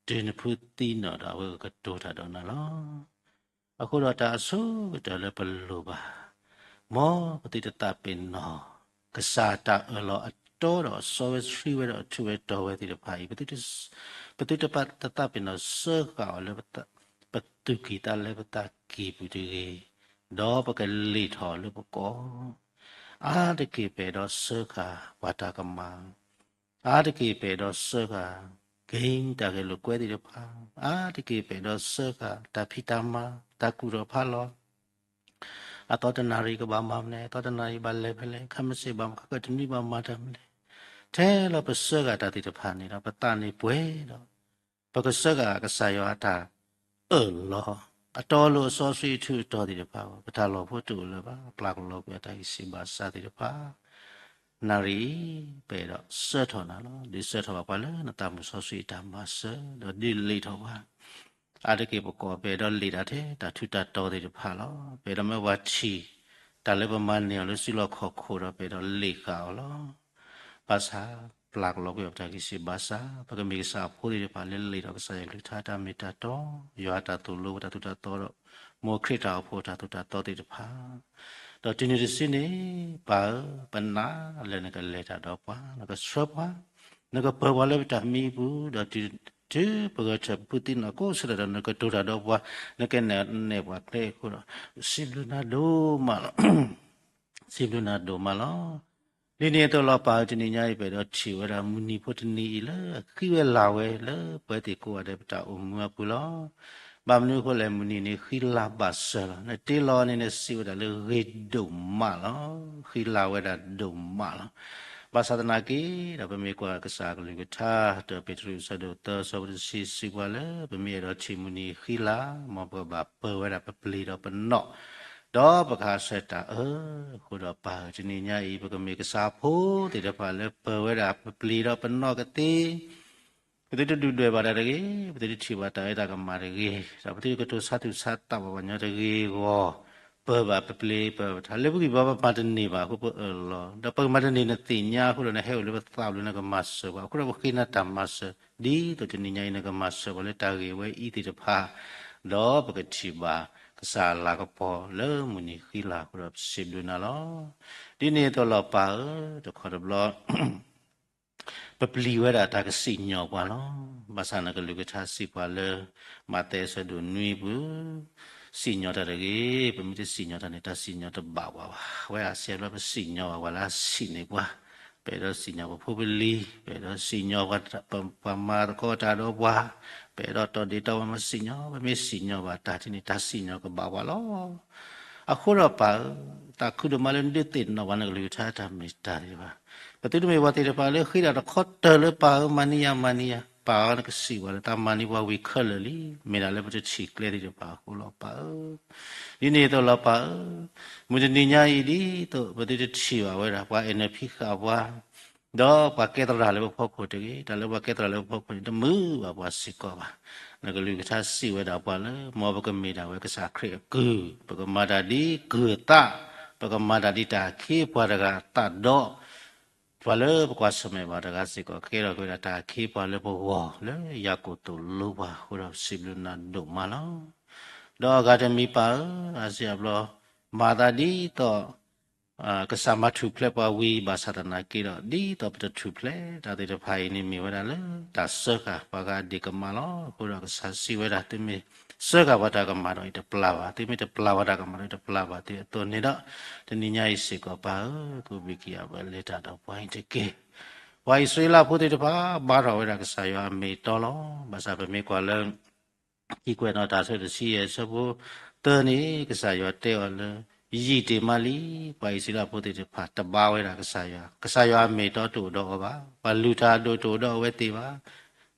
တုၤနဖုသံနီၣ်ဒီးအဝဲကကတိၤတၢ်ဒီးနၤလီၤ. အဃိဒီးတၢ်အဆိကတၢၢ်လၢပလိၣ်ဘၣ်, မ်ပသုတသးပ့ၤနီၣ် ကစၢ်တၢ်အၢၣ်လီၤအတီဒီးအစီဝဲဆှံဝဲဒီးအထူးဝဲတီၤဝဲသ့ၣ်တဖၣ်အံၤ, ပသုတသးပ့ၤနီၣ်စၢဃာ်အီၤလၢပသူၣ်ကံၢ်သးလဲပသးကံၢ်ပူၤတဂ့ၤ, ဒီးပကလ့ၣ်ထီၣ်လၢပကိာ် အါတက့ၢ်ပအဲၣ်ဒိးစၢဃာ်ပှၤတၢ်ကမၣ်, အါတက့ၢ်ပအဲၣ်ဒိးစၢဃာ် က့တၢ်ဂဲၤလိာ်ကွဲသ့ၣ်တဖၣ်, အါတက့ၢ်ပအဲၣ်ဒိးစၢဃာ်တၢ်ဖံးတၢ်မၤ, တၢ်ကူၣ်ထီၣ်ဖးလီၤ, အသီတနၣ်ရံၣ်ကဘၣ်မၤမနုၤလဲၣ်, အသီတနၣ်ရံၣ်ဘၣ်လဲၤဖဲလဲၣ်, ခဲမုၢ်ဆ့ၣ်ဘၣ်မၤ ခဲကနွံဘၣ်မၤတၢ်မနုၤလဲၣ်, ထဲလီၤပစၢဃာ်တၢ်သ့ၣ်တဖၣ်န့ၣ်ဒီး ပသးန့ၣ်ပှဲၤဒီး ပကစၢဃာ်ကစၢ်ယွၤအတၢ်အၢၣ်လီၤ အတီအလိၤအစီဆှံအထူးအတီၤသ့ၣ်တဖၣ်, ပတၢ်လီၢ်ဖိတအိၣ်လၢၤဘၣ်, ပျၢ်ကလီၤကွံာ်အတၢ်ဂံၢ်စၢ်ဘါစၢ်သ့ၣ်တဖၣ်, နၣ်ရံၣ်အံၤ ပအဲၣ်ဒိးစၢထီၣ်နၤလီၤ. ဒုးစၢထီၣ်ဘၣ်ပှၤလၢနသးမုၢ်စီဆှံအတၢ်မၤစၢၤ, ဒီးဒုးလ့ၣ်ထီၣ်ပှၤ အါတက့ၢ်ပကိာ်ပအဲၣ်ဒိးလ့ၣ်တၢ်ထဲ တၢ်ထူးတၢ်တီၤသ့ၣ်တဖၣ်လီၤ. ပအဲၣ်ဒိးမ့ၢ်ပှၤထံၣ် တၢ်လၢပမၤန့ၢ်အီၤလၢစုလီၢ်ခီၣ်ခိၣ်ဒီး ပအဲၣ်ဒိးလ့ၣ်ဃာ်အီၤလီၤ. ဘၣ်ဆၣ် ပျၢ်ကလီၤကွံာ်အီၤပတၢ်ဂံၢ်စၢ်ဘါစၢ်, ပကမ့ၢ်ကစၢ်အဖိသ့ၣ်တဖၣ်လၢလ့ၣ်ဒီးကစၢ်ယွၤကလုၢ်ကထါတၢ်မ့ၢ်တၢ်တီ, ယွၤတၢ်သိၣ်လိပတၢ်သိၣ်တၢ်သီဒီး မ်ခရံာ်တၢ်အိၣ်ဖှိၣ်တၢ်သိၣ်တၢ်သီသ့ၣ်တဖၣ် ဒီးတုၤနုၤတစုန့ၣ် ပၢ်ဧၢ, ပနာ်လၢနကလဲၤတၢ်ဒီးပှၤ, နကဆှၢပှၤ, နကပၢၤပှၤလၢပတၢ်မံအပူၤ, ဒီးတုၤ တုၤပဂဲၤထၢၣ်ပဖုသံနီၣ်ကိးဆၢဒီး နကတိၤတၢ်ဒီးပှၤ, နကနဲၣ်နဲၣ်ပှၤကျဲအဃိဒီး စံးဘျုးနၤဒိၣ်မးလီၤ. စံးဘျုးနၤဒိၣ်မးလီၤ. ဒ်န့ၣ်အသိးလီၤပၢ်ဧၢ, တနံၤညါအံၤ ပအဲၣ်ဒိးထံၣ်ဝဲဒၣ်မုၢ်နံၤဖိတနံၤအံၤလၢ ဃံဝဲလၤဝဲလၢပဝဲသ့ၣ်ကိးဂၤဒဲးပတၢ်အိၣ်မူအပူၤလီၤ. ဘၣ်မနုၤအဃိလဲၣ်, မုၢ်နံၤန့ၣ်ဃံလၤဘၣ်စၢၤလီၤ. နတ့လီၤန့ၣ် နစံးဝဲဒၣ်လၢဂ့ၤဒိၣ်မးလီၤ. ဃံလၤဝဲဒၣ်ဒိၣ်မးလီၤ. ဘၣ်ဆၣ်သနာ်က့ဒီး ပမ့ၢ်ကွၢ်ကစၢ်အကလုၢ်ကထါ တၢ်ပ့းတရူးအဆၢဒိၣ်သၢအဆၢဖိတဆံ စံးပှၤလၢ ပမ့ၢ်အဲၣ်ဒိးထံၣ်မုၢ်နံၤဃံလၤ, မ်ပကဘၣ်ပၢၤဝဲဒၣ်ပပျ့ၤဒီးပနီၣ်, ဒီးပကဟးဆှဲးတၢ်အၢ, အဃိဒီးပၢ်ဧၢ, တနံၤညါအံၤ ပကမ့ၢ်ကစၢ်ဖိသ့ၣ်တဖၣ်လၢပၢၤဝဲဒၣ်ပပျ့ၤဒီးပနီၣ်ကသ့ ပသုတဒုၣ်ဒွဲၣ်ဘၣ်တၢ်တဂ့ၤ, ပသုတထံၣ်ဘၣ်တၢ်အၢတၢ်ကမၣ်တဂ့ၤ, ဒီးပသုတကတိၤဆါသူၣ်ဆါသးဘၣ်ပှၤညီတဂ့ၤအဂီၢ်, ပၢၤဘၣ်ပပျ့ၤ ပၢၤဘၣ်ပထါ လၢပဂံၢ်ပဘါပမၤတန့ၢ်ဘၣ်အဃိ ပအၢၣ်လီၤ, ဒီးပမၤတန့ၢ်နသ့ၣ်ညါအဃိဒီး နဟဲအိၣ်လၢပသးဘျုး နကမၤစၢၤပှၤအဃိဒီး ပဃ့နၤတၢ်မၤစၢၤ ဒ်သိးတနံၤညါအံၤ နကမၤစၢၤပှၤလၢတၢ်ဂ့ၢ်ဝဲအံၤသ့ၣ်တဖၣ်, ဒီးပကထံၣ်ဘၣ်ကစၢ်အလၤကပီၤလၢမုၢ်နံၤဃံလၤအဃိဒီး ပစံးဘျုးနၤလီၤ. ဒ်န့ၣ်အသိးလီၤပၢ်ဧၢ, တခီတဘျီ ပပျံၤဝဲဒၣ်တၢ်ကစံၣ်ညီၣ်ပှၤလီၤ. ဘၣ်ဆၣ်နကလုၢ်ကထါစံးပှၤလၢ မးသဲအဆၢဒိၣ်နွံပူၤ, စံၣ်ညီၣ်တၢ်တဂ့ၤ, ပမ့ၢ်တစံၣ်ညီၣ်တၢ်န့ၣ် တၢ်စံၣ်ညီၣ်တဘၣ်ပှၤဘၣ်. ဝဲအစံးဘျုးပစံၣ်ညီၣ်ဘၣ်ပှၤလၢအဆံးန့ၢ်ပှၤ, ပအဲၣ်ဒိးစံၣ်ညီၣ်ပဖိပလံၤ, ပအဲၣ်ဒိးစံၣ်ညီၣ်ပှၤမၤသကိးတၢ်ဒီးပှၤ, ပအဲၣ်ဒိးတီၢ်ဒ့ၣ်တီၢ်ဘၣ်မၤစံၣ်ညီၣ်, ပမ့ၢ်စံၣ်ညီၣ်ဘၣ်တၢ်ဒ်န့ၣ် တၢ်စံၣ်ညီၣ်ကဘၣ်ပှၤလီၤ. အဃိဒီးပၢ်ဧၢ, သးခုဒိၣ်မးလၢနဒုးသ့ၣ်နီၣ်ပှၤ နကလုၢ်ကထါတၢ်မ့ၢ်တၢ်သ့ၣ်တဖၣ်, ပသုတမ့ၢ်ပှၤသ့ၣ်တဖၣ်လၢဃ့တၢ်တခီတၢၢ်လၢပၢ်ဧၢ မၤန့ၢ်ယၤမၤန့ၢ်ယၤ, ပၢ်ဧၢ နကစံးပှၤလၢ သးမၤန့ၢ်ပှၤဝံၤခဲလၢာ်လံ, မ့ၢ်ဒၣ်လၢပတထံၣ်ကျဲသ့ၣ်တဖၣ်အဃိလီၤပၢ်ဧၢ. ဒ်န့ၣ်အသိးလီၤပၢ်ဧၢ, မုၢ်တနံၤညါအံၤ ဒ်သိးပသုတထံၣ်ဘၣ်ဝဲဒၣ် ပှၤအဲၣ်နၢဖံဃာ်ပှၤ ဒီးပှၤကဲသရၣ်လၢပဖီခိၣ်တဂ့ၤ, တၢ်လၢပှၤကဲသရၣ်လၢပဖီခိၣ်န့ၣ် တမုာ်ဘၣ်ပှၤစ့ၢ်ကီးဘၣ်. နကလုၢ်ကထါစံးဝဲဒၣ်ပှၤလၢ မ်ပကမ့ၢ်ဒၣ်ဝဲကစၢ်ခရံာ်အကုၢ်, ပကမၤတၢ်ဒ်ကုၢ်အသး, ပကမၤတၢ်ဒ်တၢ်အခ့အပှၤတဂၤအသးဒီး ပှၤလၢပကွၢ်ဆၢၣ်မဲာ်ဘၣ်တဂၤစ့ၢ်ကီး ကကဲထီၣ်က့ၤဝဲဒၣ်တၢ်အခ့အပှၤလၢပဂီၢ်လၢယၤကိာ်သိၣ်လိပှၤအဃိဒီး စံးဘျုးနၤဒိၣ်မးလီၤ. ဒီးအဂၤတမံၤပၢ်ဧၢ, အါစုအါဘျီ မၤသးဒ်သိး ကစၢ်မၤထူၣ်ဖျဲးပှၤဝံၤ ဘၣ်ဆၣ်သနာ်က့ဒီး ဒ်သိးပတထူၣ်ဖျဲးတၢ်သ့ၣ်တဖၣ်အံၤန့ၣ် မ့ၢ်ဝဲဒၣ်လၢတၢ်စၢဃာ်ပှၤဂၤအဒ့ၣ်ကမၣ်လီၤ. အဃိဒီးကစၢ်စံးဝဲဒၣ် သုမ့ၢ်စၢဃာ်ပှၤတၢ်ကမၣ်ဒီး ယတပျၢ်ဘၣ်, သုမ့ၢ်တပျၢ်ပှၤတၢ်ကမၣ်ဒီး ယတပျၢ်ဘၣ်သုအသိးန့ၣ်ဒီး တနံၤညါအံၤစ့ၢ်ကီးပၢ်ဧၢ, ကဘံၣ်ကယၤပလဲၤတၢ်ဒီးပှၤအံၤတက့ၢ်. ပှၤအံၣ်စရ့လးဖိသ့ၣ်တဖၣ် ဘါထီၣ်ဝဲဒၣ်ကစၢ်ယွၤအမ့ၢ်အတီလီၤ. ဘၣ်ဆၣ်ပမ့ၢ်ကွၢ်လၢ ခံကွဲးနီၣ်တၢ်အဆၢတဆံယဲၢ်အဆၢဖိသၢန့ၣ် ကစၢ်ယွၤတဲအီၤလၢ ယံာ်တ့ၢ်မးလံ. ပှၤအံၣ်စရ့လးဖိသ့ၣ်တဖၣ် တဘါဝဲဒၣ်ကစၢ်ယွၤ, ကစၢ်ယွၤအမ့ၢ်အတီတအိၣ်ဒီးအီၤဘၣ်, ပှၤလုၢ်တၢ်အဒိၣ်တအိၣ်ဒီးအဝဲသ့ၣ်ဘၣ်,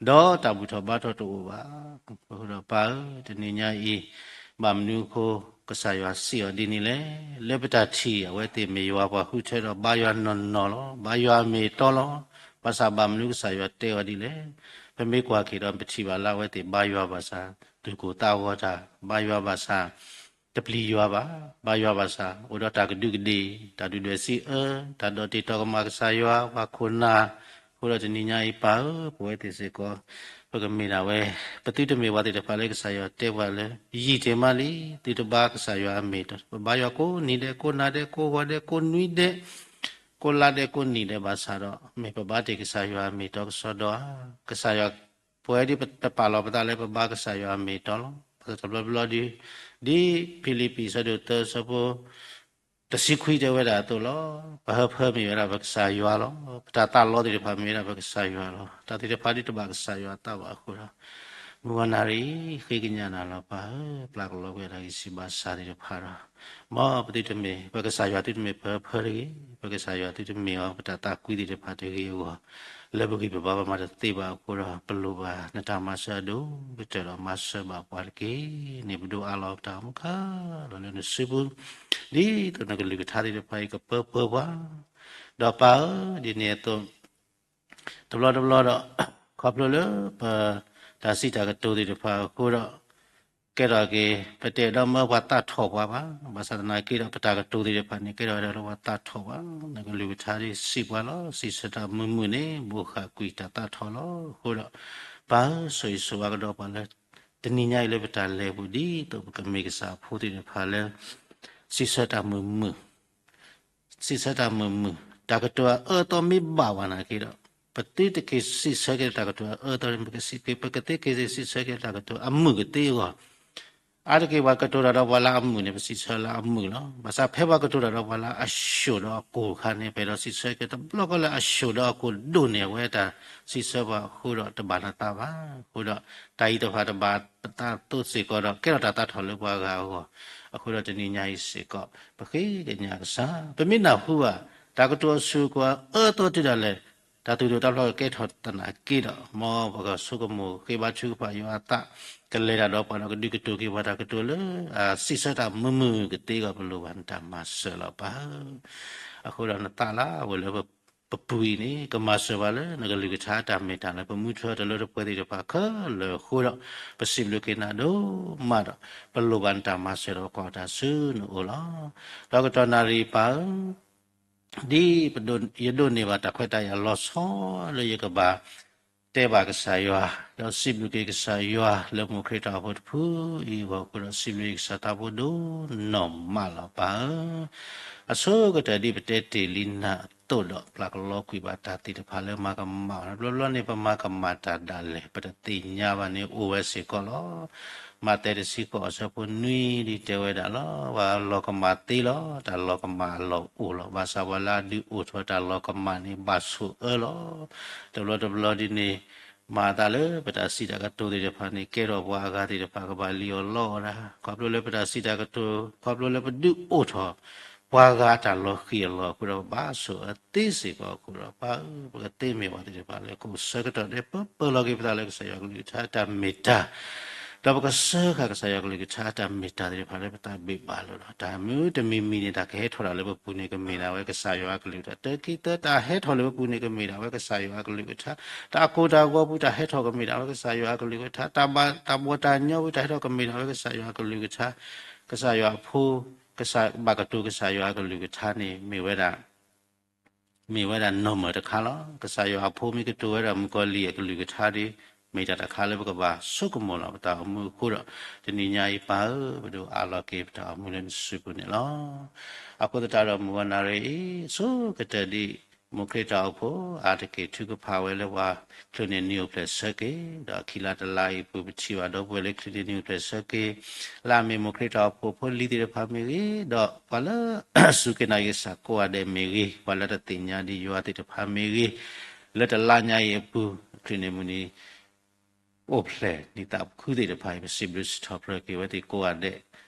ဒီးတၢ်ဘူၣ်ထီၣ်ဘါထီၣ်တအိၣ်ဘၣ်. အဃိဒီးပၢ်ဧၢ, တနံၤညါအံၤ ဘၣ်မနုၤအဃိ ကစၢ်ယွၤစံးအီၤဒ်န့ၣ်လဲၣ်. လၢပတၢ်ထံၣ်အဝဲသ့ၣ်မ့ၢ်ယွၤပှၤဃုထၢဒီး ဘါယွၤနီၢ်နီၢ်လီၤ, ဘါယွၤအမ့ၢ်အတီလီၤ. ဘၣ်ဆၣ်ဘၣ်မနုၤကစၢ်ယွၤတဲအီၤဒ်လဲၣ်. ပမ့ၢ်ကွၢ်က့ၤဒီး ပထံၣ်ဘၣ်လၢအဝဲသ့ၣ်ဘါယွၤဘၣ်ဆၣ် သူၣ်ကိၢ်သးဂီၤတၢ်, ဘါယွၤဘၣ်ဆၣ် တပျံၤယွၤဘၣ်, ဘါယွၤဘၣ်ဆၣ် အိၣ်ဒီးတၢ်ကဒူးကဒ့ၣ်, တၢ်ဒုၣ်ဒွဲၣ်စံးအၢ, တၢ်ဒီးတ့ၢ်တီကမၣ်ကစၢ်ယွၤ, ပှၤခိၣ်နၢ်, အဃိဒီးတနံၤညါအံၤပၢ်ဧၢ, ပဝဲသ့ၣ်စ့ၢ်ကီး ပကမ့ၢ်ဒၣ်ဝဲ ပသုတမ့ၢ်ပှၤသ့ၣ်တဖၣ်လၢကစၢ်ယွၤတဲပှၤလၢ ယံာ်တ့ၢ်မးလံ, သုတဘါကစၢ်ယွၤအမ့ၢ်တီ, ပဘါယွၤကိးနံၤဒဲး, ကိးနၤဒဲး, ကိးဂီၤဒဲး, ကိးနွံဒဲး, ကိးလါဒဲး, ကိးနံၣ်ဒဲး, ဘၣ်ဆၣ်ဒီး မ့ၢ်ပဘါတ့ၢ်ကစၢ်ယွၤအမ့ၢ်တီကစီဒီဧါ. ကစၢ်ယွၤ ပဝဲဒ်ပတပာ်လီၤပသးလၢပဘါကစၢ်ယွၤအမ့ၢ်တီလီၤ. ဘၣ်ဆၣ်တဘျီတဘျီဒီး ဒ်ဖံလံးပံၤအဆၢဒိၣ်သၢအဆၢဖိ တဆံခွံတဲဝဲဒၣ်အသိးလီၤ. ပဟၢဖၢမ့ၢ်ဝဲဒၣ်ပကစၢ်ယွၤလီၤ. ပတၢ်သးလီသ့ၣ်တဖၣ်မ့ၢ်ဝဲဒၣ်ပကစၢ်ယွၤလီၤ. တၢ်သ့ၣ်တဖၣ်ဒ်တဘၣ်ကစၢ်ယွၤအသးဘၣ်အဃိဒီး မုၢ်ဂီၤနၣ်ရံၣ် ဃ့ကညးနၤလီၤပၢ်ဧၢ, ပျၢ်ကလီကွံာ်တၢ်ဂံၢ်စၢ်ဘါစၢ်သ့ၣ်တဖၣ်ဒီး မ်ပသုတမ့ၢ် ပကစၢ်ယွၤသုတမ့ၢ်ပဟၢဖၢတဂ့ၤ, ပကစၢ်ယွၤသုတမ့ၢ်အီၤ ပတၢ်သးကွံသ့ၣ်တဖၣ်တဂ့ၤအဂီၢ်, လၢပဂံၢ်ပဘါပမၤတသ့ဘၣ်အဃိဒီး ပလိၣ်ဘၣ်နတၢ်မၤစၢၤအဒိၣ်ကတၢၢ်ဒီး မၤစၢၤဘၣ်ပှၤတက့ၢ်န့ၣ် ပဒိးအးလီၤပတၢ်အိၣ်မူခဲလၢာ်လၢနစုပူၤ, ဒ်သိးနကလုၢ်ကထါသ့ၣ်တဖၣ်အံၤကပၢပၢပှၤ, ဒီးပၢ်ဧၢ, ဒ်န့ၣ်အသိး တဘျီတဘျီဒီး ခီဖျိလၢပ တၢ်စံးတၢ်ကတိၤသ့ၣ်တဖၣ်အဃိဒီး ကဲထီၣ်က့ၤ ပတအဲၣ်ဒိးမၢပှၤသးထီၣ်ပှၤဘၣ်. ဘၣ်ဆၣ်သနာ်က့ဒီး ပတၢ်ကတိၤသ့ၣ်တဖၣ်န့ၣ် ကဲထီၣ်ဝဲဒၣ်လၢပှၤသးထီၣ်ပှၤ, နကလုၢ်ကထါဒ်စံးပှၤလီၤ. စံးဆၢတၢ်မုာ်မုာ်န့ၣ် ဘိးဃာ်ကွံာ်တၢ်သးထီၣ်လီၤ. အဃိဒီး ပၢ်ဧၢ, ဆိၣ်ဂ့ၤဆိၣ်ဝါကဒီးပှၤလၢ တနံၤညါအံၤလၢပတၢ်လဲၤပူၤ ဒ်သိးပကမ့ၢ်ကစၢ်အဖိသ့ၣ်တဖၣ်လၢ စံးဆၢတၢ်မုာ်မုာ် စံးဆၢတၢ်မုာ်မုာ်, တၢ်ကတိၤအအၢအသီမ့ၢ်ဘၣ်ဝဲနာ်က့ဒီး ပသုတက့ၤစံးဆၢက့ၤတၢ်ကတိၤအအၢအသီ, ပကသ့က့ၤစံးဆၢက့ၤတၢ်ကတိၤအမုာ်ကသ့အဂီၢ်, အါတက့ၢ်ပှၤကတိၤတၢ်ဒီးပှၤလၢအမုာ်န့ၣ် ပစံးဆၢလၢအမုာ်လီၤ. ဘၣ်ဆၣ်ဖဲပှၤကတိၤတၢ်ဒီးပှၤလၢအဆှိၣ်ဒီးအကိၢ်အခါန့ၣ် ပအဲၣ်ဒိးစံးဆၢက့ၤတဘျီဃီလၢအဆှိၣ်ဒီးအကိၢ်ဒိၣ်န့ၢ်အဝဲတၢ် စံးဆၢပှၤအဃိဒီးတဘၣ်နသးဘၣ်. အဃိဒီး တၢ်အံၤတဖၣ်တဘၣ်ပသးသိးစ့ၢ်ကီးဒီး ကဲထီၣ်တၢ်သးထီၣ်လၢပှၤဂၤအဂီၢ်, အဃိဒီးတနံၤညါအံၤစ့ၢ်ကီး ပဃ့ကညးကစၢ်, ပမ့ၢ်နၢ်ဟူဘၣ် တၢ်ကတိၤအဆူၣ်အကိၢ်အအၢအသီတုၤဒၣ်လဲာ် တၢ်သူၣ်ဒိၣ်တၢ်ဖျီၣ်ကကဲထီၣ်သနာ်က့ဒီး မ်ပကဆိကမိၣ်ဃ့ဘါထုကဖၣ်ယွၤအသး, ကလဲၤတၢ်ဒီးပှၤဒီးကဒုးကတိၤက့ၤပှၤတၢ်ကတိၤလၢ စံးဆၢတၢ်မုာ်မုာ်ကသ့အဂီၢ် ပလိၣ်ဘၣ်နတၢ်မၤစၢၤလီၤပၢ်ဧၢ. အဃိဒီးနသးလၢအဝဲလၢပပူၤအံၤန့ၣ် ကမၤစၢၤပှၤလၢနကလုၢ်ကထါတၢ်မ့ၢ်တၢ်လၢပမူထီၣ်တၢ်လၢတပှဲၤသ့ၣ်တဖၣ်ခဲလၢာ်အဃိဒီး ပစံးဘျုးက့ၤနၤဒိၣ်မးဒီး ပလိၣ်ဘၣ်နတၢ်မၤစၢၤဒီးပကွၢ်တၢ်ဆူနအိၣ်လီၤ. ဒီးကတီၢ်နၣ်ရံၣ်ပၢ်ဧၢ, ဒ်ပဒိး, ယဒိးန့ၢ်ဘၣ်တၢ်ခွဲးတၢ်ယာ်လီၤဆီလၢယကဘၣ် တဲဘၣ်ကစၢ်ယွၤ, ဒီးစံးဘျုးက့ၤကစၢ်ယွၤလၢမိၢ်ခရံာ်တၢ်အိၣ်ဖှိၣ်တဖုအံၤအဂီၢ်အဃိဒီး စံးဘျုးက့ၤကစၢ်သးဘိဒိၣ်နီၢ်မးလီၤပၢ်ဧၢ. အဆိကတၢၢ်ဒ်ပတဲတ့ၢ်လံနၤအသိးဒီး ပျၢ်ကလီကွံာ်ဘၣ်တၢ်သ့ၣ်တဖၣ်လၢမၤကမၣ်, တဘျီဘျီန့ၣ် ပမၤကမၣ်တၢ်ဒၣ်လဲာ် ပတသ့ၣ်ညါဘၣ်န့ၣ် အိၣ်ဝဲစ့ၢ်ကီးလီၤ. မးသဲတဆံဃိးအဆၢဖိနွံဒ်တဲဝဲဒၣ်လီၤ. ပှၤလီၤကမၣ်သ့လီၤ, တၢ်လီၤကမၣ်အလီၢ်အိၣ်လီၤ. ဘၣ်ဆၣ်ပှၤလၢအဒုးအိၣ်ထီၣ်တၢ်လီၤကမၣ်န့ၣ် ဘၣ်ဆိၣ်အၢလီၤ. တဘျီတဘျီဒ်န့ၣ် မၤအသးလၢပတၢ်စံးတၢ်ကတိၤသ့ၣ်တဖၣ်န့ၣ် ကဲထီၣ်ပှၤအဂၤသ့ၣ်တဖၣ်ကဘၣ်လံၣ်အီၣ်လီအီၣ်တၢ်, ခီဖျိလၢပတၢ်စံးတၢ်ကတိၤ, ခီဖျိလၢပဒုးအိၣ်ထီၣ် ပှၤဂၤအတၢ်လီၤဃံၤအလီၢ်အဃိဒီး ပဘၣ်ဆိၣ်အၢသ့စ့ၢ်ကီးအဃိဒီး ပၢ်ဧၢ, ပကသ့မ့ၢ်ပှၤသ့ၣ်တဖၣ်လၢကအိၣ်ဆၢကတီၢ်ဒဲးပၢပၢလီၤက့ၤပသးလၢကစၢ်ယွၤကလုၢ်ကထါတၢ်မ့ၢ်တၢ် ဒီးပကစၢဃာ်ကစၢ်ယွၤကလုၢ်ကထါတၢ်မ့ၢ်တၢ်သ့ၣ်တဖၣ်လၢပသးဘ့ၣ်ဘၣ်လီၤ. တၢ်မ့ၢ်တမံၤမံၤန့ၣ် တၢ်ကဟဲထီၣ်ဒၣ်လၢပပူၤန့ၣ် ကမ့ၢ်ဒၣ်ဝဲကစၢ်ယွၤအကလုၢ်ကထါ, တၢ်ခံသၢ တၢ်ဟဲထီၣ်လၢပပူၤန့ၣ် ကမ့ၢ်ဒၣ်ဝဲကစၢ်ယွၤအကလုၢ်ကထါ, တၢ်ကိၢ်တၢ်ဂီၤပူၤ တၢ်ဟဲထီၣ်ကမ့ၢ်ဒၣ်ဝဲကစၢ်ယွၤအကလုၢ်ကထါ, တၢ်ဘၣ်တၢ်ဘီၣ်တၢ်ညီပူၤ တၢ်ဟဲထီၣ်ကမ့ၢ်ဒၣ်ဝဲကစၢ်ယွၤအကလုၢ်ကထါ, ကစၢ်ယွၤအဖိ ကစၢ်ဘၣ်ကတိၤကစၢ်ယွၤအကလုၢ်ကထါန့ၣ် မ့ၢ်ဝဲဒၣ် မ့ၢ်ဝဲဒၣ်နီၢ်မၢၢ်တခါလီၤ. ကစၢ်ယွၤအဖိမ့ၢ်ကတိၤဝဲဒၣ်မုၣ်ကီၤလံၢ်အကလုၢ်ကထါဒီး မ့ၢ်တၢ်တခါလၢပကဘၣ်ဆိကမိၣ်လီၤပတၢ်အိၣ်မူအဃိဒီး တနံၤညါအံၤပၢ်ဧၢ, ပဒိးအးလီၤက့ၤပတၢ်အိၣ်မူလၢနစုပူၤန့ၣ်လီၤ. အဃိသတးဒီးမုၢ်ဂီၤနၣ်ရံၣ်အံၤ ဆိကတၢၢ်ဒ် မိၢ်ခရံာ်တၢ်အိၣ်ဖှိၣ် အါတက့ၢ်ထုကဖၣ်ဝဲလၢပှၤချုးန့ၢ်နံၣ်အိၣ်ဖျဲၣ်ဆၢက့ၤ, ဒီးခံလါတလါအံၤအပူၤ ပထံၣ်ဘၣ်ဒီပုၢ်ဝဲၢ်လၢချုးန့ၢ်နံၣ်အိၣ်ဖျဲၣ်ဆၢက့ၤ, လၢအမ့ၢ်မိၢ်ခရံာ်တၢ်အိၣ်ဖှိၣ်ဖိလံၤသ့ၣ်တဖၣ်မ့ၢ်ဂ့ၤ, ဒီးပှၤလၢ စူၢ်က့ၤနာ်က့ၤကစၢ်ကိးဂၤဒဲးမ့ၢ်ဂ့ၤ, ပှၤလၢတသ့ၣ်ညါဒံးယွၤသ့ၣ်တဖၣ်မ့ၢ်ဂ့ၤ, လၢတလါညါအံၤအပူၤ ချုးန့ၢ်မုၢ်နံၤ အိၣ်ဖျဲၣ်နံၣ်သးပခုသ့ၣ်တဖၣ်အံၤ ပစံးဘျုးစံးထီၣ်ပတြၢၤက့ၤဝဲသ့ၣ်ကိးဂၤဒဲး,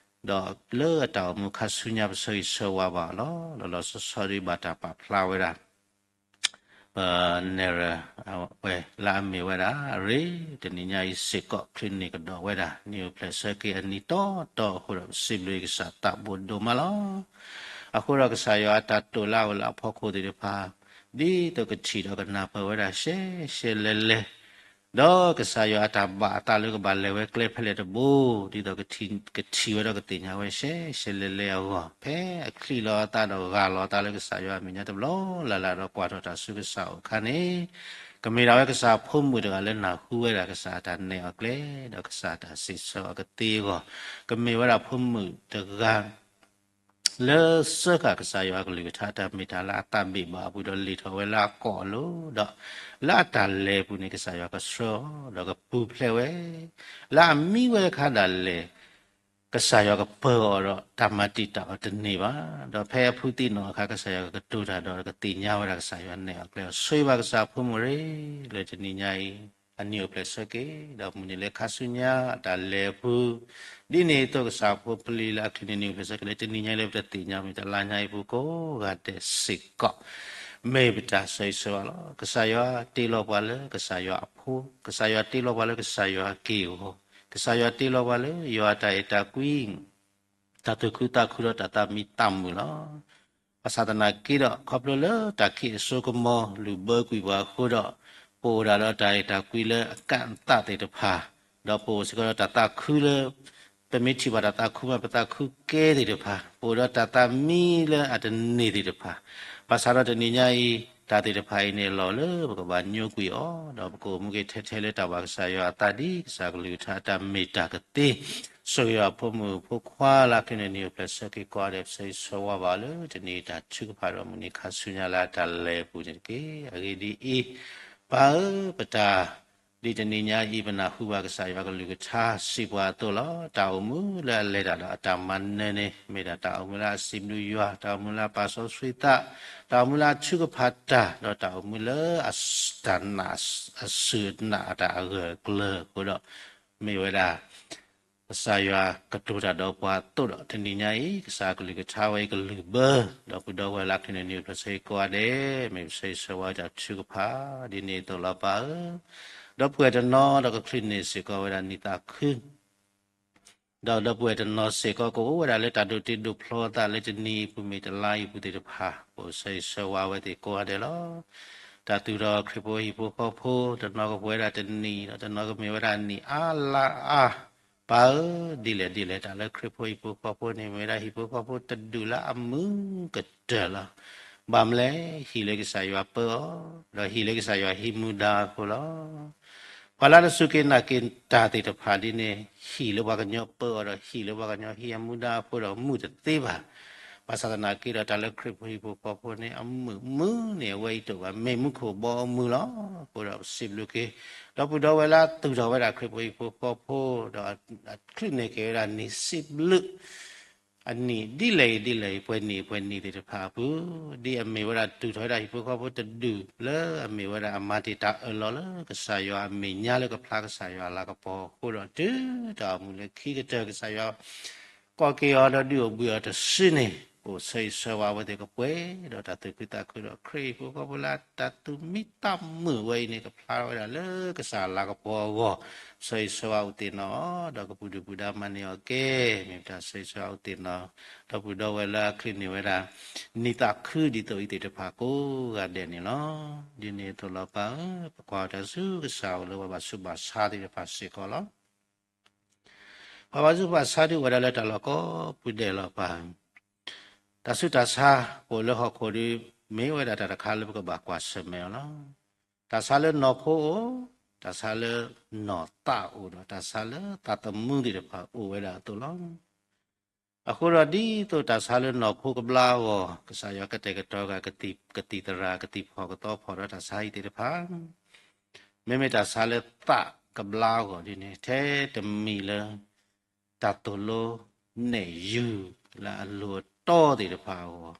ဒီးလၢအတၢ်အိၣ်မူခါဆူညါပဆၢဂ့ၤဆၢဝါဘၣ်အီၤလီၤ. လီၤလီၤဆီဆီဒ်ဘၣ်တၢ်ပာ်ဖျါဝဲဒၣ် ပနဲၣ်ရၢၣ် အဝဲလၢအမ့ၢ်ဝဲဒၣ် အရ့ တနံၤညါအံၤစ့ၢ်ကီး ချုးန့ၢ်ကဒီးဝဲဒၣ် နံၣ်အိၣ်ဖျဲၣ်ဆၢက့ၤအနံၤတီတီအဃိဒီး ပစံးဘျုးကစၢ်သးဘိဒိၣ်မးလီၤ. အဃိဒီးကစၢ်ယွၤအတၢ်တိာ်လၢအအိၣ်လၢအဖီခိၣ်သ့ၣ်တဖၣ် ဒ်သိးကထံၣ်ဒီးကနၢ်ပၢၢ်ဝဲဒၣ်ရှဲရှဲလဲလဲ ဒီးကစၢ်ယွၤအတၢ်ဘၣ်အသးလၢကဘၣ်လဲၤဝဲကျဲဖဲလဲၣ်တဘိ, ဒ်သိးကထံၣ်ဝဲဒီးကသ့ၣ်ညါဝဲရှဲရှဲလဲၣ်လဲၣ်အဂီၢ်, ဖဲအချံးလီၤအသးဒီးဂၢ်လီၤအသးလၢကစၢ်ယွၤအမဲာ်ညါတဘျီလၢ်လၢ်ဒီးကွၢ်ထီၣ်တၢ်ဆူကစၢ်အိၣ်အခါန့ၣ်, ကမ့ၢ်ဒၣ်ဝဲကစၢ်ဖိမုၣ်တဂၤလၢနၢ်ဟူဝဲဒၣ်ကစၢ်အတၢ်နဲၣ်အီၤကျဲ, ဒီးကစၢ်အတၢ်စံးဆၢအီၤကသ့အဂီၢ်, ကမ့ၢ်ဝဲဒၣ်ဖိမုၣ်တဂၤ လၢစၢဃာ်ကစၢ်ယွၤအကလုၢ်ကထါတၢ်မ့ၢ်တၢ်လၢအသးဘ့ၣ်ဘၣ်အပူၤဒီးလ့ၣ်ထီၣ်ဝဲလၢအကီၢ်အလိၤ, ဒီးလၢအတၢ်လဲၤအပူၤန့ၣ် ကစၢ်ယွၤကဆှၢအီၤ ဒီးကပူၤဖျဲးဝဲ, လၢအမံဝဲအခါဒၣ်လဲာ် ကစၢ်ယွၤကပၢၤအီၤဒီးတၢ်မၤတံာ်တာ်အီၤတန့ၢ်ဘၣ်. ဒီးဖဲအဖုသံနီၣ်အခါ ကစၢ်ယွၤကကတိၤတၢ်ဒီးကသ့ၣ်ညါဝဲဒၣ်ကစၢ်ယွၤနဲၣ်အီၤကျဲအီၤ, ဆိၣ်ဂ့ၤဘၣ်ကစၢ်ဖိမုၣ်ရ့ၣ် လၢတနံၤညါအံၤ အနံၣ်အိၣ်ဖျဲၣ်ဆၢက့ၤ ဒီးမုၢ်နံၤလၢခါဆူညါအတၢ်လဲၤအပူၤ, ဒ်န့ၣ်အသိးကစၢ်ဖိပျံၤလၢအချုးန့ၣ်နံၣ်အိၣ်ဖျဲၣ်ဆၢက့ၤလၢတနံၤညါအံၤလၢပတသ့ၣ်ညါမ့ၢ်တလါညါအံၤပူၤကိးဂၤဒဲးစ့ၢ်ကီး မ့ၢ်ပတၢ်ဆၢဂ့ၤဆၢဝါလီၤ. ကစၢ်ယွၤတ့လီၤပှၤလၢကစၢ်ယွၤအဖိ, ကစၢ်ယွၤတ့လီၤပှၤလၢကစၢ်ယွၤအက့ၢ်အဂီၤ, ကစၢ်ယွၤတ့လီၤပှၤလၢယွၤအတၢ်အဲၣ်တၢ်ကွံ တၢ်သူၣ်ခုသးခုဒီးတၢ်သးမံသးမုာ်လီၤ. ဘၣ်ဆၣ်သနာ်က့ဒီး ခီဖျိလၢတၢ်ခံးအစိကမီၤလုၢ်ဘၢကွံာ်ပှၤအဃိဒီး, ပအိၣ်ဒၣ်ဒီးတၢ်အဲၣ်တၢ်ကွံလၢအကန့်အသတ်သ့ၣ်တဖၣ်, ဒီးပအိၣ်စ့ၢ်ကီးဒီးတၢ်သးခုလၢ ပမ့ၢ်ထံၣ်ဘၣ်တၢ်သးခုမး ပသးခုကဲသ့ၣ်တဖၣ်, ပအိၣ်ဒီးတၢ်သးမံလၢအတန့ၢ်သ့ၣ်တဖၣ်, ဘၣ်ဆၣ်ဒီးတနံၤညါအံၤ တၢ်သ့ၣ်တဖၣ်အံၤန့ၣ် အလီၢ်လၢပကဘၣ်ညိကွံာ်အီၤ, ဒီးပကအိၣ်မူက့ၤထဲထဲလၢတၢ်ဘၣ်ကစၢ်ယွၤအသးဒ်ကစၢ်ကလုၢ်ကထါတၢ်မ့ၢ်တၢ်ကသ့, ဆိၣ်ဂ့ၤအဖိမုၣ်ဖိခွါလၢအချုးန့ၣ်နံၣ်အိၣ်ဖျဲၣ်ဆၢက့ၤကိးဂၤဒဲး ပဆၢဂ့ၤဆၢဝါဘၣ်အီၤလၢတနံၤအံၤတၢ်ထုကဖၣ်ဒီးမုၢ်နံၤခါဆူညါလၢအတၢ်လဲၤအပူၤန့ၣ်တက့ၢ်. အဂ့ၢ်ဒ်အံၤ, ပၢ်ဧၢ, ပတၢ် ဒ်တနံၤညါအံၤ ပနၢ်ဟူဘၣ်ကစၢ်ယွၤကလုၢ်ကထါစံးပှၤအသိးလီၤ. တၢ်အိၣ်မူလၢအလဲၤတၢ်ဒီးအတၢ်မၤနၢၤန့ၣ် မ့ၢ်ဒၣ်တၢ်အိၣ်မူလၢအစံးဘျုးယွၤ, တၢ်အိၣ်မူလၢအပာ်စီဆှံသး, တၢ်အိၣ်မူလၢအထုကဖၣ်တၢ်, ဒီးတၢ်အိၣ်မူလၢအတၢ်နာ် အစူၢ်အနာ်အတၢ်အဂၢၢ်အကျၢၤအဃိဒီး, မ့ၢ်ဝဲဒၣ် ကစၢ်ယွၤကတိၤတၢ်ဒီးပှၤအသိးဒီး တနံၤညါအံၤ ကစၢ်ကလုၢ်ကထါဝဲအံၤကလုၢ်ဘၢ, ဒီးပူၤဒီဝဲၢ်လၢအချုးန့ၣ်နံၣ်အိၣ်ဖျဲၣ်ဆၢက့ၤကိးဂၤဒဲး မ့ၢ်ပဆၢဂ့ၤဆၢဝါတၢ်ထုကဖၣ် ဒ်န့ၣ်အသိးလီၤပၢ်ဧၢ. ဒီပုၢ်ဝဲၢ်တနီၤဒီးကချုးန့ၢ်စ့ၢ်ကီးဝဲဒၣ်နံၣ်သးခု ဒီးဒီပုၢ်ဝဲၢ်တနီၤစ့ၢ်ကီးကအိၣ်ဝဲဒၣ်လၢတၢ်ဒိးတ့ဒိးဖျီသးလၢတနံၤအံၤပူၤမ့ၢ်တလါအံၤပူၤသ့ၣ်တဖၣ် ပဆၢဂ့ၤဆၢဝါဝဲသ့ၣ်ကိးဂၤဒဲးလီၤ. တၢ်သူၣ်ထီၣ်ခရံာ်ဖိဟံၣ်ဖိဃီဖိ တနီၤကပှဲၤဝဲဒၣ်တနံၣ် ဒီးတနီၤကမ့ၢ်ဝဲဒၣ်နံၣ်အါလါအါ ပၢ်ဧၢ, ဒ်လဲၣ်ဒ်လဲၣ် တၢ်လၢခရံာ်ဖိဟံၣ်ဖိဃီဖိန့ၣ် မ့ၢ်ဝဲဒၣ်ဟံၣ်ဖိဃီဖိတဒူၣ်လၢအမုာ်ကတၢၢ်လီၤ. ဘၣ်မနုၤလဲၣ်, ဟံၣ်လၢကစၢ်ယွၤပၢအီၤ, ဒီးဟံၣ်လၢကစၢ်ယွၤဟံးမူဒါအဃိလီၤ. ပှၤလၢတစူၢ်က့ၤနာ်က့ၤတၢ်သ့ၣ်တဖၣ်ဒ်န့ၣ် ဟံၣ်လၢပှၤကညီပၢအီၤ ဒီးဟံၣ်လၢပှၤကညီဟံးအမူဒါအဃိဒီးမုာ်တသ့ဘၣ်. ဘၣ်ဆၣ်သနာ်က့ဒီး တၢ်လၢခရံာ်ဖိဟံၣ်ဖိဃီဖိန့ၣ် အမုာ်မုာ်န့ၣ် အဝဲအံၤတအိၣ်ဘၣ် မ့ၢ်မူခိၣ်ဘီအမုာ်လီၤ. အဃိဒီးပစံးဘျုးက့ၤ ဒီပုၢ်ဒီဝဲၢ်လၢအသူၣ်ထီၣ်ဝဲဒၣ်ခရံာ်ဖိဟံၣ်ဖိဃီဖိ ဒီးအချုးန့ၢ်က့ၤဝဲဒၣ်နံၣ်စံးဘျုး အနံၣ်ဒ်လဲၣ်ဂ့ၤဒ်လဲၣ်ဂ့ၤ ပှဲၤနံၣ်ပှဲၤနံၣ်သ့ၣ်တဖၣ်အပူၤ, ဒ်အမ့ၢ်ဝဲဒၣ်သူၣ်ထီၣ်ဝဲဒၣ်ဟံၣ်ဖိဃီဖိတဒူၣ်လၢအမ့ၢ်ဝဲဒၣ်အမၤတ့ၢ်တၢ်အၢၣ်လီၤလၢကစၢ်ယွၤအမဲာ်ညါလၢကဖျါကစၢ်ယွၤအလၤကပီၤအဃိဒီး တုၤတၢ်အိၣ်မူလၢခံကတၢၢ်ကစၢ်ယွၤ ကိးက့ၤအီၤဒီးဒုးအိၣ်ဘှံးအီၤတစုန့ၣ် ပအိၣ်ဆၢဂ့ၤဆၢဝါဝဲသ့ၣ်ကပှဲၤဒီးတၢ်သူၣ်ခုသးခုဒီး ခရံာ်ဟံၣ်ဖိဃီဖိလၢတၢ်သူၣ်မံသးမုာ်ဝဲအံၤန့ၣ် ကဖျါထီၣ်ဝဲဒၣ်လၢကစၢ်အလၤကပီၤအဂီၢ် ဆၢဂ့ၤဆၢဝါအိၣ်သ့ၣ်နီၣ်အီၤ ဒီးကပူၤဒုၣ်ပူၤဒါမၤန့ၢ်အီၤကဲ မ့ၢ်ပတၢ်ဆၢဂ့ၤဆၢဝါအိၣ်သ့ၣ်နီၣ် ဒီပုၢ်ဒီဝဲၢ်လၢအချုးန့ၢ်ဝဲဒၣ် နံၣ်သးခုဒ်သိးအံၤသ့ၣ်တဖၣ်ကိးဂၤဒဲးန့ၣ်လီၤ. ဒ်န့ၣ်အသိးလီၤပၢ်ဧၢ, ပကွၢ်တၢ်ဆူကစၢ်အိၣ်လၢပှၤဘၣ်ဆူးဘၣ်ဆါသ့ၣ်တဖၣ်စ့ၢ်ကီးလီၤ. ပှၤဘၣ်ဆူးဘၣ်ဆါဒုးအိၣ်ဝဲဒၣ်လၢတၢ်လီၢ်ကိးပူၤဒဲးလီၤပၢ်ဧၢ. တၢ်ဆူးတၢ်ဆါ ပအိၣ်လၢဟီၣ်ခိၣ်ဒီး မ့ၢ်ဝဲဒၣ်တၢ်တခါလၢပကဘၣ်ကွၢ်ဆၢၣ်မဲာ်အီၤလီၤ. တၢ်ဆါလၢနီၢ်ခိအိၣ်, တၢ်ဆါလၢနီၢ်သးအိၣ်ဒီး တၢ်ဆါလၢသးသမူသ့ၣ်တဖၣ်အိၣ်ဝဲဒၣ်အသိးလီၤ. အဃိဒီးဒ်သိးတၢ်ဆါလၢနီၢ်ခိကဘျါအဂီၢ် ကစၢ်ယွၤကတဲာ်ကတီၤဂၤ ကသံၣ်သရၣ် ကသံၣ်ဖီၣ်ကသီဖီၣ်ဒီးတၢ်ဆါအံၤသ့ၣ်တဖၣ် မ့မ့ၢ်တၢ်ဆါလၢသးကဘျါအဂီၢ်ဒ်န့ၣ် ထဲတမံၤလၢ တၢ်သိၣ်လိနဲၣ်ယုၢ်လၢအလိၤအတီသ့ၣ်တဖၣ်အဂီၢ်,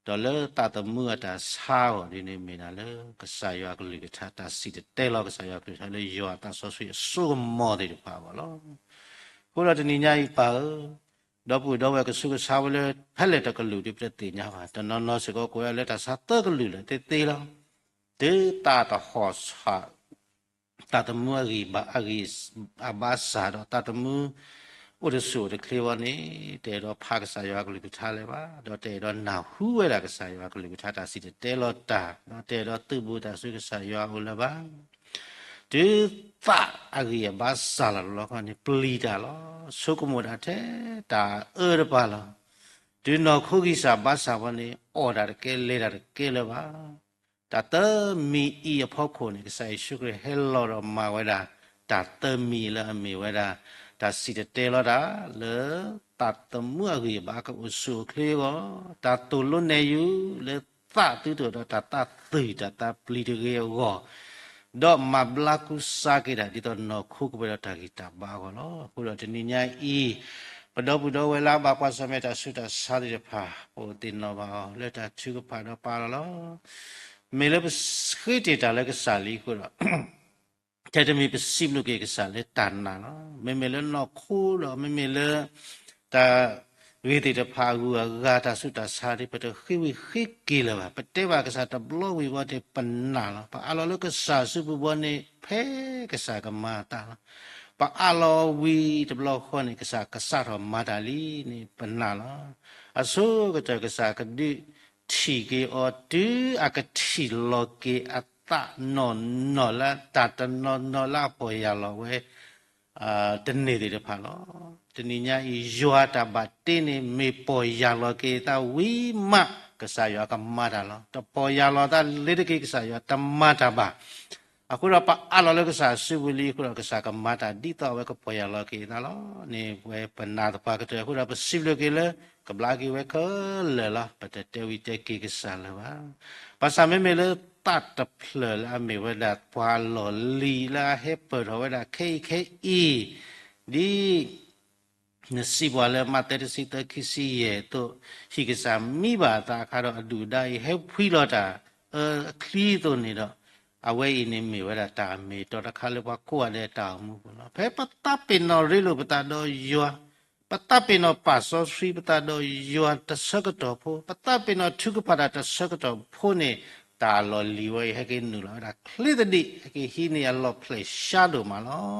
ဒီးလၢသးသမူအတၢ်ဆါအဂီၢ်ဒ်န့ၣ် မ့ၢ်ဒၣ်လၢကစၢ်ယွၤကလုၢ်ကထါတၢ်စံၣ်တဲၤတဲလီၤ ကစၢ်ယွၤကလုၢ်ကထါလၢယွၤအသးစီဆှံအစိကမီၤသ့ၣ်တဖၣ်အဂီၢ်လီၤ. အဃိဒီးတနံၤညါအံၤပၢ်ဧၢ, ဒီပုၢ်ဒီဝဲၢ်ကဆူးကဆါဝဲလၢဖဲလဲၣ်တကလုာ်ဒီးပတသ့ၣ်ညါဘၣ်. တနီၤနီၤစ့ၢ်ကီးကွဲးလၢတၢ်ဆါသၢကလုာ်လၢသ့သ့လီၤ. တုၤသးတဟီၣ်ဆၣ် သးသမူအဂံၢ်ဘါ အဂံၢ်အဘါစၢ်ဒီး သးသမူအိၣ်တဆူၣ်အိၣ်တချ့ဝဲန့ၣ် တအဲၣ်ဒိးဖးကစၢ်ယွၤကလုၢ်ကထါလၢၤဘၣ်, ဒီးတအဲၣ်ဒိးနၢ်ဟူဝဲဒၣ်ကစၢ်ယွၤကလုၢ်ကထါတၢ်စံၣ်တဲၤတဲလီၤတၢ်, ဒီးတအဲၣ်ဒိးသုးဘူးတၢ်ဆူကစၢ်ယွၤအအိၣ်လၢၤဘၣ်. တုၤသးအဂံၢ်အဘါစၢ်လီၤတဘျီဃီန့ၣ် ပျံၤတၢ်လီၤ. ဆိကမိၣ်တၢ်ထဲတၢ်အၢတပၤလီၤ. တုၤနီၢ်ခိကံၢ်စၢ်ဘါစၢ်ဘီန့ၣ် အီၣ်တၢ်တကဲ လဲၤတၢ်တကဲလၢၤဘၣ်. တၢ်သၢမံၤအံၤအဖီခိၣ်န့ၣ် ကစၢ်ယ့ၣ်ၡူးခရံာ်ဟဲလီၤဒီးမၤဝဲဒၣ် တၢ်သၢမံၤလၢအမ့ၢ်ဝဲဒၣ် တၢ်စံၣ်တဲၤတဲလီၤတၢ်လၢ သးသမူအဂံၢ်အဘါကအိၣ်ဆူၣ်အိၣ်ချ့အဂီၢ်, တၢ်သိၣ်လိနဲၣ်ယုာ်လၢသးသုတအိၣ်ဒီးတၢ်သးသွံၣ်တၢ်သးပျံၤတဂ့ၤအဂီၢ်, ဒီးမၤဘျါကူစါက့ၤတၢ် ဒ်သိးနီၢ်ခိကပှဲၤဒီးတၢ်ဂံၢ်တၢ်ဘါအဂီၢ်လီၤ. အဃိဒီးတနံၤညါအံၤ ပဒီပုၢ်ဒီဝဲၢ်လၢအဘၣ်ကွၢ်ဆၢၣ်မဲာ်တၢ်ဆူးတၢ်ဆါသ့ၣ်တဖၣ် ပအိၣ်သ့ၣ်နီၣ်ဘၣ်အီၤ လၢတၢ်ထုကဖၣ်ဒီးပာ်လီၤလီၤ. မ့ၢ်လၢပဃ့တ့ၢ်တၢ်လၢကစၢ်လံအဃိဒီး ထဲတမံၤပစံးဘျုးက့ၤကစၢ်လၢတၢ်နာ်လီၤ. မ့မ့ၢ်လၢနီၢ်ခိဒီး မ့မ့ၢ်လၢ တၢ်ဂ့ၢ်သ့ၣ်တဖၣ်အဂုၤအဂၤ တၢ်ဆူးတၢ်ဆါဒီး ပတဃ့ဝံၤဃ့က့ၤလၢၤဘၣ်. ပတဲဘၣ်ကစၢ်တဘျီဝံၤဘီန့ၣ် ပနာ်လီၤ. ပအးလီၤလၢကစၢ်အစုပူၤဘီန့ၣ် ဖဲကစၢ်ကမၤတၢ်လီၤ. ပအးလီၤဝံၤတဘျီဃီန့ၣ် ကစၢ်ကစးထီၣ်မၤတၢ်လံန့ၣ် ပနာ်လီၤ. အဆိကတၢၢ်ကစၢ်ကဒုးထံၣ်က့ၤအီၤ တုၤအကထံၣ်လီၤက့ၤအသးနီၢ်နီၢ်လၢ တၢ်တနီၤနီၤလၢအပီၢ်ယၢ်လီၤဝဲ တန့ၢ်သ့ၣ်တဖၣ်လီၤ. တနံၤညါအံၤ ယွၤတၢ်ဘၣ်တ့န့ၣ် မ့ၢ်ပီၢ်ယၢ်လီၤက့ၤသးဝံၤမး ကစၢ်ယွၤကမၤတၢ်လီၤ. တပီၢ်ယၢ်လီၤသးလၢတက့ၢ် ကစၢ်ယွၤတမၤတၢ်ဘၣ်. အဃိဒီးပအးလီၤလၢကစၢ်စုပူၤလံအဃိဒီး ကစၢ်ကမၤတၢ်ဒ်သိးအဝဲကပီၢ်ယၢ်လီၤက့ၤသးလီၤ. န့ၣ်ဝဲပနာ်သပှၢ်ကတၢၢ်အဃိဒီး ပစံးဘျုးက့ၤလၢ ကဘျါက့ၤဝဲခဲလၢာ်လီၤ. ပတတဲဝံၤတဲက့ၤကစၢ်လၢၤဘၣ်. ဘၣ်ဆၣ်မ့မ့ၢ်လၢသးတဖျၢၣ်လၢအမ့ၢ်ဝဲဒၣ်ပှၤလီၢ်လံၤလၢအဟဲပၢၢ်ထီၣ်ဝဲဒၣ်ခဲအံၤခဲအံၤ, ဒ် နစံးပှၤလၢမးသဲတဆံသၢခံဆံယဲၢ်အသိး, ဟံၣ်ကစၢ်မံဘၣ်အသးအခါဒီးအဒုၣ်အဒါအံၤ ဟဲဖှံလီၤတၢ်အချံအသိးန့ၣ်ဒီး, အဝဲအံၤန့ၣ်မ့ၢ်ဝဲဒၣ်တၢ်အမ့ၢ်အတီတခါလၢပှၤကိးဂၤဒဲးတၢ်အိၣ်မူပူၤလီၤ. ဖဲပသးပ့ၤနီၣ်ရ့လိာ်ပသးဒီးယွၤ, ပသးပ့ၤနီၣ်ပာ်စီဆှံပသးဒီးယွၤတဆၢကတီၢ်ဖိ, ပသးပ့ၤနီၣ်ထုကဖၣ်တၢ်တဆၢကတီၢ်ဖိန့ၣ်, တၢ်လီၢ်လံၤဝဲအံၤ ဟဲက့ၤနုာ်လီၤဝဲဒၣ်ချ့သဒံး, ဟဲက့ၤဟံးန့ၢ်အလီၢ်ဖျဲၣ်ဆှါဒိၣ်မးလီၤ.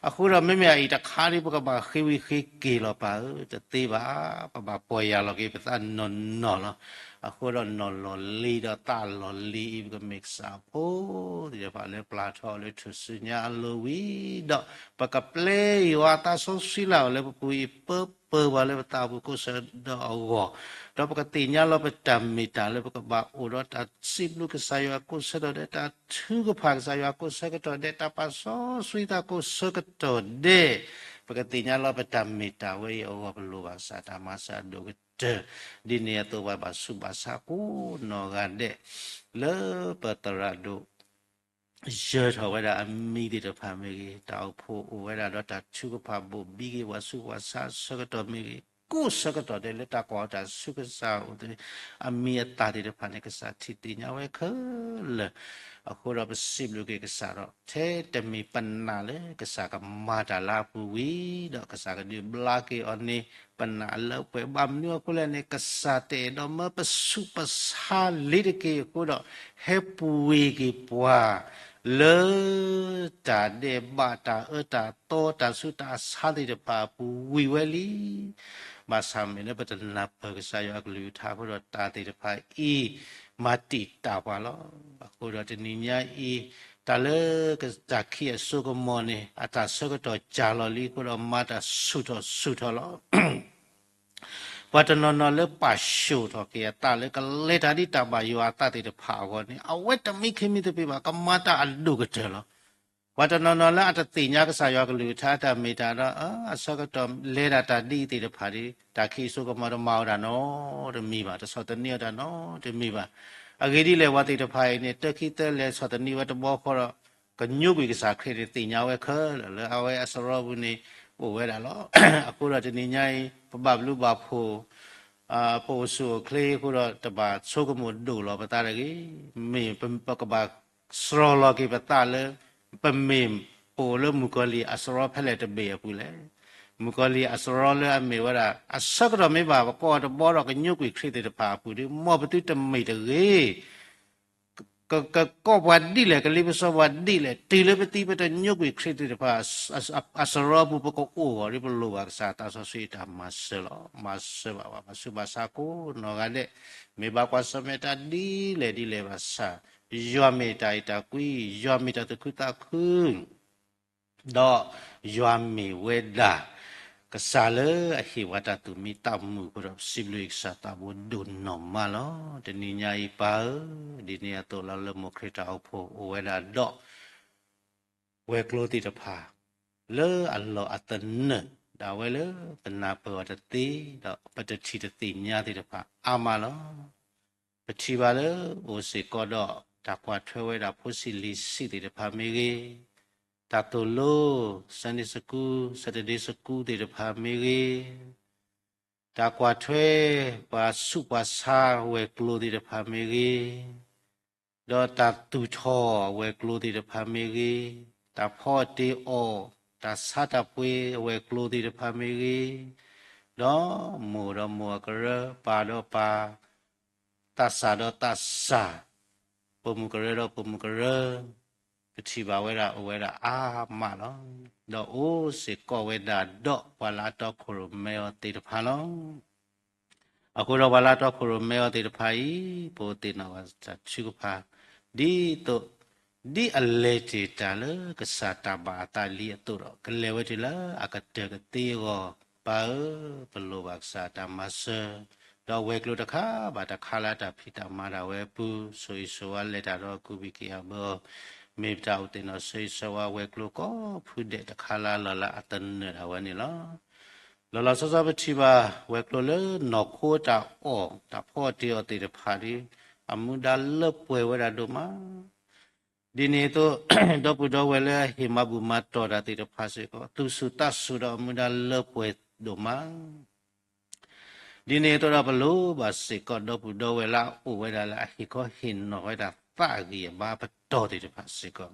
အဃိဒီးမ့မ့ၢ်အံၤတခါဒ် ပကဘၣ်ဃ့ဝံၤဃ့က့ၤလီၤပၢ်ဧၢ, တသ့ဘၣ်, ပဘၣ်ပီၢ်ယၢ်လီၤက့ၤပသးနီၢ်နီၢ်လီၤ. အဃိဒီးနီၢ်လီၢ်လံၤဒီးသးလီၢ်လံၤအံၤ ပကမ့ၢ်ကစၢ်ဖိသ့ၣ်တဖၣ်လၢပျၢ်ထီၣ်လၢထူၣ်စုညါအလိၤဝံၤဒီး, ပကပျဲယွၤအသးစီဆှံလၢအအိၣ်လၢပပူၤအံၤ ပၢပၢပှၤလၢပသးပူၤကိးဆၢဒီးအဂီၢ်, ဒီးပကသ့ၣ်ညါလီၤပတၢ်မ့ၢ်တၢ်လၢပကဘၣ်အိၣ်ဒီးတၢ်စံးဘျုးကစၢ်ယွၤကိးဆၢကတီၢ်ဒဲး, တၢ်ထုကဖၣ်ကစၢ်ယွၤကိးဆၢကတီၢ်ဒဲး, တၢ်ပာ်စီဆှံသးကိးဆၢကတီၢ်ဒဲး, ပကသ့ၣ်ညါလီၤပတၢ်မ့ၢ်တၢ်ဝဲအံၤအဂီၢ် ပလိၣ်ဘၣ်ကစၢ်တၢ်မၤစၢၤအဒိၣ်ကတၢၢ်, ဒ်န့ၣ်အသိးပဘၣ်ဆူးဘၣ်ဆါကိးနီၢ်ဂၤဒဲး, လၢပသရၣ်ဒိၣ် ယၢၤထီၣ်ဝဲဒၣ်အမံၤသ့ၣ်တဖၣ်မ့ၢ်ဂ့ၤ, တၢ်အိၣ်ဖှိၣ်အိၣ်ဝဲဒၣ်ဒီးတၢ်ထုကဖၣ်ဘိၣ်ဘံက့ၤပှၤဆူးပှၤဆါဆၢကတီၢ်မ့ၢ်ဂ့ၤ, ကိးဆၢကတီၢ်ဒဲးလၢတၢ်ကွၢ်အီၤတၢ်ဆူကစၢ်အိၣ်သ့ၣ်, အမံၤအသၣ်သ့ၣ်တဖၣ်န့ၣ် ကစၢ်ထံၣ်သ့ၣ်ညါဝဲခဲလၢာ်, အဃိဒီးပစံးဘျုးက့ၤကစၢ်ဒီး ထဲတမံၤပနာ်လၢကစၢ်ကမၤတၢ်လၢအပူၤဝံၤဒီး ကစၢ်ကဒုးဘျါက့ၤအီၤန့ၣ် ပနာ်လၢပှဲၤ, ဘၣ်မနုၤအဃိလဲၣ်န့ၣ် ကစၢ်တအဲၣ်ဒိးမၢပဆူးပဆါလံတက့ၢ်အဃိဒီး ဟဲပှ့ၤက့ၤပှၤ လၢ တၢ်ဒဲးဘးတၢ်အၢတၢ်သီတၢ်ဆူးတၢ်ဆါသ့ၣ်တဖၣ်အပူၤဝံၤဝဲလံ. ဘၣ်ဆၣ်မ့ၢ်လၢပတနၢ်ပၢၢ်ကစၢ်ယွၤအကလုၢ်ကထါအဃိဒီး တၢ်သ့ၣ်တဖၣ်အံၤ မၤတံာ်တာ်ပှၤလီၤ. အဃိဒီးတနံၤညါအံၤ တၢ်လၢတၢ်ခံးအစိကမီၤန့ၣ် အတၢ်ဆၢကတီၢ်စှၤလီၤလံအဃိဒီး မၤတၢ်ဆူၣ်ထီၣ်ဆူၣ်ထီၣ်လီၤ. ပှၤတနီၤနီၤလၢပာ်ဆူၣ်ထီၣ်က့ၤအသးလၢကလဲၤတၢ်ဒ်တၢ်ဘၣ်ယွၤအသးသ့ၣ်တဖၣ်အဂီၢ်န့ၣ် အဝဲတမံခ့မံသပ့ၤဘၣ် ကမၤတၢ်အဒိၣ်ကတၢၢ်လီၤ. ပှၤတနီၤနီၤလၢအတသ့ၣ်ညါကစၢ်ယွၤကလုၢ်ကထါတၢ်မ့ၢ်တၢ်ဒီး အဆၢကတီၢ်လဲၤဒၣ်တၢ်ဒ်အံၤသ့ၣ်တဖၣ်ဒီး တၢ်ခံးအစိကမီၤတမၤဝဲဒၣ်နီတမံၤဘၣ်, တဆီၣ်သနံးဝဲဒၣ်နီတမံၤဘၣ်. အဂ့ၢ်ဒ်လဲၣ် ပှၤသ့ၣ်တဖၣ်အံၤန့ၣ် တခံသၢလဲၤဆီၣ်သနံးဝဲတဘျီဃီဒီး ကညိကွံာ်ကစၢ်ခရံာ်န့ၣ် သ့ၣ်ညါဝဲခဲလၢာ်လၢအဝဲအစရီပူၤန့ၣ် အိၣ်ဝဲဒၣ်လီၤ. အဃိဒီးတနံၤညါအံၤ ပဘၣ်ဘျုးဘၣ်ဖှိၣ် ပအိၣ်ဆူၣ်အိၣ်ချ့အဃိဒီး တဘၣ်ဆိကမိၣ်ဒိၣ်လီၤပသးတဂ့ၤ. မ့ၢ်ပကဘၣ်စရီလီၤက့ၤပသးလၢ ပမ့ၢ်ပအိၣ်လၢမုၣ်ကီၤလံၢ်အစရီဖဲလဲၣ်တဘ့ၣ်အပူၤလဲၣ်. မုၣ်ကီၤလံၢ်အစရီလၢအမ့ၢ်ဝဲဒၣ် အဆၢကတီၢ်မ့ၢ်ဘၣ် ပကိးအီၤတဘျီဒီးကညိကွံာ်ခရံာ်သ့ၣ်တဖၣ်အပူၤဒီး မ်ပသုတမ့ၢ်တဂ့ၤ ကကိးပှၤဒ်လဲၣ် ကလ့ပစီပှၤဒ်လဲၣ် တုၤလၢပသံပတညိကွံာ်ခရံာ်သ့ၣ်တဖၣ် အစရီပူၤ ပကအိၣ်ဂီၢ်ဒီး ပလိၣ်ဘၣ်ကစၢ်သးစီဆှံတၢ်မၤစၢၤလီၤ. မၤစၢၤဘၣ်ပှၤ ဘၣ်ဆူးဘၣ်ဆါကိးနီၢ်ဂၤဒဲး, မ့ၢ်ဘၣ်ကွၢ်ဆၢၣ်မဲာ်တၢ်ဒ်လဲၣ်ဒ်လဲၣ်ဘၣ်ဆၣ် ယွၤမ့ၢ်တၢ်အဲၣ်တၢ်ကွံ, ယွၤမ့ၢ်တၢ်သူၣ်ခုသးခု, ဒီးယွၤမ့ၢ်ဝဲဒၣ် ကစၢ်လၢအဟ့ၣ်ဝဲတၢ်သူၣ်မံသးမုာ်အဃိဒီး ပစံးဘျုးကစၢ်သးဘိဒိၣ်နီၢ်မးလီၤ. တနံၤညါအံၤပၢ်ဧၢ, ဒ်န့ၣ်အသိးလီၤ လၢမိၢ်ခရံာ်တၢ်အိၣ်ဖှိၣ်အိၣ်ဝဲဒၣ်ဒီး ဝဲၤကျိၤသ့ၣ်တဖၣ် လၢအလီၢ်အသနၢၣ် ဒၣ်ဝဲလၢပနၢ်ပၢၢ်အီၤတသ့ ဒီးပတထံၣ်တသ့ၣ်ညါသ့ၣ်တဖၣ်အါမးလီၤ. ပထံၣ်ဘၣ်လၢအိၣ်စ့ၢ်ကီးဒီး တၢ်ကွၢ်ထွဲဝဲဒၣ်ဖိဆံးလံၤဆံးသ့ၣ်တဖၣ်မ့ၢ်ဂ့ၤ, တၢ်သိၣ်လိ Sunday School, Saturday School သ့ၣ်တဖၣ်မ့ၢ်ဂ့ၤ, တၢ်ကွၢ်ထွဲ ပှၤဆူးပှၤဆါဝဲၤကျိၤသ့ၣ်တဖၣ်မ့ၢ်ဂ့ၤ, ဒီးတၢ်သူၣ်ထီၣ်ဝဲၤကျိၤသ့ၣ်တဖၣ်မ့ၢ်ဂ့ၤ, တၢ်ဖီအီၣ်တ့ၤအီၣ်, တၢ်ဆါတၢ်ပှ့ၤအဝဲၤကျိၤသ့ၣ်တဖၣ်မ့ၢ်ဂ့ၤ, ဒီးမိၢ်ဒီးမိၢ်အကရၢ, ပၢ်ဒီးပၢ်, သးစၢ်ဒီးသးစၢ်, ပိာ်မုၣ်ကရၢဒီးပိာ်မုၣ်ကရၢ, ပထံၣ်ဘၣ်ဝဲဒၣ်အိၣ်ဝဲဒၣ်အါမးလီၤ. ဒီးအိၣ်စ့ၢ်ကီးဝဲဒၣ်ဒီးပှၤလၢအတီခိၣ်ရိၣ်မဲအီၤသ့ၣ်တဖၣ်လီၤ. အဃိဒီးပှၤလၢအတီခိၣ်ရိၣ်မဲအီၤသ့ၣ်တဖၣ်အံၤ, ပအိၣ်သ့ၣ်နီၣ်ဘၣ်တၢ်ထုကဖၣ် ဒ်သိး ဒ်အလဲၤတ့ၢ်တၢ်လၢကစၢ်တၢ်ဘၣ်အသးလံအသိးဒီး ကလဲၤဝဲတုၤလၢအကတၢၢ်ကသ့အဂီၢ်, ပၢ်ဧၢ, ပလိၣ်ဘၣ်ကစၢ်တၢ်မၤစၢၤ, ဒီးဝဲၤကျိၤတခါဘၣ်တခါလၢအတၢ်ဖံးတၢ်မၤဒၣ်ဝဲအပူၤ, ဆိၣ်ဂ့ၤဆိၣ်ဝါလဲၤတၢ်ဒီးကူၣ်ဘံၣ်က့ၤအဘၢအီၤ, မ့ၢ်ပတၢ်အိၣ်သ့ၣ်နီၣ်ဆိၣ်ဂ့ၤဆိၣ်ဝါဝဲၤကျိၤကိးဖုဒဲးတခါလၢအလီၢ်လၢအသနၢၣ်ဒၣ်ဝဲန့ၣ်လီၤ. လီၤလီၤဆီဆီပထံၣ်ဘၣ် ဝဲၤကျိၤလၢနီၢ်ခိတၢ်အီၣ် တၢ်ဖီအီၣ်တ့ၤအီၣ်သ့ၣ်တဖၣ်ဒီး အမူဒါလၢပှဲၤဝဲဒၣ်ဒိၣ်မး, ဒ်န့ၣ်အသိး ဒီပုၢ်ဒီဝဲၢ်လၢအဟ့ၣ်မၤဘူၣ်မၤတီၢ်တၢ်သ့ၣ်တဖၣ်စ့ၢ်ကီး သူၣ်ဆူၣ်သးဆူၣ်ဒီးအမူဒါလၢပှဲၤဒိၣ်မး, ဒ်န့ၣ်အသိးဒီးပလိၣ်ဘၣ်စ့ၢ်ကီး ဒီပုၢ်ဒီဝဲၢ်လၢအအိၣ်ဝဲဒၣ်လၢအဟ့ၣ်ခီဟ့ၣ်နီၤဝဲဒၣ်သးဂံၢ်အဘါပတီၢ်သ့ၣ်တဖၣ်စ့ၢ်ကီး,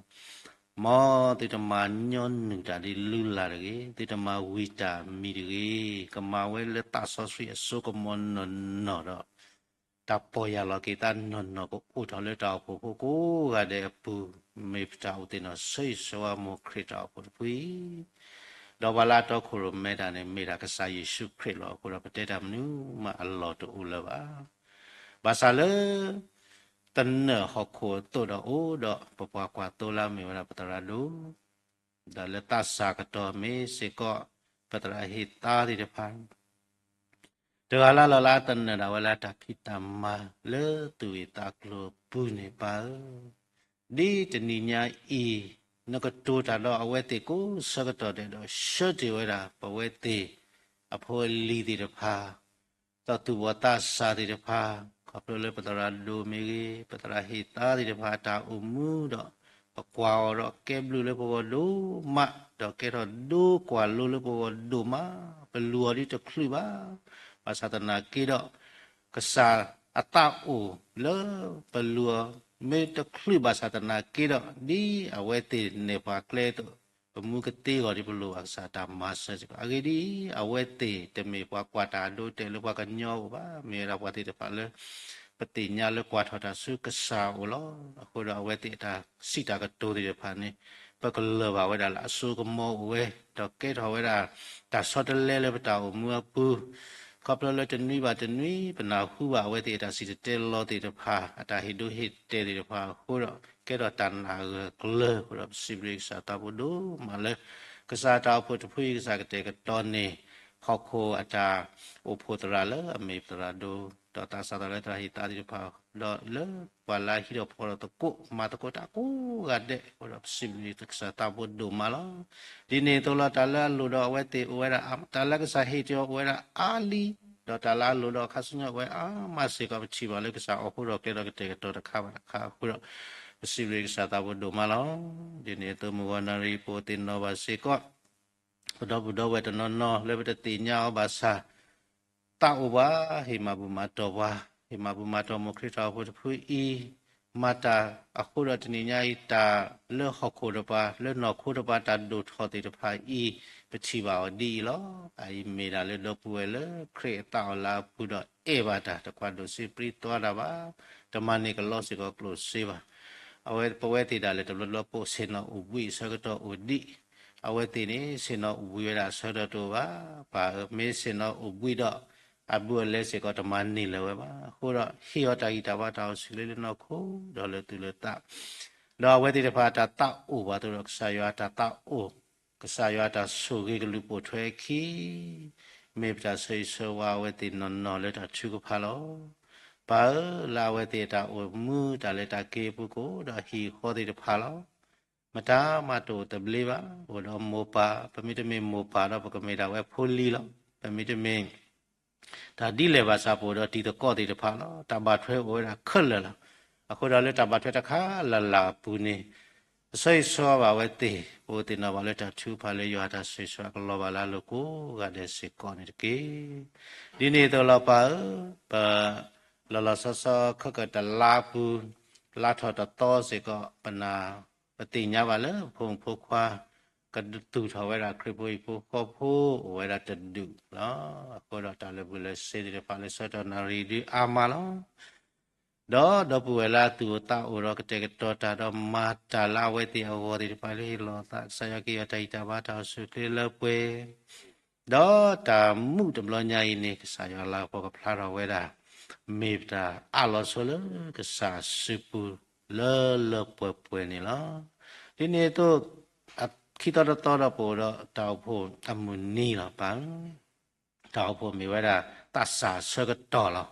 မ်သုတမၤညီနုၢ်တၢ်ဒ်လုၢ်လၢ်တဂ့ၤ, သုတမၤဝံၤတၢ်မံၤတဂ့ၤ, ကမၤဝဲလၢသးစီဆှံအစိကမီၤနီၢ်နီၢ်ဒီး တၢ်ပီၢ်ယၢ်လီၤက့ၤသးနီၢ်နီၢ်ကအိၣ်ထီၣ်လၢတၢ်အိၣ်ဖှိၣ်ဖိကိးဂၤဒဲးအပူၤ, မ့ၢ်ပတၢ်အိၣ်သ့ၣ်နီၣ်ဆိၣ်ဂ့ၤဆိၣ်ဝါမိၢ်ခရံာ်တၢ်အိၣ်ဖှိၣ်တဖုအံၤ, ဒီးပှၤလၢအတီခိၣ်ရိၣ်မဲတၢ်န့ၣ် မ့ၢ်ဒၣ်ကစၢ်ယ့ၣ်ၡူးခရံာ်လီၤ. အဃိဒီးပတဲတၢ်မနုၤမးအလီၢ်တအိၣ်လၢၤဘၣ်. ဘၣ်ဆၣ်လၢ သနၢၣ်ဟီၣ်ခိၣ်အသိးဒီးအိၣ်ဒီးပပှၤကွၢ်သိလၢအမ့ၢ်ဝဲဒၣ်ပသရၣ်ဒိၣ်, ဒီးလၢသးစၢ်ကတီၢ်မ့ၢ်စ့ၢ်ကီး ပသရၣ်ဟ့ၣ်သါသ့ၣ်တဖၣ် တဂၤလၢ်လၢ်လၢအသနၢၣ်ဒၣ်ဝဲလၢတၢ်ဖံးတၢ်မၤလၢသူၣ်ဂ့ၢ်သးကျိၤအပူၤန့ၣ် ပၢ်ဧၢ, ဒ်တနံၤညါအံၤ နကတိၤတၢ်ဒီးအဝဲသ့ၣ်ကိးဆၢကတီၢ်ဒဲးဒီး ဆှၢတ့ၢ်ဝဲဒၣ်ပဝဲသ့ၣ်အဖိအလံၤသ့ၣ်တဖၣ် ဒီးသူၣ်ဘီၣ်သးစၢ်သ့ၣ်တဖၣ်, ခီဖျိလၢပသရၣ်ဒိၣ်မ့ၢ်ဂ့ၤ, ပသရၣ်ဟ့ၣ်သါသ့ၣ်တဖၣ်အတၢ်အိၣ်မူဒီး ပကွၢ်အီၤဒီးကဲဘျုးလၢပဂီၢ်ဒိၣ်မး, ဒီးကဲထီၣ်ဒိကွၢ်လိလၢပဂီၢ်ဒိၣ်မး, ပလူၤအီၤဒ်တချုးဘၣ်, ဘၣ်ဆၣ်သနာ်က့ဒီး ကစၢ်အသးအိၣ်လၢပလူၤအီၤ မ့ၢ်တချုးဘၣ်ဆၣ်သနာ်က့ဒီး ဒ်အဝဲသ့ၣ်နဲၣ်ပှၤကျဲအသိး ပမူကသ့အဂီၢ်ဒီး ပလိၣ်ဘၣ်ကစၢ်တၢ်မၤစၢၤစ့ၢ်ကီး. အဂ့ၢ်ဒ်အံၤ, အဝဲသ့ၣ်တမ့ၢ်ပှၤကွၢ်တၢ်အဒိအတဲာ်လၢပှၤကညီအအိၣ်ဘၣ်, မ့ၢ်ဝဲဒၣ်ပှၤသ့ၣ်တဖၣ်လၢ ပသ့ၣ်ညါလၢကွၢ်ထီၣ်တၢ်ဆူကစၢ်အအိၣ်လီၤ. အဃိဒီးအဝဲသ့ၣ်အတၢ်စံးတၢ်ကတိၤသ့ၣ်တဖၣ်န့ၣ် ပကလၢၤဘၣ်ဝဲဒၣ်လၢအစိကမီၤအိၣ်ဝဲ, ဒီးကဲထီၣ်ဝဲဒၣ်တၢ်ဆီတလဲလၢပတၢ်အိၣ်မူအပူၤ, ခီဖျိလၢတနွံဘၣ်တနွံ ပနၢ်ဟူဘၣ်အဝဲသ့ၣ်အတၢ်စံၣ်တဲၤတဲလီၤသ့ၣ်တဖၣ်, အတၢ်ဟ့ၣ်ဒိဟ့ၣ်တဲာ်သ့ၣ်တဖၣ်အဃိဒီး ကဲထီၣ်တၢ်နာ်အဂၢၢ်အကျၢၤအဃိဒီး ပစံးဘျုးကစၢ်သးဘိဒိၣ်မးလၢ ကစၢ်တၢ်အိၣ်ဖှိၣ်တဖုအံၤ ကစၢ်ကတဲာ်ကတီၤန့ၢ် ဟီၣ်ခိၣ်အတၢ်အိၣ်ဖှိၣ်သရၣ်လၢအမ့ၢ်ပသရၣ်ဒိၣ်, ဒီးသးစၢ်သးလၢသရၣ်ဟ့ၣ်သါသ့ၣ်တဖၣ်, ဒီးလၢပှၤလၢအဟံးထီၣ်ဖီၣ်ထီၣ်သကိး မၤသကိးတၢ်ကိးဂၤဒဲးအဃိဒီး ပစံးဘျုးကစၢ်သးဘိဒိၣ်မးလီၤ. ဒ်န့ၣ်အသိးလီၤ တၢ်လၢအလိၣ်ဒီးအဝဲသ့ၣ်အိၣ်ဝဲဒၣ်အါ, တၢ်လၢကစၢ်ဟ့ၣ်တ့ၢ်အီၤအိၣ်ဝဲဒၣ်အါလံ, ဒီးတၢ်လၢအလိၣ်ဒီးခါဆူညါအိၣ်ဝဲအါမးစ့ၢ်ကီး ပထံၣ်ဘၣ်လၢကစၢ်အီၣ်ဃိဒီးကျဲဒီးကတဲာ်ကတီၤတခါဘၣ်တခါအဃိဒီး ပစံးဘျုးကစၢ်သးဘိဒိၣ်မးလီၤ. ဒ်န့ၣ်အသိး မုၢ်ဂီၤနၣ်ရံၣ် ပအိၣ်သ့ၣ်နီၣ်ဘၣ်စ့ၢ်ကီး ပဒီပုၢ်ဒီဝဲၢ်တနီၤနီၤလၢပတသ့ၣ်ညါအီၤဘၣ်ဆၣ် သးအိၣ်ပှၤ ဟ့ၣ်မၤဘူၣ်မၤတီၢ်ပှၤ, ဟ့ၣ်မၤဘူၣ်မၤတီၢ်မိၢ်ခရံာ်တၢ်အိၣ်ဖှိၣ်တဖုအံၤ, မၤတၢ်အဃိဒီးတနံၤညါအံၤ တၢ်လၢဟီၣ်ခိၣ်တပၤ လၢနီၢ်ခိတပၤ တၢ်ဒိၣ်ထီၣ်သ့ၣ်တဖၣ်အံၤ ပထံၣ်ဘၣ်အီၤဒ်အံၤလီၤ. အအံၤမ့ၢ်ဒၣ်လၢဒီပုၢ်ဝဲၢ်လၢခရံာ်အသးအိၣ်လၢအပူၤဒီးအဲၣ်ဘၣ်တၢ် တကွၢ်ဒိၣ်စ့ပြံသွါတၢ်ဘၣ်, တမၤန့ၢ်ကလီစ့ၢ်ကီးကျိၣ်စ့ဘၣ်. အဝဲပဝဲသ့ၣ်ဒၣ်လဲာ်တဘျီဘျီပအိၣ်ဆ့ၣ်နီၤအိၣ်ဘှံးအဆၢကတီၢ်အိၣ်ဒံး, အဝဲသ့ၣ်န့ၣ် ဆ့ၣ်နီၤအိၣ်ဘှံးဝဲဒၣ်အဆၢကတီၢ်တအိၣ်ဘၣ်. ပှၤမ့ၢ်ဆ့ၣ်နီၤအိၣ်ဘှံးဒီး အဘူးအလဲစ့ၢ်ကီးတမၤန့ၢ်လၢၤဝဲဘၣ်. အဃိဒီးဟ့ၣ်အီၤတၢ်ဂံၢ်တၢ်ဘါတၢ်အိၣ်ဆူၣ်ချ့လၢနီၢ်ခိ ဒီးလၢသူၣ်လၢသး, ဒီးအဝဲသ့ၣ်တဖၣ်အတၢ်သးအိၣ်ဘၣ်သိးဒီး ကစၢ်ယွၤအတၢ်သးအိၣ်, ကစၢ်ယွၤအတၢ်ဆိၣ်ဂ့ၤကလူၤပိာ်ထွဲအခံ မ့ၢ်ပတၢ်ဆၢဂ့ၤဆၢဝါအဝဲသ့ၣ်နီၢ်နီၢ်လၢတၢ်ထုကဖၣ်လီၤ. ပၢ်ဧၢ, လၢအဝဲသ့ၣ်အတၢ်အိၣ်မူတၢ်လဲၤတၢ်က့ၤအပူၤကအိၣ်ဒီးဟံၣ်ဃီသ့ၣ်တဖၣ်လီၤ. မတၤမးတအိၣ်သဘျ့ဘၣ်, အိၣ်ဒီးမိၢ်ပၢ်, ပမ့တမ့ၢ်မိၢ်ပၢ်ဒီးပကမ့ၢ်ဒၣ်ဝဲဖိလံၤလီၤ. ပမ့တမ့ၢ် တၢ်ဒ်လဲၣ်ဘၣ်ဆၣ်ပအိၣ်ဒီးတံၤသကိးသ့ၣ်တဖၣ်လီၤ. တၢ်ဘၣ်ထွဲအိၣ်ဝဲဒၣ်ခဲလၢာ်လီၤ. အဃိဒီးလၢတၢ်ဘၣ်ထွဲတခါလၢ်လၢ်အပူၤန့ၣ် ပဆၢဂ့ၤဆၢဝါဘၣ်ဝဲသ့ၣ်, ပအိၣ်သ့ၣ်နီၣ်ဘၣ်လၢတၢ်ထုကဖၣ်လၢယွၤအတၢ်ဆိၣ်ဂ့ၤဆိၣ်ဝါကလီၤဘၣ်လၢအလိၤကိးဂၤဒဲးစ့ၢ်ကီးန့ၣ်တက့ၢ်. ဒ်န့ၣ်အသိးလီၤပၢ်ဧၢ, ပ လီၤလီၤဆီဆီခၢၣ်ကၢၢ်တလါပူၤ လါထီၣ်တသီစ့ၢ်ကီး ပနာ် ပသ့ၣ်ညါဘၣ်လၢဖိမုၣ်ဖိခွါ ကသူၣ်ထီၣ်ဝဲဒၣ်ခရံာ်ဖိဟံၣ်ဖိဃီဖိအိၣ်ဝဲဒၣ်တဒူၣ်လီၤ. အဃိဒီးတၢ်လၢာ်ဘူၣ်လၢာ်စ့ၤသ့ၣ်တဖၣ်လၢဆၢကတီၢ်နၣ်ရံၣ်ဒုးအါမးလီၤ. ဒီးဒီပုၢ်ဝဲၢ်လၢအသူၣ်အိၣ်သးအိၣ်ဒီးကတဲာ်ကတီၤတၢ်ဒီးမၤတၢ်လၢအဝဲသ့ၣ်အဂီၢ်သ့ၣ်တဖၣ်လၢဟ့ၣ်လီၤသး ကစၢ်ယွၤက့ၤအီၤတၢ်ဂံၢ်တၢ်ဘါတၢ်အိၣ်ဆူၣ်ချ့လၢပှဲၤ ဒီးတၢ်မူးတဘျီညါအံၤန့ၣ် ကစၢ်ယွၤလၤကပီၤကဖျါထီၣ်ဝဲဒၣ် မ့ၢ်ပတၢ်အးလီၤဆိလၢကစၢ်အစုပူၤလၢလၢပှဲၤပှဲၤန့ၣ်လီၤ. ဒ်န့ၣ်အသိး ခံသီတသီဒီးပအိၣ်ဒီးတၢ်အိၣ်ဖှိၣ်အမုၢ်နံၤလီၤပၢ်ဧၢ. တၢ်အိၣ်ဖှိၣ်မ့ၢ်ဝဲဒၣ်သးစၢ်အဆၢကတီၢ်လီၤ.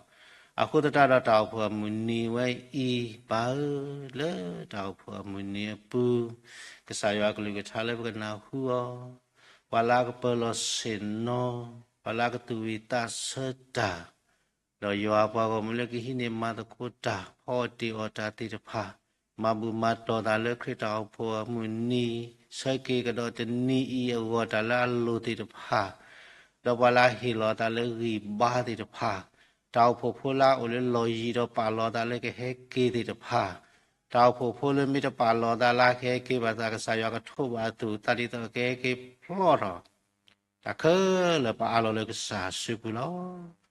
အဃိသတးဒီးတၢ်အိၣ်ဖှိၣ်အမုၢ်နံၤဝဲအံၤပၢ်ဧၢ, လၢတၢ်အိၣ်ဖှိၣ်အမုၢ်နံၤအပူၤ ကစၢ်ယွၤအကလုၢ်ကထါလၢပကနၢ်ဟူအီၤ, ပှၤလၢအကပၢၤလီၤဆ့ၣ်နီၤ, ပှၤလၢအကသူၣ်ဝံၤသးဆၢတၢ် ဒီးယွၤအပှၤဂီၢ်မုၢ်လၢကဟံးန့ၢ်မၤသကိးတၢ် ဖီအီၣ်တ့ၢ်အီၣ်တၢ်သ့ၣ်တဖၣ်, မၤဘူၣ်မၤတီၢ်သးလၢခရံာ်တၢ်အိၣ်ဖှိၣ်အမုၢ်နံၤ, ဆၢက့ၤကဒီးတနံၤအံၤအဂီၢ်တၢ်လၢအလိၤသ့ၣ်တဖၣ်, ဒီးပှၤလၢအဟ့ၣ်လီၤသးလၢဂံၢ်ဘါသ့ၣ်တဖၣ်, တၢ်အိၣ်ဖှိၣ်ဖိလၢအအိၣ်လၢလီၢ်ယံၤဒီးပာ်လီၤသးလၢကဟဲက့ၤသ့ၣ်တဖၣ်, တၢ်အိၣ်ဖှိၣ်ဖိလၢမ့ၢ်တပာ်လီၤသးလၢကဟဲက့ၤဘၣ်သး ကစၢ်ယွၤကထိးဘၣ်အသူၣ်အသးဒ်သိးကဟဲက့ၤဖျီထီၣ် တၢ်ခဲလၢာ်ပအးလီၤလၢကစၢ်အစုပူၤလီၤ.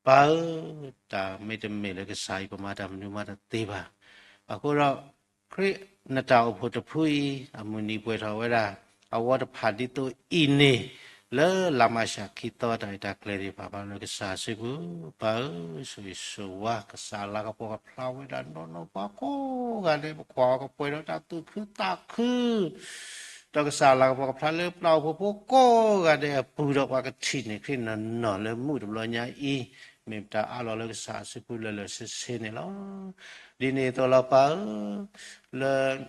ပၢ်ဧၢ, တၢ်မ့တမ့ၢ်လၢကစၢ်အံၤပမၤတၢ်မနုၤမးတသ့ဘၣ်. အဃိဒီး ခရံာ်နတၢ်အိၣ်ဖှိၣ်တဖုအံၤ အမုၢ်နံၤပှဲၤထီၣ်ဝဲဒၣ် အဝီတဖၣ်ဒ်သိးအံၤန့ၣ် လၢလါမးရှးခံသီတၢ်ရဲၣ်တၢ်ကျဲၤသ့ၣ်တဖၣ် ပာ်လၢကစၢ်အစုပူၤ, ပၢ်ဧၢ, ဆိၣ်ဂ့ၤဆိၣ်ဝါ ကစၢ်လၤကပီၤကဖျါဝဲဒၣ်နီၢ်နီၢ်ပှၤကိးဂၤဒဲး ပကွၢ်အီၤကပှဲၤဒီးတၢ်သူၣ်ခုသးခု ဒီးကစၢ်လၤကပီၤကဖျါလၢပတၢ်အိၣ်ဖှိၣ်ဖိကိးဂၤဒဲးအပူၤဒီး ပှၤကထံၣ်န့ၢ်ခရံာ်နီၢ်နီၢ်လၢမူးတဘျီညါအံၤ, မ့ၢ်ပတၢ်အးလီၤလၢကစၢ်အစုပူၤလၢာ်လၢာ်ဆ့ဆ့န့ၣ်လီၤ. ဒ်န့ၣ်အသိးလီၤပၢ်ဧၢ, လၢ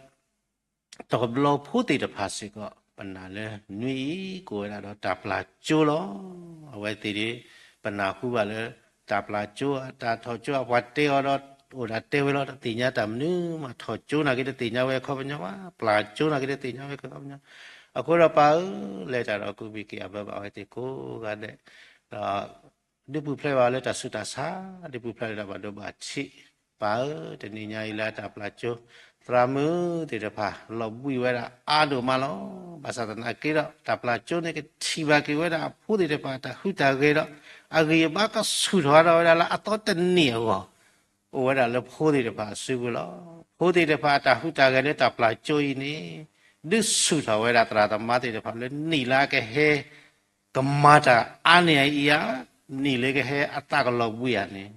တဘျီဖိသ့ၣ်တဖၣ်စ့ၢ်ကီး ပနာ်လၢနွံအံၤ ကိးဝဲဒၣ်ဒီးတၢ်ပျၢ်ကၠိလီၤ. အဝဲသ့ၣ်န့ၣ် ပနၢ်ဟူဘၣ်လၢ တၢ်ပျၢ်ကၠိ တၢ်ထီၣ်ကၠိ ပှၤတဲအီၤဒီး အိၣ်ဒၣ်တဲဝဲလီၤ တသ့ၣ်ညါတၢ်မနုၤမး ထီၣ်ကၠိနာ်က့တသ့ၣ်ညါဝဲခီပညီဘၣ် ပျၢ်ကၠိနာ်က့တသ့ၣ်ညါဝဲခီပညီ, အဃိဒီးပၢ်ဧၢ, လဲၤတၢ်ဒီးကူးဘံၣ်က့ၤအဘၢဘၣ်အဝဲသ့ၣ်ကိးဂၤဒဲး, ဒီး ဒုးပူၤဖျဲးဘၣ်လၢတၢ်ဆူးတၢ်ဆါ, ဒုးပူၤဖျဲးလၢတၢ်ဘၣ်ဒိဘၣ်ထံး, ပၢ်ဧၢ, တနံၤညါအံၤလၢတၢ်ပျၢ်ကၠိ သရၣ်မုၣ်သ့ၣ်တဖၣ် လီၤဘှံးဝဲဒၣ်အါဒိၣ်မးလီၤ. ဘၣ်ဆၣ်သနာ်က့ဒီး တၢ်ပျၢ်ကၠိန့ၣ် ကထံၣ်ဘၣ်က့ၤဝဲဒၣ်အဖိသ့ၣ်တဖၣ် တၢ်ဟူးတၢ်ဂဲၤဒီး အဂံၢ်အဘါကဆူၣ်ထီၣ်ဒီးဝဲဒၣ်လၢအသီတနံၣ်အဂီၢ် အိၣ်ဝဲဒၣ်လၢဖိသ့ၣ်တဖၣ်အစုပူၤလီၤ. ဖိသ့ၣ်တဖၣ်အတၢ်ဟူးတၢ်ဂဲၤလၢတၢ်ပျၢ်ကၠိအံၤန့ၣ် ဒုးဆူၣ်ထီၣ်ဝဲဒၣ်သရၣ်သမါသ့ၣ်တဖၣ်လၢနံၣ်လၢအကဟဲ ကမၤတၢ်အါန့ၢ်အံၤဧါ, နံၣ်လၢကဟဲအသးကလီၤဘှံးဧါန့ၣ်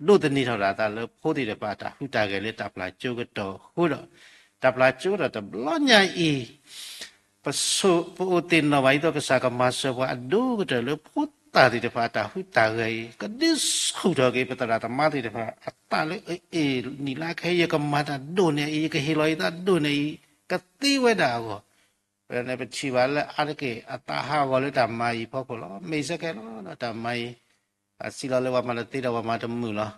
ဒိၣ်သန့ၤထီၣ်ဒၣ်သးလၢဖိသ့ၣ်တဖၣ်အတၢ်ဟူးတၢ်ဂဲၤလၢတၢ်ပျၢ်ကၠိကတီၢ်အဃိဒီး တၢ်ပျၢ်ကၠိဒီးတဘျီညါအံၤ ပဆိၣ် ပအိၣ်သ့ၣ်နီၣ်ဘၣ်ဒ်သိးကစၢ်ကမၤစၢၤပှၤအဒိၣ်ကတၢၢ်လၢဖိသၣ်သ့ၣ်တဖၣ် တၢ်ဟူးတၢ်ဂဲၤအံၤ ကဒုးဆူၣ်ထီၣ်က့ၤပသရၣ်သမါသ့ၣ်တဖၣ် အသးလၢအအ့ၣ် နံၣ်လၢခဲအံၤ ယကမၤတၢ်ဒိၣ်န့ၢ်အံၤ ယကဟ့ၣ်လီၤယသးဒိၣ်န့ၢ်အံၤ ကသ့ဝဲဒၣ်အဂီၢ် ဝဲန့ၣ်ပထံၣ်ဘၣ်လၢအါတက့ၢ် အသးဟးဂီၤလၢတၢ်မၤအံၤဖီခိၣ်လီၤ. မ့ၢ်စ့ၢ်ကီးလီၤ တၢ်မၤအံၤ အစံးလီၤလၢပှၤမၤတသ့ဒီးပှၤမၤတမုာ်လီၤ.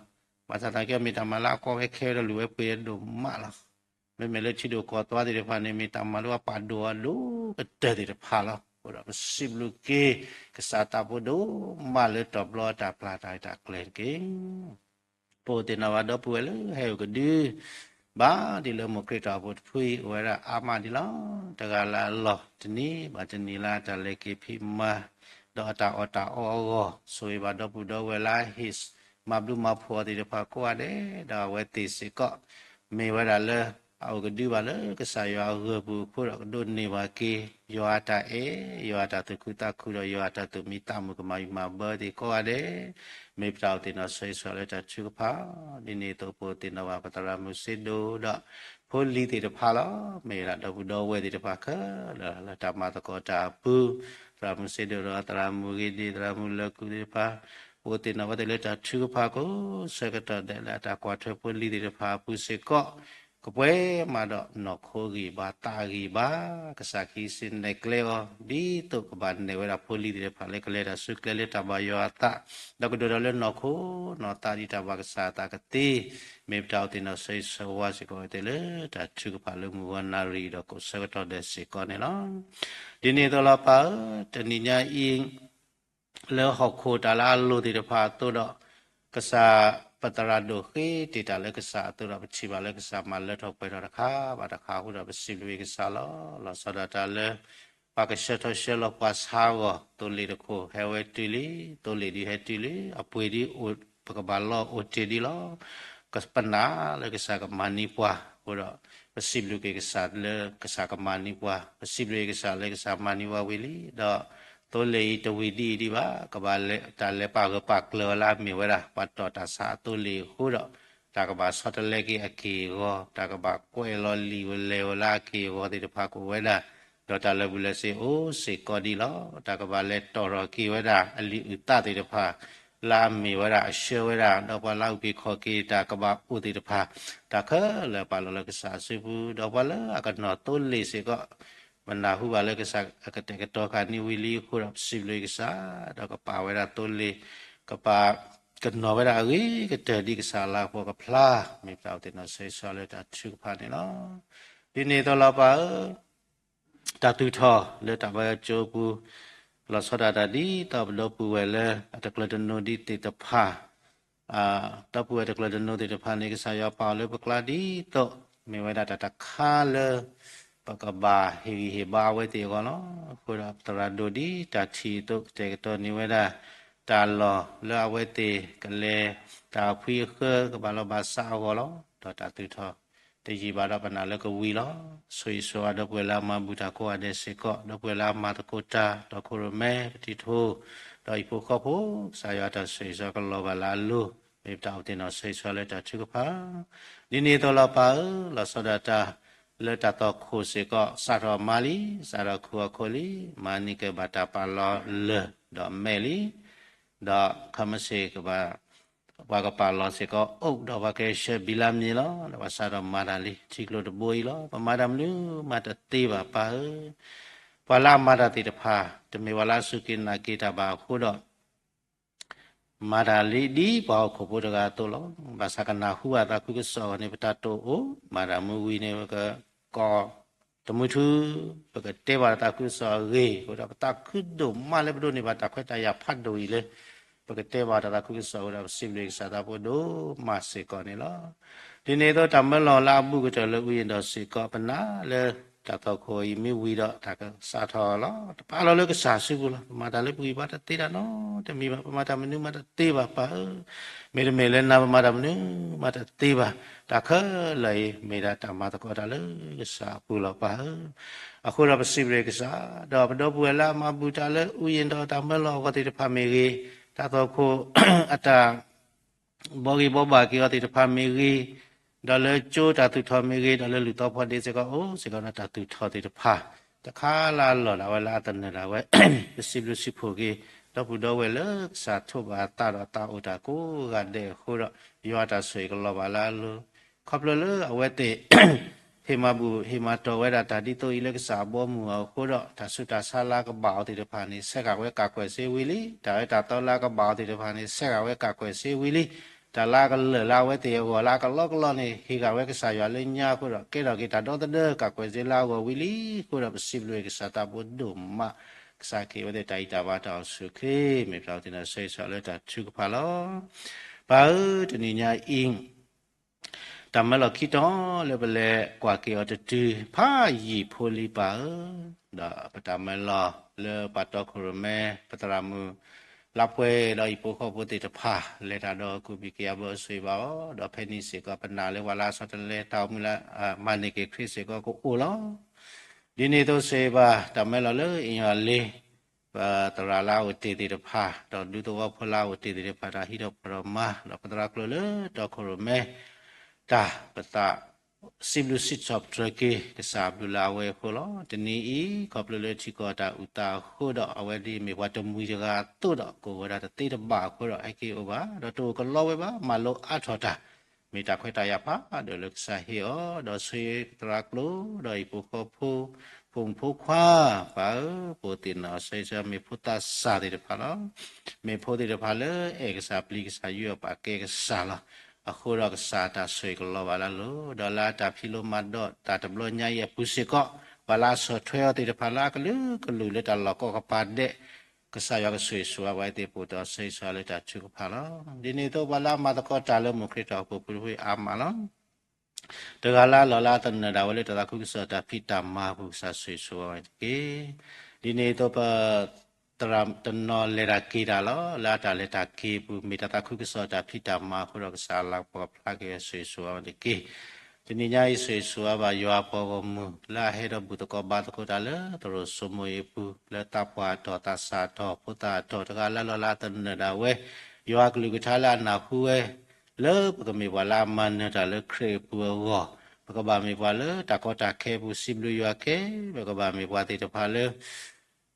ဘၣ်ဆၣ်သနာ်က့ မ့ၢ်တၢ်မၤလၢအကီဝဲခဲဝဲဒီးလူၤဝဲပှ့ၤဒိၣ်မးလီၤ. မ့မ့ၢ်လၢထံဒိၣ်ကီၢ်သွါသ့ၣ်တဖၣ်န့ၣ် မ့ၢ်တၢ်မၤလၢပှၤပာ်ဒိၣ်အီၤဒိၣ်ကတၢၢ်သ့ၣ်တဖၣ်လီၤ. အဃိဒီးပစံးဘျုးက့ၤ ကစၢ်သးဘိဒိၣ်မးလၢတီၤဘျီအတၢ်ပျၢ်တၢ်အတၢ်ကျဲၤတက့ၢ်. ပအိၣ်သ့ၣ်နီၣ်ဘၣ်ဒီပုၢ်ဝဲၢ်လၢဟဲအိၣ်ကဒု ဘၣ်ဒ်လၢမိၢ်ခရံာ်တၢ်အိၣ်ဖှိၣ်တဖုအံၤအိၣ်ဝဲဒၣ်အါမးဒ်လီၤ. တဂၤလၢ်လၢ်လီၤ တနံၤဘၣ်တနံၤလၢအတၢ်လဲၤက့ၤဖံးမၤ ဒီးအတၢ်အီၣ်တၢ်အီအဂီၢ် ဆိၣ်ဂ့ၤဘၣ်ဒီပုၢ်ဒီဝဲၢ်လၢဟ့ၣ် မၤဘျုးမၤဖှိၣ်အီၤသ့ၣ်တဖၣ်ကိးဂၤဒဲး ဒီးအဝဲသ့ၣ်စ့ၢ်ကီး မ့ၢ်ဝဲဒၣ်လၢ အအိၣ်ကဒုဘၣ်လၢကစၢ်ယွၤအဂၢၢ်ပူၤအဃိဒီး ကဒိးန့ၢ်ဘၣ်က့ၤ ယွၤအတၢ်အဲၣ်, ယွၤအတၢ်သူၣ်ခုသးခုဒီး ယွၤအတၢ်သူၣ်မံသးမုာ်ကမၤယံၤမၤဘၢသ့ၣ်ကိးဂၤဒဲး, မ့ၢ်ပတၢ်အိၣ်သ့ၣ်နီၣ်ဆၢဂ့ၤဆၢဝါလၢတၢ်ထုကဖၣ်, ဒ်န့ၣ်အသိးပအိၣ်သ့ၣ်နီၣ်ဘၣ်ပသရၣ်မုၣ်စ့ဒိၣ်ဒီး ဖိလံၤသ့ၣ်တဖၣ်လီၤ. မ့ၢ်ဝဲဒၣ်ဒီပုၢ်ဒီဝဲၢ်သ့ၣ်တဖၣ်ခဲလၢာ် လၢတၢ်မၤသကိးတၢ်အပူၤ, သရၣ်မုၣ်စ့ဒိၣ်ဒီးသရၣ်မုၣ်ဂ့ၤဒ့ၣ် သရၣ်မုၣ်လၢကုၢ်သ့ၣ်တဖၣ်, ပအိၣ်သ့ၣ်နီၣ်ဝဲသ့ၣ်လၢတၢ်ထုကဖၣ်ကိးဆၢကတီၢ်ဒဲးလၢအတၢ်ကွၢ်ထွဲဖိလံၤသ့ၣ်တဖၣ်အပူၤစ့ၢ်ကီး, ကပှဲၤမးဒီးနီၢ်ခိဂံၢ်ဘါသးဂံၢ်ဘါ, ကစၢ်ခံစ့နဲၣ်ကျဲအီၤ ဒ်သိးကဘၣ်နဲၣ်ဝဲဒၣ်ဖိလံၤသ့ၣ်တဖၣ်လၢကလဲၤတၢ်ဆူကျဲလၢတၢ်ဘၣ်ယွၤအသး, ဒီးကဒိၣ်ထီၣ်လၢနီၢ်ခိနီၢ်သးဒ်တၢ်ဘၣ်ကစၢ်အသးကသ့, မ့ၢ်ပတၢ်အိၣ်သ့ၣ်နီၣ်ဆၢဂ့ၤဆၢဝါစ့ၢ်ကီးဝဲသ့ၣ်လၢတၢ်ထုကဖၣ်လၢမုၢ်ဂီၤနၣ်ရံၣ်ဒီးကိးဆၢကတီၢ်ဒဲးစ့ၢ်ကီးန့ၣ်လီၤ. ဒ်န့ၣ်အသိးလီၤပၢ်ဧၢ, တနံၤညါအံၤ လၢဟီၣ်ခိၣ်တၢ်လၢအလိၤသ့ၣ်တဖၣ်အသိးဒီး ကစၢ်ပသရၣ်ဒိၣ်ဃ့တ့ၢ်တၢ်လၢကစၢ်အသိးဒီး ပထံၣ်ဘၣ်လၢကစၢ်မၤလၢထီၣ်ပှဲၤထီၣ်တခါဘၣ်တခါအဃိဒီး ပစံးဘျုးက့ၤကစၢ်လီၤ. လီၤဆီဒၣ်တၢ်လၢ ပှၤကဆှၢထီၣ်ဆှၢလီၤပှၤဆါအဂီၢ် သိလ့ၣ်တခိၣ်ဟဲဝဲတုၤလံ, သိလ့ၣ်ဒုးဟဲတုၤလံ, အပှ့ၤဒုး ပကဘၣ်လီၤအိၣ်တ့ၢ်ဒံးလီၤ. ပနာ်လၢကစၢ်ကမၤန့ၢ်ပှၤအဃိဒီး ပစံးဘျုးက့ၤကစၢ်လၢကစၢ်ကမၤန့ၢ်ပှၤ, ပစံးဘျုးက့ၤကစၢ်လၢကစၢ်မၤန့ၢ်ပှၤဝံၤလံ, ဒီးသိလ့ၣ်အံၤတဝံၤဒ်အံၤဒံးဘၣ်, ကဘၣ်လဲၤတၢ်လဲၤပာ်ဂၢၢ်ပာ်ကျၢၤအီၤလၢအမ့ၢ်ဝဲဒၣ် ပှၤတီၢ်တၢ်ဆါအသိလ့ၣ်အဃိဒီး တၢ်ကဘၣ်ဆီတလဲက့ၤအက့ၢ်အဂီၤ, တၢ်ကဘၣ်ကွဲးလီၤလံာ်ဝဲလဲၤဝဲလၢအက့ၢ်အဂီၤသ့ၣ်တဖၣ်ကအိၣ်ဝဲဒၣ်, ဒီးတၢ်လၢာ်ဘူၣ်လၢာ်စ့အိၣ်စ့ၢ်ကီးဒံးလီၤ. တၢ်ကဘၣ်လဲၤတီၢ်ထီၣ်က့ၤဝဲဒၣ်အလံာ်အုၣ်သးသ့ၣ်တဖၣ် လၢအမ့ၢ်ဝဲဒၣ်အဆှၢဝဲဒၣ်, ဒီးပှၤလၢအအုၣ်က့ၤခီၣ်က့ၤတၢ်ကဘၣ်အိၣ်သ့ၣ်တဖၣ်, တၢ်ခဲလၢာ်ပာ်လီၤလၢကစၢ်အစုပူၤ, ဒီးပှၤလၢအကနီၤသိလ့ၣ်စ့ၢ်ကီး ပနၢ်ဟူဘၣ်လၢကစၢ်အကတဲာ်ကတီၤဃာ်န့ၢ်ဝံၤလံအဃိဒီး ပစံးဘျုးကစၢ်, ဒီးကပာ်ဝဲဒၣ်သိလ့ၣ်, ကပာ်ကနီၤဝဲဒၣ်အဂ့ၤကတၢၢ်ဒ်ကစၢ်အလၤကပီၤကဖျါ, မ့ၢ်ပတၢ်အိၣ်သ့ၣ်နီၣ်ဆၢဂ့ၤဆၢဝါလၢတၢ်ထုကဖၣ်န့ၣ်လီၤ. ဒ်န့ၣ်အသိးလီၤပၢ်ဧၢ, တၢ်သူၣ်ထီၣ်လၢတၢ်ဘါယွၤကၠိပူၤ, လီၤဆီဒၣ်တၢ်ဒ်သိးပဒီပုၢ်ဝဲၢ်လၢအတကျၢၤတနိဒံးသ့ၣ်တဖၣ်, ဒီပုၢ်ဝဲၢ်တကျၢၤတနိသ့ၣ်တဖၣ်န့ၣ် ကစၢ်ယွၤပာ်အီၤလၢပကျါဒ်သိး မ့ၢ်ဝဲဒၣ်တၢ်တခါလၢ ပကဘၣ်ဟ့ၣ်ဂံၢ်ဟ့ၣ်ဘါအဝဲသ့ၣ်အဂီၢ်လီၤ. အဃိဒီးသရၣ်ဒိၣ်ဒ်တၢ်ထံၣ်အသိး ကတဲာ်ကတီၤန့ၢ်ဝဲဒၣ် တၢ်လီၢ်လၢအဝဲသ့ၣ်ကလဲၤတၢ်အဖှံအဃၢ ကဘၣ်လီၤဘၣ်စးအဂီၢ်လီၤ. ဒီးတၢ်သူၣ်ထီၣ် တယံာ်ဘၣ်ဒီးပနာ်လၢကဝံၤလီၤ. ဆိၣ်ဂ့ၤဆိၣ်ဝါဒီပုၢ်ဝဲၢ်လၢအမၤဘူၣ်တၢ်ကိးဂၤဒဲးစ့ၢ်ကီး, ဒီပုၢ်ဝဲၢ်လၢအမၤသကိးတၢ် တီခိၣ်ရိၣ်မဲ ပတံၤထိၣ်, ဒီးဟံၣ်ဖိဃီဖိ, ကစၢ်ယွၤတၢ်ဆိၣ်ဂ့ၤဆိၣ်ဝါကလီၤဘၣ်လၢအလိၤ, မ့ၢ်ပတၢ်အိၣ်သ့ၣ်နီၣ်ဆိၣ်ဂ့ၤဆိၣ်ဝါလၢတၢ်ထုကဖၣ် ဒ်န့ၣ်အသိးလီၤပၢ်ဧၢ, လီၤဆီဒၣ်တၢ်လၢတၢ်သီၣ်ခိၣ်စ့ၢ်ကီး စးထီၣ်မၤလံ, စးထီၣ်ခူၣ်အခိၣ်လံ, မၤန့ၢ်က့ၤဘၣ်တၢ်ပာ်လီၤလၢၢ်ဒီးမဲာ်လံ, ဒီးခဲမုၢ်ဆ့ၣ်ကဘၣ် ပှၤကပာ်လီၤစ့ၢ်ကီးအိၣ်ဒီးပှၤကဆှၢဘံလၢမ့ၤလီၤ. ဒီးပှၤစးထီၣ်မၤတၢ်လံ, ထံကျိတဘိအံၤလီၤ. ပမၤတၢ်မနုၤမးတသ့ဘၣ်ပၢ်ဧၢ, ပှၤလၢအမၤတၢ်သ့ၣ်တဖၣ် တမ့ၢ်ပှၤလၢအစူၢ်က့ၤနာ်က့ၤတၢ်ဘၣ်အဃိဒီး မၤတၢ်လံဒ်ပှၤဟီၣ်ခိၣ်ဖိတဂၤအသိးလီၤ. ဘၣ်ဆၣ်ကနၢ်ဟူဘၣ်သးခုကစီၣ်အဂီၢ်န့ၣ် ပတၢ်တိာ်အိၣ်, မၤတၢ်မ့ၢ်ဝံၤန့ၣ် ပကကိးတမူထူ, ပကတဲဘၣ်သးခုကစီၣ်အဂ့ၢ်, အဃိဒီးပသးခုဒိၣ်မးလၢပဒိးန့ၢ်ဘၣ်တၢ်ခွဲးတၢ်ယာ်ဖးဒိၣ်အံၤလၢ ပကတဲဘၣ်တၢ်သးခုကစီၣ်အဃိဒီး ပစံးဘျုးကစၢ်သးဘိဒိၣ်မးစ့ၢ်ကီးန့ၣ်လီၤ. ဒ်န့ၣ်အသိးတၢ်မၢလီၤလၢအဘူးကတၢၢ်လၢအံၤဒီးစ့ၢ်ကီး ပနာ်လၢတၢ်သီၣ်ခိၣ်အံၤမ့ၢ်ဝံၤဒီး တၢ်ကစးထီၣ်လီၤ. တပာ်လီၤလၢကစၢ်စုပူၤလီၤ. ပမၤတၢ်လၢပဂံၢ်ဘါတသ့တၢ်နီတမံၤဘၣ်, ပမၤတၢ်မနုၤမးတသ့ဘၣ်ပၢ်ဧၢ, မ့တမ့ၢ်လၢနၤပမၤတၢ်မနုၤမးတသ့ဘၣ်. တၢ်ခဲလၢာ်အံၤ မ့ၢ်ဒၣ်တၢ်မၤသကိးတၢ်လၢကစၢ်အပူၤလီၤပၢ်ဧၢ. အဃိဒီးပစံးဘျုးကစၢ်, ဒီးပဒီပုၢ်ဝဲၢ်လၢအမၤဘူၣ်တၢ်လၢအူယံၤဒီးတၢ်မၢလီၤအဂီၢ်သ့ၣ်တဖၣ်မ့ၢ်ဂ့ၤ, တၢ်သီၣ်ခိၣ်အတၢ် ဘှီဂ့ၤဘှီဘၣ်က့ၤအီၤသ့ၣ်တဖၣ်မ့ၢ်ဂ့ၤ, ဒီးလၢကၠိတၢ်သူၣ်ထီၣ်မ့ၢ်ဂ့ၤ, ဒီးလၢလုၢ်သီဖီဒ့စ့ၢ်ကီး အိၣ်စ့ၢ်ကီးဒီးတၢ်သူၣ်ထီၣ်သ့ၣ်တဖၣ်, တခါလၢအလီၢ်ဒၣ်ဝဲလၢအသနၢၣ်ဒၣ်ဝဲ, ပစံးဘျုးစံးဖှိၣ်က့ၤ ဒီပုၢ်ဒီဝဲၢ်လၢကစၢ်ထိးဘၣ်အသးဒီးအသးအိၣ်တၢ်ကိးဂၤဒဲးအဃိဒီး ယွၤတၢ်ဆိၣ်ဂ့ၤကလီၤဘၣ်လၢအလိၤ, ခီဖျိလၢအဝဲသ့ၣ် ဟ့ၣ်မၤဘူၣ်ဟ့ၣ်မၤတီၢ်ဝဲဒၣ်တၢ်ဒ်သိးအံၤလၢကစၢ်အဘီအမုၢ်အဃိဒီး တၢ်ဆူးတၢ်ဆါလၢအကဘၣ်အီၤသ့ၣ်တဖၣ်န့ၣ် ဆဲးဃာ်ဝဲကၣ်ကွဲၢ်စ့ဝံၤလံ. တၢ်အၢတၢ်သီလၢအကဘၣ်အီၤသ့ၣ်တဖၣ်န့ၣ် ဆဲးဃာ်ဝဲကၣ်ကွဲၢ်စ့ဝံၤလံ. တၢ်လၢအကလၢာ်လၢအဝဲသ့ၣ်အဂီၢ်လၢအကလီကလီန့ၣ် ဟ့ၣ်ဃာ်ဝဲကစၢ်ယွၤလၢညါအဃိဒီး ကဲထီၣ်က့ၤတၢ်ဒီသဒၢကၣ်ကွဲၢ်စ့လၢအဂီၢ်ဝံၤလံအဃိဒီး ပစံးဘျုးကစၢ်သးဘိဒိၣ်မး, ကစၢ်ကဟ့ၣ်ဝဲသ့ၣ်တၢ်အံၤတၢ်ဘါတၢ်အိၣ်ဆူၣ်အိၣ်ချ့ မ့ၢ်ပတၢ်အိၣ်သ့ၣ်နီၣ်ဆိၣ်ဂ့ၤဆိၣ်ဝါလၢတၢ်ထုကဖၣ်လီၤ. ပၢ်ဧၢ, တနံၤညါအံၤ တၢ်မၢလီၤခံတီၤလၢပလဲၤကွၢ်က့ၤအီၤတတုၤ ဖးယံာ်ဖိလံပၢ်ဧၢ, ဒီးပတၢ်မၢလီၤလၢပှၤတီခိၣ်ရိၣ်မဲ ပသရၣ်မုၣ် လါပှဲၤဒီးဟံၣ်ဖိဃီဖိသ့ၣ်တဖၣ် လဲၤတၢ်ဒီးကူးဘံၣ်ကယၤဘၢအဆိၣ်ဂ့ၤဘၣ်အီၤ, ဒီးဖဲန့ၣ်စ့ၢ်ကီး ပနာ်လၢပှၤလၢအဆီတလဲတၢ်အိၣ်မူလၢ မၤန့ၢ်က့ၤခရံာ်စ့ၢ်ကီးကအိၣ်လီၤ. ဒ်န့ၣ်အသိးစ့ၢ်ကီး တၢ်မၢလီၤလၢအ့ၣ်ယွၤလ့ ပသရၣ်လၢအအိၣ်တ့ၢ်သ့ၣ်တဖၣ် ဒီးဒူသဝီဖိလၢအအိၣ်တ့ၢ်သ့ၣ်တဖၣ် တၢ်ဟံးထီၣ်ဖီၣ်ထီၣ်မၤ ဒီးပသရၣ်ကျိၤလၢတီခိၣ်ရိၣ်မဲ တၢ်ပသး စံးဘျုးစံးထီၣ်ပတြၢၤက့ၤ ကစၢ်အဘျုးလၢအဝဲအဃိလီၤ. တနံၤအံၤ ခီဖျိလၢထံကီၢ်တၢ်အုၣ်သးအဃိဒီး အဝဲဒ်အမ့ၢ်ပှၤတမှံၤတဂၤအသိးဒီး ကအိၣ်ဝဲဒၣ်တသ့တဘၣ်အဃိဒီး ဟဲက့ၤအိၣ်ဘၣ် ဒီးတအိၣ်ကလီဝဲဘၣ် မၤလိအါထီၣ်တၢ် မ့ၢ်တၢ်ခွဲးတၢ်ယာ်ဖးဒိၣ်လၢကစၢ်ဟ့ၣ်အီၤ, ဒီးဆိၣ်ဂ့ၤပသရၣ်ကျိၤ ဒီးဟံၣ်ဖိဃီဖိ ဖိမုၣ်ဖိခွါ ပၢ်ဧၢ, ပအိၣ်သ့ၣ်နီၣ်အီၤ ဆၢဂ့ၤဆၢဝါ မ့ၢ်ဖိသးစၢ်သ့ၣ်တဖၣ်လီၤ. မ့ၢ်ဖိသ့ၣ်တဖၣ်လၢအဲၣ်ကစၢ် ပျံၤကစၢ် ယူးယီၣ်ပာ်ကဲကစၢ်လီၤ. အဃိဒီးကစၢ်အတၢ်ဆိၣ်ဂ့ၤကလီၤဘၣ်လၢအလိၤ, ဒီးလၢအတၢ်ဖံးလိမၤဒိးတၢ်တဘျီညါအံၤအပူၤစ့ၢ်ကီး ပှၤလၢအဆီၣ်ထွဲအီၤသ့ၣ်တဖၣ်လၢအကလုာ်ကလုာ်လၢတၢ်လီၢ်ကိးကပၤဒဲး ကစၢ်ယွၤကဆိၣ်ဂ့ၤဆိၣ်ဝါပှၤသ့ၣ် ပအိၣ်သ့ၣ်နီၣ် ဆၢဂ့ၤဆၢဝါလၢတၢ်ထုကဖၣ်လီၤ. ဒ်န့ၣ်အသိး ပှၤလၢအမၤသကိးတၢ်လၢမိၢ်ခရံာ်တၢ်အိၣ်ဖှိၣ်ပူၤတဖုအံၤအါမးလီၤ. တဂၤလၢအလီၢ်လၢအသနၢၣ်ဒၣ်ဝဲလၢတၢ်သးခုကစီၣ်တၢ်ဖံးတၢ်မၤအပူၤ ကစၢ်ဆိၣ်ဂ့ၤဆိၣ်ဝါဝဲတက့ၢ်. ဒ်န့ၣ်အသိးပ သရၣ်တနီၤလဲၤတၢ်က့ၤတၢ်လီၤ. လၢအတၢ်လဲၤတၢ်က့ၤအပူၤ မ့ၢ်တၢ်သးခုကစီၣ်တၢ်ဖံးတၢ်မၤအဃိဒီး ကစၢ်အလၤကပီၤကဖျါက့ၤအီၤ ဆိၣ်ဂ့ၤဆိၣ်ဝါဝဲတက့ၢ်. တနံၤညါအံၤ ဆိၣ်ဂ့ၤဆိၣ်ဝါဘၣ်ယွၤအပှၤဂီၢ်မုၢ် လၢအဟဲဒီးဘူၣ်သကိးဘါသကိးတၢ်လၢသရိာ်စိမိၤအံၤအပူၤ လၢသးပှၢ်အတီၢ် သးစၢ်အတီၢ် ဖိသၣ်အတီၢ် တဂၤလၢအလီၢ်လၢအသနၢၣ်ဒၣ်ဝဲ ယွၤအကလုၢ်ကထါလၢအနၢ်ဟူဝဲ လၢပကမ့ၢ်ပှၤလၢအမၤနၢၤတၢ်လၢခရံာ်အပူၤအဂီၢ်, ပကဘၣ်မ့ၢ်ပှၤလၢတၢ်ကီတၢ်ခဲအပူၤ စံးဘျုးယွၤခဲ, ပကဘၣ်မ့ၢ်ပှၤသ့ၣ်တဖၣ်လၢ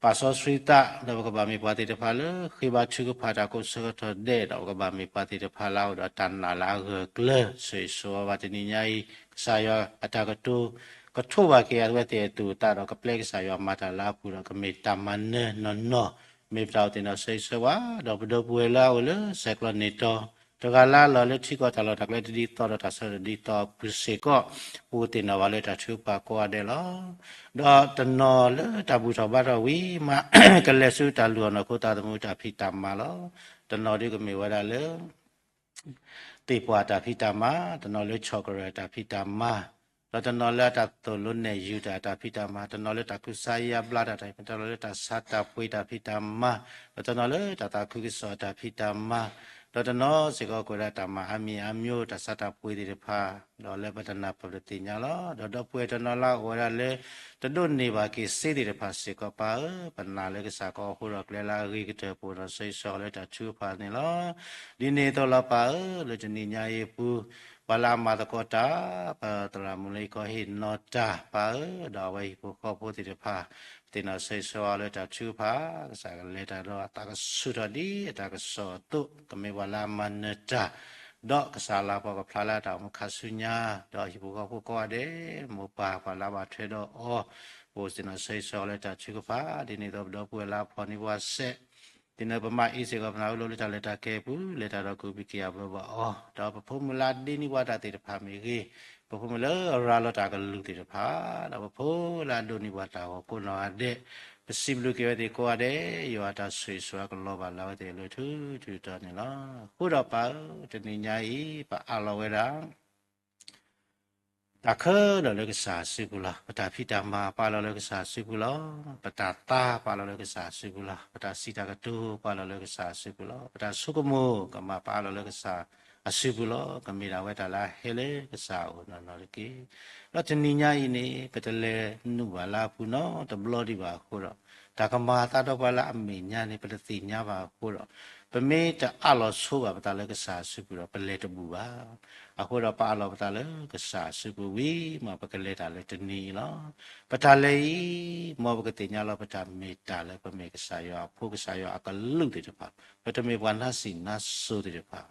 ပာ်စီဆှံသး, ဒီးပကဘၣ်မ့ၢ်ပှၤသ့ၣ်တဖၣ်လၢ ဃ့ဘါထုကဖၣ်တၢ်ကိးဆၢကတီၢ်ဒဲး, ဒီးပကဘၣ်မ့ၢ်ပှၤသ့ၣ်တဖၣ်လၢအအိၣ်ဒီးတၢ်နာ်လၢအဂၢၢ်ကျၢၤ, ဆိၣ်ဂ့ၤဆိၣ်ဝါဘၣ်တနံၤညါအံၤ, ကစၢ်ယွၤအတၢ်ကတိၤ ကထိးဘၣ်က့ၤအဝဲသ့ၣ်အသူၣ်အသးဒီး ကပျဲကစၢ်ယွၤမၤတၢ်လၢအပူၤဒီး ကမ့ၢ်တၢ်မၤနၢၤနီၢ်နီၢ်, မ့ၢ်ပတၢ်အိၣ်သ့ၣ်နီၣ် ဆိၣ်ဂ့ၤဆိၣ်ဝါ, ဒီးပဒီပုၢ်ဝဲၢ်လၢအအိၣ်လၢဆဲးကျိးန့ၣ်တီၤ, တဂၤလၢအလီၢ်လၢထံကီၢ်တၢ်လီၢ်တၢ်ကျဲတဒ်သိးဒီးတၢ်ဆၢတဒ်သိးအပူၤစ့ၢ်ကီး, ပအိၣ်သ့ၣ်နီၣ်ဘၣ်လၢတၢ်ထုကဖၣ်ကိးဂၤဒဲးလီၤ. ဒီးတနီၤလၢတၢ်ဘူၣ်ထီၣ်ဘါထီၣ်ဝံၤမး ကလဲၤဆူတၢ်လုၢ်အီၣ်နီၢ်ခိသးသမူတၢ်ဖံးတၢ်မၤလီၤ. တနီၤဒုးကမ့ၢ်ဝဲဒၣ်လၢ သ့ၣ်ပှၢ်တၢ်ဖံးတၢ်မၤ, တနီၤလၢဆီၣ်ကရၢၢ်တၢ်ဖံးတၢ်မၤ, ဒီးတနီၤလၢအတၢ်သိၣ်လိနဲၣ်ယုၤတၢ်တၢ်ဖံးတၢ်မၤ, တနီၤလၢတၢ်ကူစါယါဘျါတၢ်တၢ်ဖံး, တနီၤလၢတၢ်ဆါတၢ်ပှ့ၤတၢ်ဖံးတၢ်မၤ, ဒီးတနီၤလၢတၢ်သးခုကစီၣ်တၢ်ဖံးတၢ်မၤ, ဒီးတနီၤစ့ၢ်ကီးကအိၣ်ဝဲဒၣ်တၢ်မၤအါမံၤအါမျိုး တၢ်ဆါတၢ်ပှ့ၤသ့ၣ်တဖၣ်, ဒီးလၢပတနၢ်ပၢၢ်ပတသ့ၣ်ညါလီၤ. ဒီးဒီပုၢ်ဝဲၢ်တနီၤလၢအအိၣ်ဝဲဒၣ်လၢ တဒိးန့ၢ်ဘၣ်က့ၤစ့သ့ၣ်တဖၣ်စ့ၢ်ကီးပၢ်ဧၢ, ပနာ်လၢကစၢ်ကီးအဃိဒီးကျဲလၢအဂ့ၤကတၢၢ်ပူၤဒီး ဆိၣ်ဂ့ၤဆိၣ်ဝါလၢတၢ်ထုကဖၣ်န့ၣ်လီၤ. ဒ်န့ၣ်အသိးလီၤပၢ်ဧၢ, လၢတနံၤညါအံၤအပူၤ ပှၤလၢအမၤသကိးတၢ် ပသရၣ်မုၣ်လၢယကီၢ်ဟ့ၣ်နီၤတၢ်ပၢ်ဧၢ, ဒီးအဝဲဟံၣ်ဖိဃီဖိသ့ၣ်တဖၣ် ပသ့ၣ်နီၣ်ဆိၣ်ဂ့ၤဆိၣ်ဝါလၢတၢ်ထုကဖၣ်, ကစၢ်ကလဲၤတၢ်ဒီးအသးကဆူၣ်ထီၣ်ဒ်အတၢ်ကစီၣ်အသိး, ကမ့ၢ်ပှၤလၢအမၤနၢၤတၢ်, ဒီးကစၢ်လၤကပီၤကဖျါလၢအတၢ်အိၣ်မူခါဆူညါ, ဒီးဟံၣ်ဖိဃီဖိကိးဂၤဒဲး, မိၢ်ပၢ်ပှၤလၢအဘၣ်ထွဲဒီးအီၤ, ပသ့ၣ်နီၣ်ဆိၣ်ဂ့ၤဆိၣ်ဝါလၢတၢ်ထုကဖၣ်, ဒ်န့ၣ်အသိးပဒီပုၢ်ဝဲၢ်လၢအဖီၣ်န့ၢ်ပှၤစဲး ဒ်န့ၣ်ပမၤအ့စ့ၢ်ကီး ပနၢ်ဟူလိာ်လၢတၢ်လဲၤတၢ်ကဲအပူၤ လဲၤတၢ်ဒီးကူးဘံၣ်ကယၤဘၢဘၣ်အီၤ, ဒီးပဖိမုၣ်လၢအဒ့န့ၢ်ပှၤတၢ်သ့ၣ်တဖၣ်မ့ၢ်ဂ့ၤ, ပဖိမုၣ်လၢအရၤလီၤတၢ်ကလုၢ်သ့ၣ်တဖၣ်, ဒီးပဖိလၢအဒိးန့ၢ်ပှၤတၢ်ဂီၤကိးနီၢ်ဂၤဒဲး, ပစံးဘျုးက့ၤဝဲသ့ၣ်ကိးဂၤဒဲး, ယွၤအတၢ်ဆိၣ်ဂ့ၤဆိၣ်ဝါကလီၤဘၣ်လၢအဝဲသ့ၣ်အလိၤထူထူတီၤန့ၣ်လီၤ. အဃိဒီးပၢ်ဧၢ, တနံၤညါအံၤ ပအးလီၤဝဲဒၣ် တၢ်ခဲလၢာ်လၢကစၢ်အစုပူၤလီၤ. ပတၢ်ဖံးတၢ်မၤပာ်လီၤလၢကစၢ်အစုပူၤလီၤ. ပတၢ်သါပာ်လီၤလၢကစၢ်အစုပူၤလီၤ. ပတၢ်စံးတၢ်ကတိၤပာ်လီၤလၢကစၢ်အစုပူၤလီၤ. ပတၢ်ဆိကမိၣ်ကမၣ်ပာ်လီၤလၢကစၢ်အစုပူၤလီၤ. ကမ့ၢ်ဒၣ်ဝဲတၢ်လၢအဟဲလၢကစၢ်အအိၣ်နီၢ်နီၢ်တက့ၢ်. ဒီးတနံၤညါအံၤန့ၣ် ပတလဲၤနုာ်ဘၣ်လၢအပူၤနီတဘျီဒံးဘၣ်အဃိဒီး, တၢ်ကမၤအသးဒီးပှၤလၢအမဲာ်ညါန့ၣ် ပတသ့ၣ်ညါဘၣ်အဃိဒီး, ပမ့ၢ်တအးလီၤဆိဘၣ်ပသးလၢကစၢ်အစုပူၤဒီး ပလဲၤတဘူၣ်ဘၣ်. အဃိဒီးပအးလီၤပသးလၢကစၢ်အစုပူၤဝံၤမး ပကလဲၤတၢ်လၢတနံၤအံၤလီၤ. ပတၢ်လဲၤအံၤ, မ်ပကသ့ၣ်ညါလီၤပတၢ်မ့ၢ်တၢ်လၢပမ့ၢ်ကစၢ်ယွၤအဖိ ကစၢ်ယွၤအကလုၢ်သ့ၣ်တဖၣ်, ပတမ့ၢ်ပှၤနါစံၣ်နါစိၤသ့ၣ်တဖၣ်,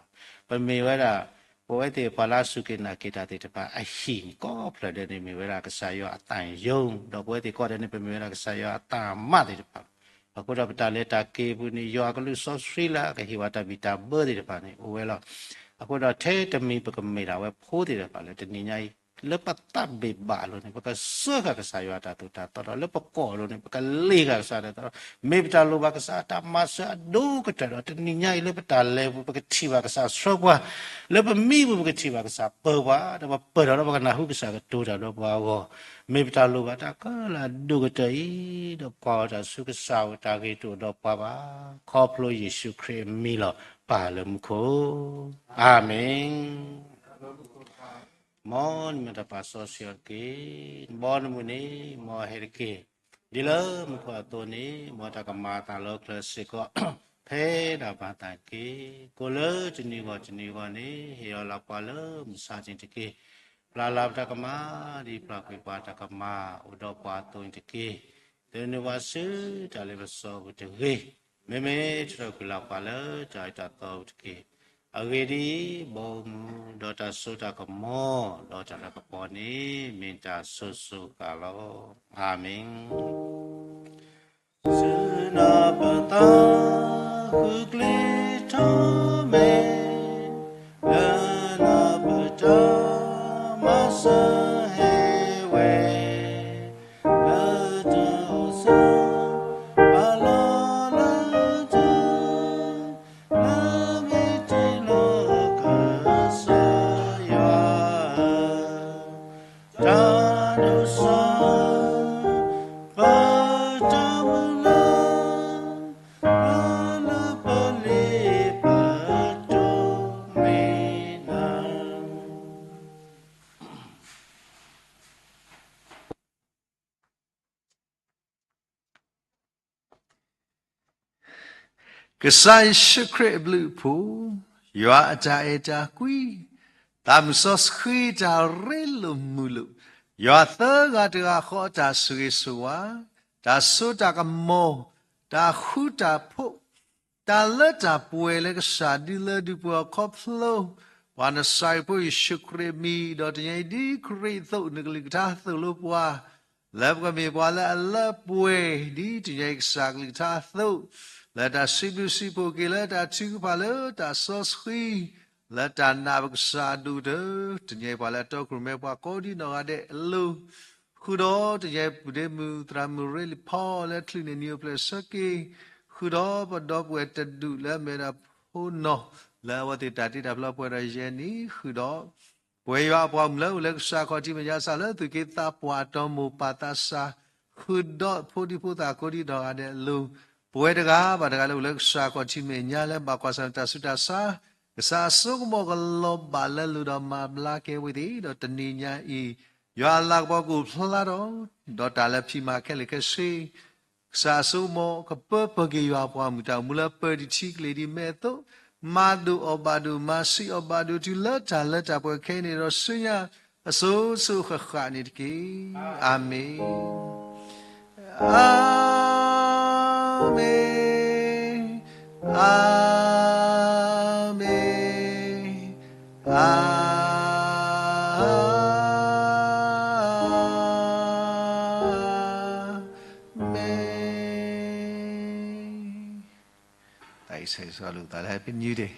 ပမ့ၢ်ဝဲဒၣ် ပဝဲသ့ၣ်ပှၤလၢအစူၢ်က့ၤနာ်က့ၤတၢ်သ့ၣ်တဖၣ်အဟံၣ်န့ၣ် ကိးဖျၢၣ်ဒဲးန့ၣ် မ့ၢ်ဝဲဒၣ်ကစၢ်ယွၤအသၣ်ယိၤ, ဒီးပဝဲသ့ၣ်ကိးဂၤဒဲးန့ၣ် ပမ့ၢ်ဝဲဒၣ်ကစၢ်ယွၤအတၢ်မၤသ့ၣ်တဖၣ်လီၤ. အဃိဒီးပတၢ်လဲၤတၢ်က့ၤအပူၤန့ၣ် ယွၤအကလုၢ်စီဆှံလၢအကဟ့ၣ်ဝဲတၢ်ဘံၣ်တၢ်ဘၢသ့ၣ်တဖၣ်န့ၣ် အိၣ်ဝဲလီၤ. အဃိဒီးထဲတမံၤပကမ့ၢ်ဒၣ်ဝဲဖိသ့ၣ်တဖၣ်လၢတနံၤညါအံၤ လၢပသးဘ့ၣ်ဘၣ်အလိၤန့ၣ် ပကစၢဃာ်ကစၢ်ယွၤအတၢ်သိၣ်တၢ်သီဒီး လၢပကိာ်အလိၤန့ၣ် ပကလ့ၤဃာ်ကစၢ်တၢ်သိၣ်ဒီး မ့ၢ်ပတၢ်လိၣ်ဘၣ်ကစၢ်အတၢ်မၤစၢၤအဒိၣ်ကတၢၢ်ဒီး တနံၤညါအံၤလၢပတၢ်လဲၤပူၤ ပကထံၣ်ဘၣ်ကစၢ်ဆှၢပှၤ, လၢပမံပူၤ ပကထံၣ်ဘၣ်ကစၢ်ပၢပှၤ, ဒီးပပၢၢ်ထီၣ်ဒီးပကနၢ်ဟူကစၢ်ကတိၤတၢ်ဒီးပှၤအဂီၢ်, မ့ၢ်ပတၢ်လိၣ်ဘၣ်တၢ်ခဲလၢာ်အဒိၣ်ကတၢၢ်အံၤ, ဒီးကွၢ်အီၤတၢ်ဆူကစၢ်အအိၣ် တၢ်ဂ့ၤတအိၣ်ဒီးပှၤဘၣ်, ခီဖျိယ့ၣ်ၡူးခရံာ်အမံၤလီၤ. ပၢ်လၢမူခိၣ်, အၤမ့ၣ်. မ်နမ့ၢ်တၢ်ပာ်စီဆှံအီၤတက့ၢ်. ဘီနမုၢ်န့ၣ် မ်အဟဲတက့ၢ်. ဒ်လၢမူခိၣ်အသိးန့ၣ် မ်တၢ်ကမၤအသးလၢကျဲစ့ၢ်ကီး ဖဲဒၣ်ဘၣ်သးတက့ၢ်. ကိးလၢတနံၤဂီၢ်တနံၤဂီၢ်န့ၣ် ဟ့ၣ်အီၤလၢပှၤလၢမုၢ်ဆါတနံၤတက့ၢ်. ပျၢ်လၢပတၢ်ကမၣ် ဒ်ပျၢ်ကွံာ်ပှၤတၢ်ကမၣ် အိၣ်ဒီးပှၤအသိးန့ၣ်တက့ၢ်. သုးနုာ်ပှၤဆူတၢ်လ့ပစီပူၤတဂ့ၤ. မ့မ့ၢ်ထုးထီၣ်ကွံာ်လၢပှၤလၢတၢ်အၢတၢ်သီပူၤတက့ၢ်. အဂ့ၢ်ဒ်အံၤ, ဘီမုၢ် ဒီးတၢ်စိတၢ်ကမီၤ ဒီးတၢ်လၤကပီၤန့ၣ် မ့ၢ်တၢ်ဆိၣ်ဂ့ၤဆိၣ်ဝါလီၤ. အၤမ့ၣ်. စူၢ်နာ်ပသးဃုာ်ကျ့ထီၣ်မဲာ်, လၢနပတၢ်မၤစၢၤဟဲဝဲ, လၢတၢ်အိၣ်ဆၢ ပာ်လီၤလၢတၢ် လၢမ့ၢ်တ့ၢ်လီၤကစၢ်ယွၤဧၢ, တၢ်ဒိၣ်စၢ် ပတၢ်မုၢ်လၢ် လၢလၢပလ့ပတိၢ်မ့ၢ်နၤ. ကစၢ်ယ့ၣ်ၡူးခရံာ်အဘျုးအဖှိၣ်, ယွၤအတၢ်အဲၣ်တၢ်ကွံ, သးမုၢ်စီဆှံတၢ်ရ့လိာ်မုာ်လိာ်, ယွၤသၢဂၤတဂၤဃီအတၢ်ဆိၣ်ဂ့ၤဆိၣ်ဝါ, တၢ်စိတၢ်ကမီၤ, တၢ်ဃူတၢ်ဖိး, တၢ်လၢတၢ်ပှဲၤလၢကစၢ်ဒုးလၢဒုးပှဲၤအီၤခီဖျိ ပှၤနစၤရ့းဖိယ့ၣ်ၡူးခရံာ်အမံၤ, ဒီးတနံၤအံၤဒ်ခရံာ်အသိး နကလုၢ်ကထါသိၣ်လိပှၤ လၢပကမ့ၢ်ပှၤလၢအလၢပှဲၤ ဒ်တနံၤအံၤကစၢ်ကလုၢ်ကထါအသိး, လၢတၢ်စံးဘျုးစံးဖှိၣ်က့ၤလၢတၢ်ထုကဖၣ်လၢတၢ်စီဆှံ, လၢတၢ်နာ်ပကစၢ်အဒိၣ်ကတၢၢ်, တနံၤအံၤပှၤလၢအတီခိၣ်ရိၣ်မဲပှၤကိးဒံနီၢ်ဂၤဒဲးအလိၤ, ဃုာ်ဒီးတနံၤအံၤပုၢ်ဒ့မုၣ်သရၣ်မုၣ်ရ့လံၤဖီလၢချုးန့ၢ်နံၤအိၣ်ဖျဲၣ်ဆၢက့ၤ, ဃုာ်ဒီးပဒီပုၢ်ဝဲၢ်တဒူၣ်လၢအမ့ၢ်ဒၣ်ဖိနီၢ်, လၢအဝဲသ့ၣ်တၢ်တ့တၢ်ဖျီပှဲၤဒီးယဲၢ်နံၣ်, ဃုာ်ဒီး ပဝဲယွၤအပှၤမုၣ်လၢအိၣ်လၢကစၢ်ခီၣ်ထံးမဲာ်ညါစၢ်လၢသူၣ်က့သးပှၢ်အတီၢ်မိၢ်ပၢ်သးစၢ်, ဃုာ်ဒီးဖိဒံဖိသၣ်ကိးဒံနီၢ်ဂၤဒဲးအလိၤ, ပဝဲတဂၤဘၣ်တဂၤလၢအိၣ်လၢကစၢ်ခီၣ်ထံးမဲာ်ညါလၢဘၣ်ကွၢ်ဆၢၣ်မဲာ်တၢ်ဆူးတၢ်ဆါ, ကစၢ်အစိကမီၤကလီၤဘၣ်လၢလိၤဒီးမၤဘျါက့ၤဝဲသ့ၣ်, ဒီးတနံၤညါအံၤ, ယွၤအလၤကပီၤကအိၣ်ဖျါထီၣ်, ဒီးတၢ်လၢဖံးမၤခဲလၢာ်ခဲဆ့ ကစၢ်အစိကမီၤကပၢပၢၤက့ၤယွၤအပှၤမုၣ်တၢ်အိၣ်မူလၢပၢၤတထံကလ့ၤဒ်မဲာ်အသိး, မၤဒိၣ်အီၣ်ဘၣ်ဒိၣ် မၤဆံးအီၣ်ဘၣ်ဒိၣ်တုၤလၢတၢ်လၢတၢ်ပှဲၤခဲအံၤန့ၣ်ဒီးဆူညါအစိၤစိၤဃၣ်ဃၣ်န့ၣ်တက့ၢ်. အၤမ့ၣ်. အၤမ့ၣ်, အၤမ့ၣ်, အၤမ့ၣ်. တၢ်အံၤဆၢဂ့ၤဆၢဝါလိာ်သးလၢ Happy New Day.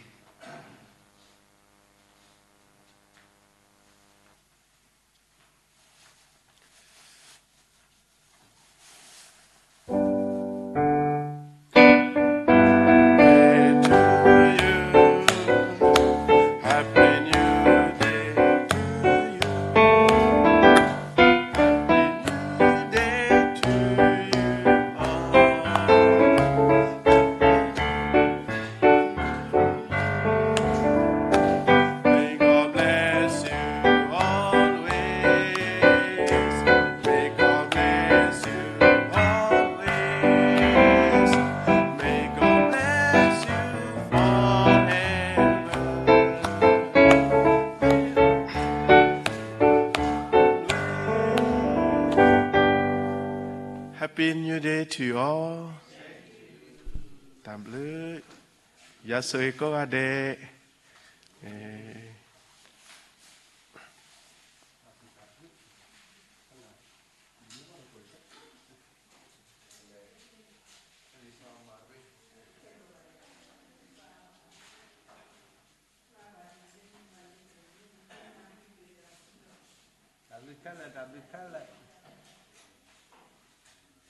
Happy New Day to you all. တၢ်ဘျုး, ယွၤဆိၣ်ဂ့ၤကိးဂၤဒဲး. ခဲလၢာ်တၢ်ဘျုးခဲလၢာ်,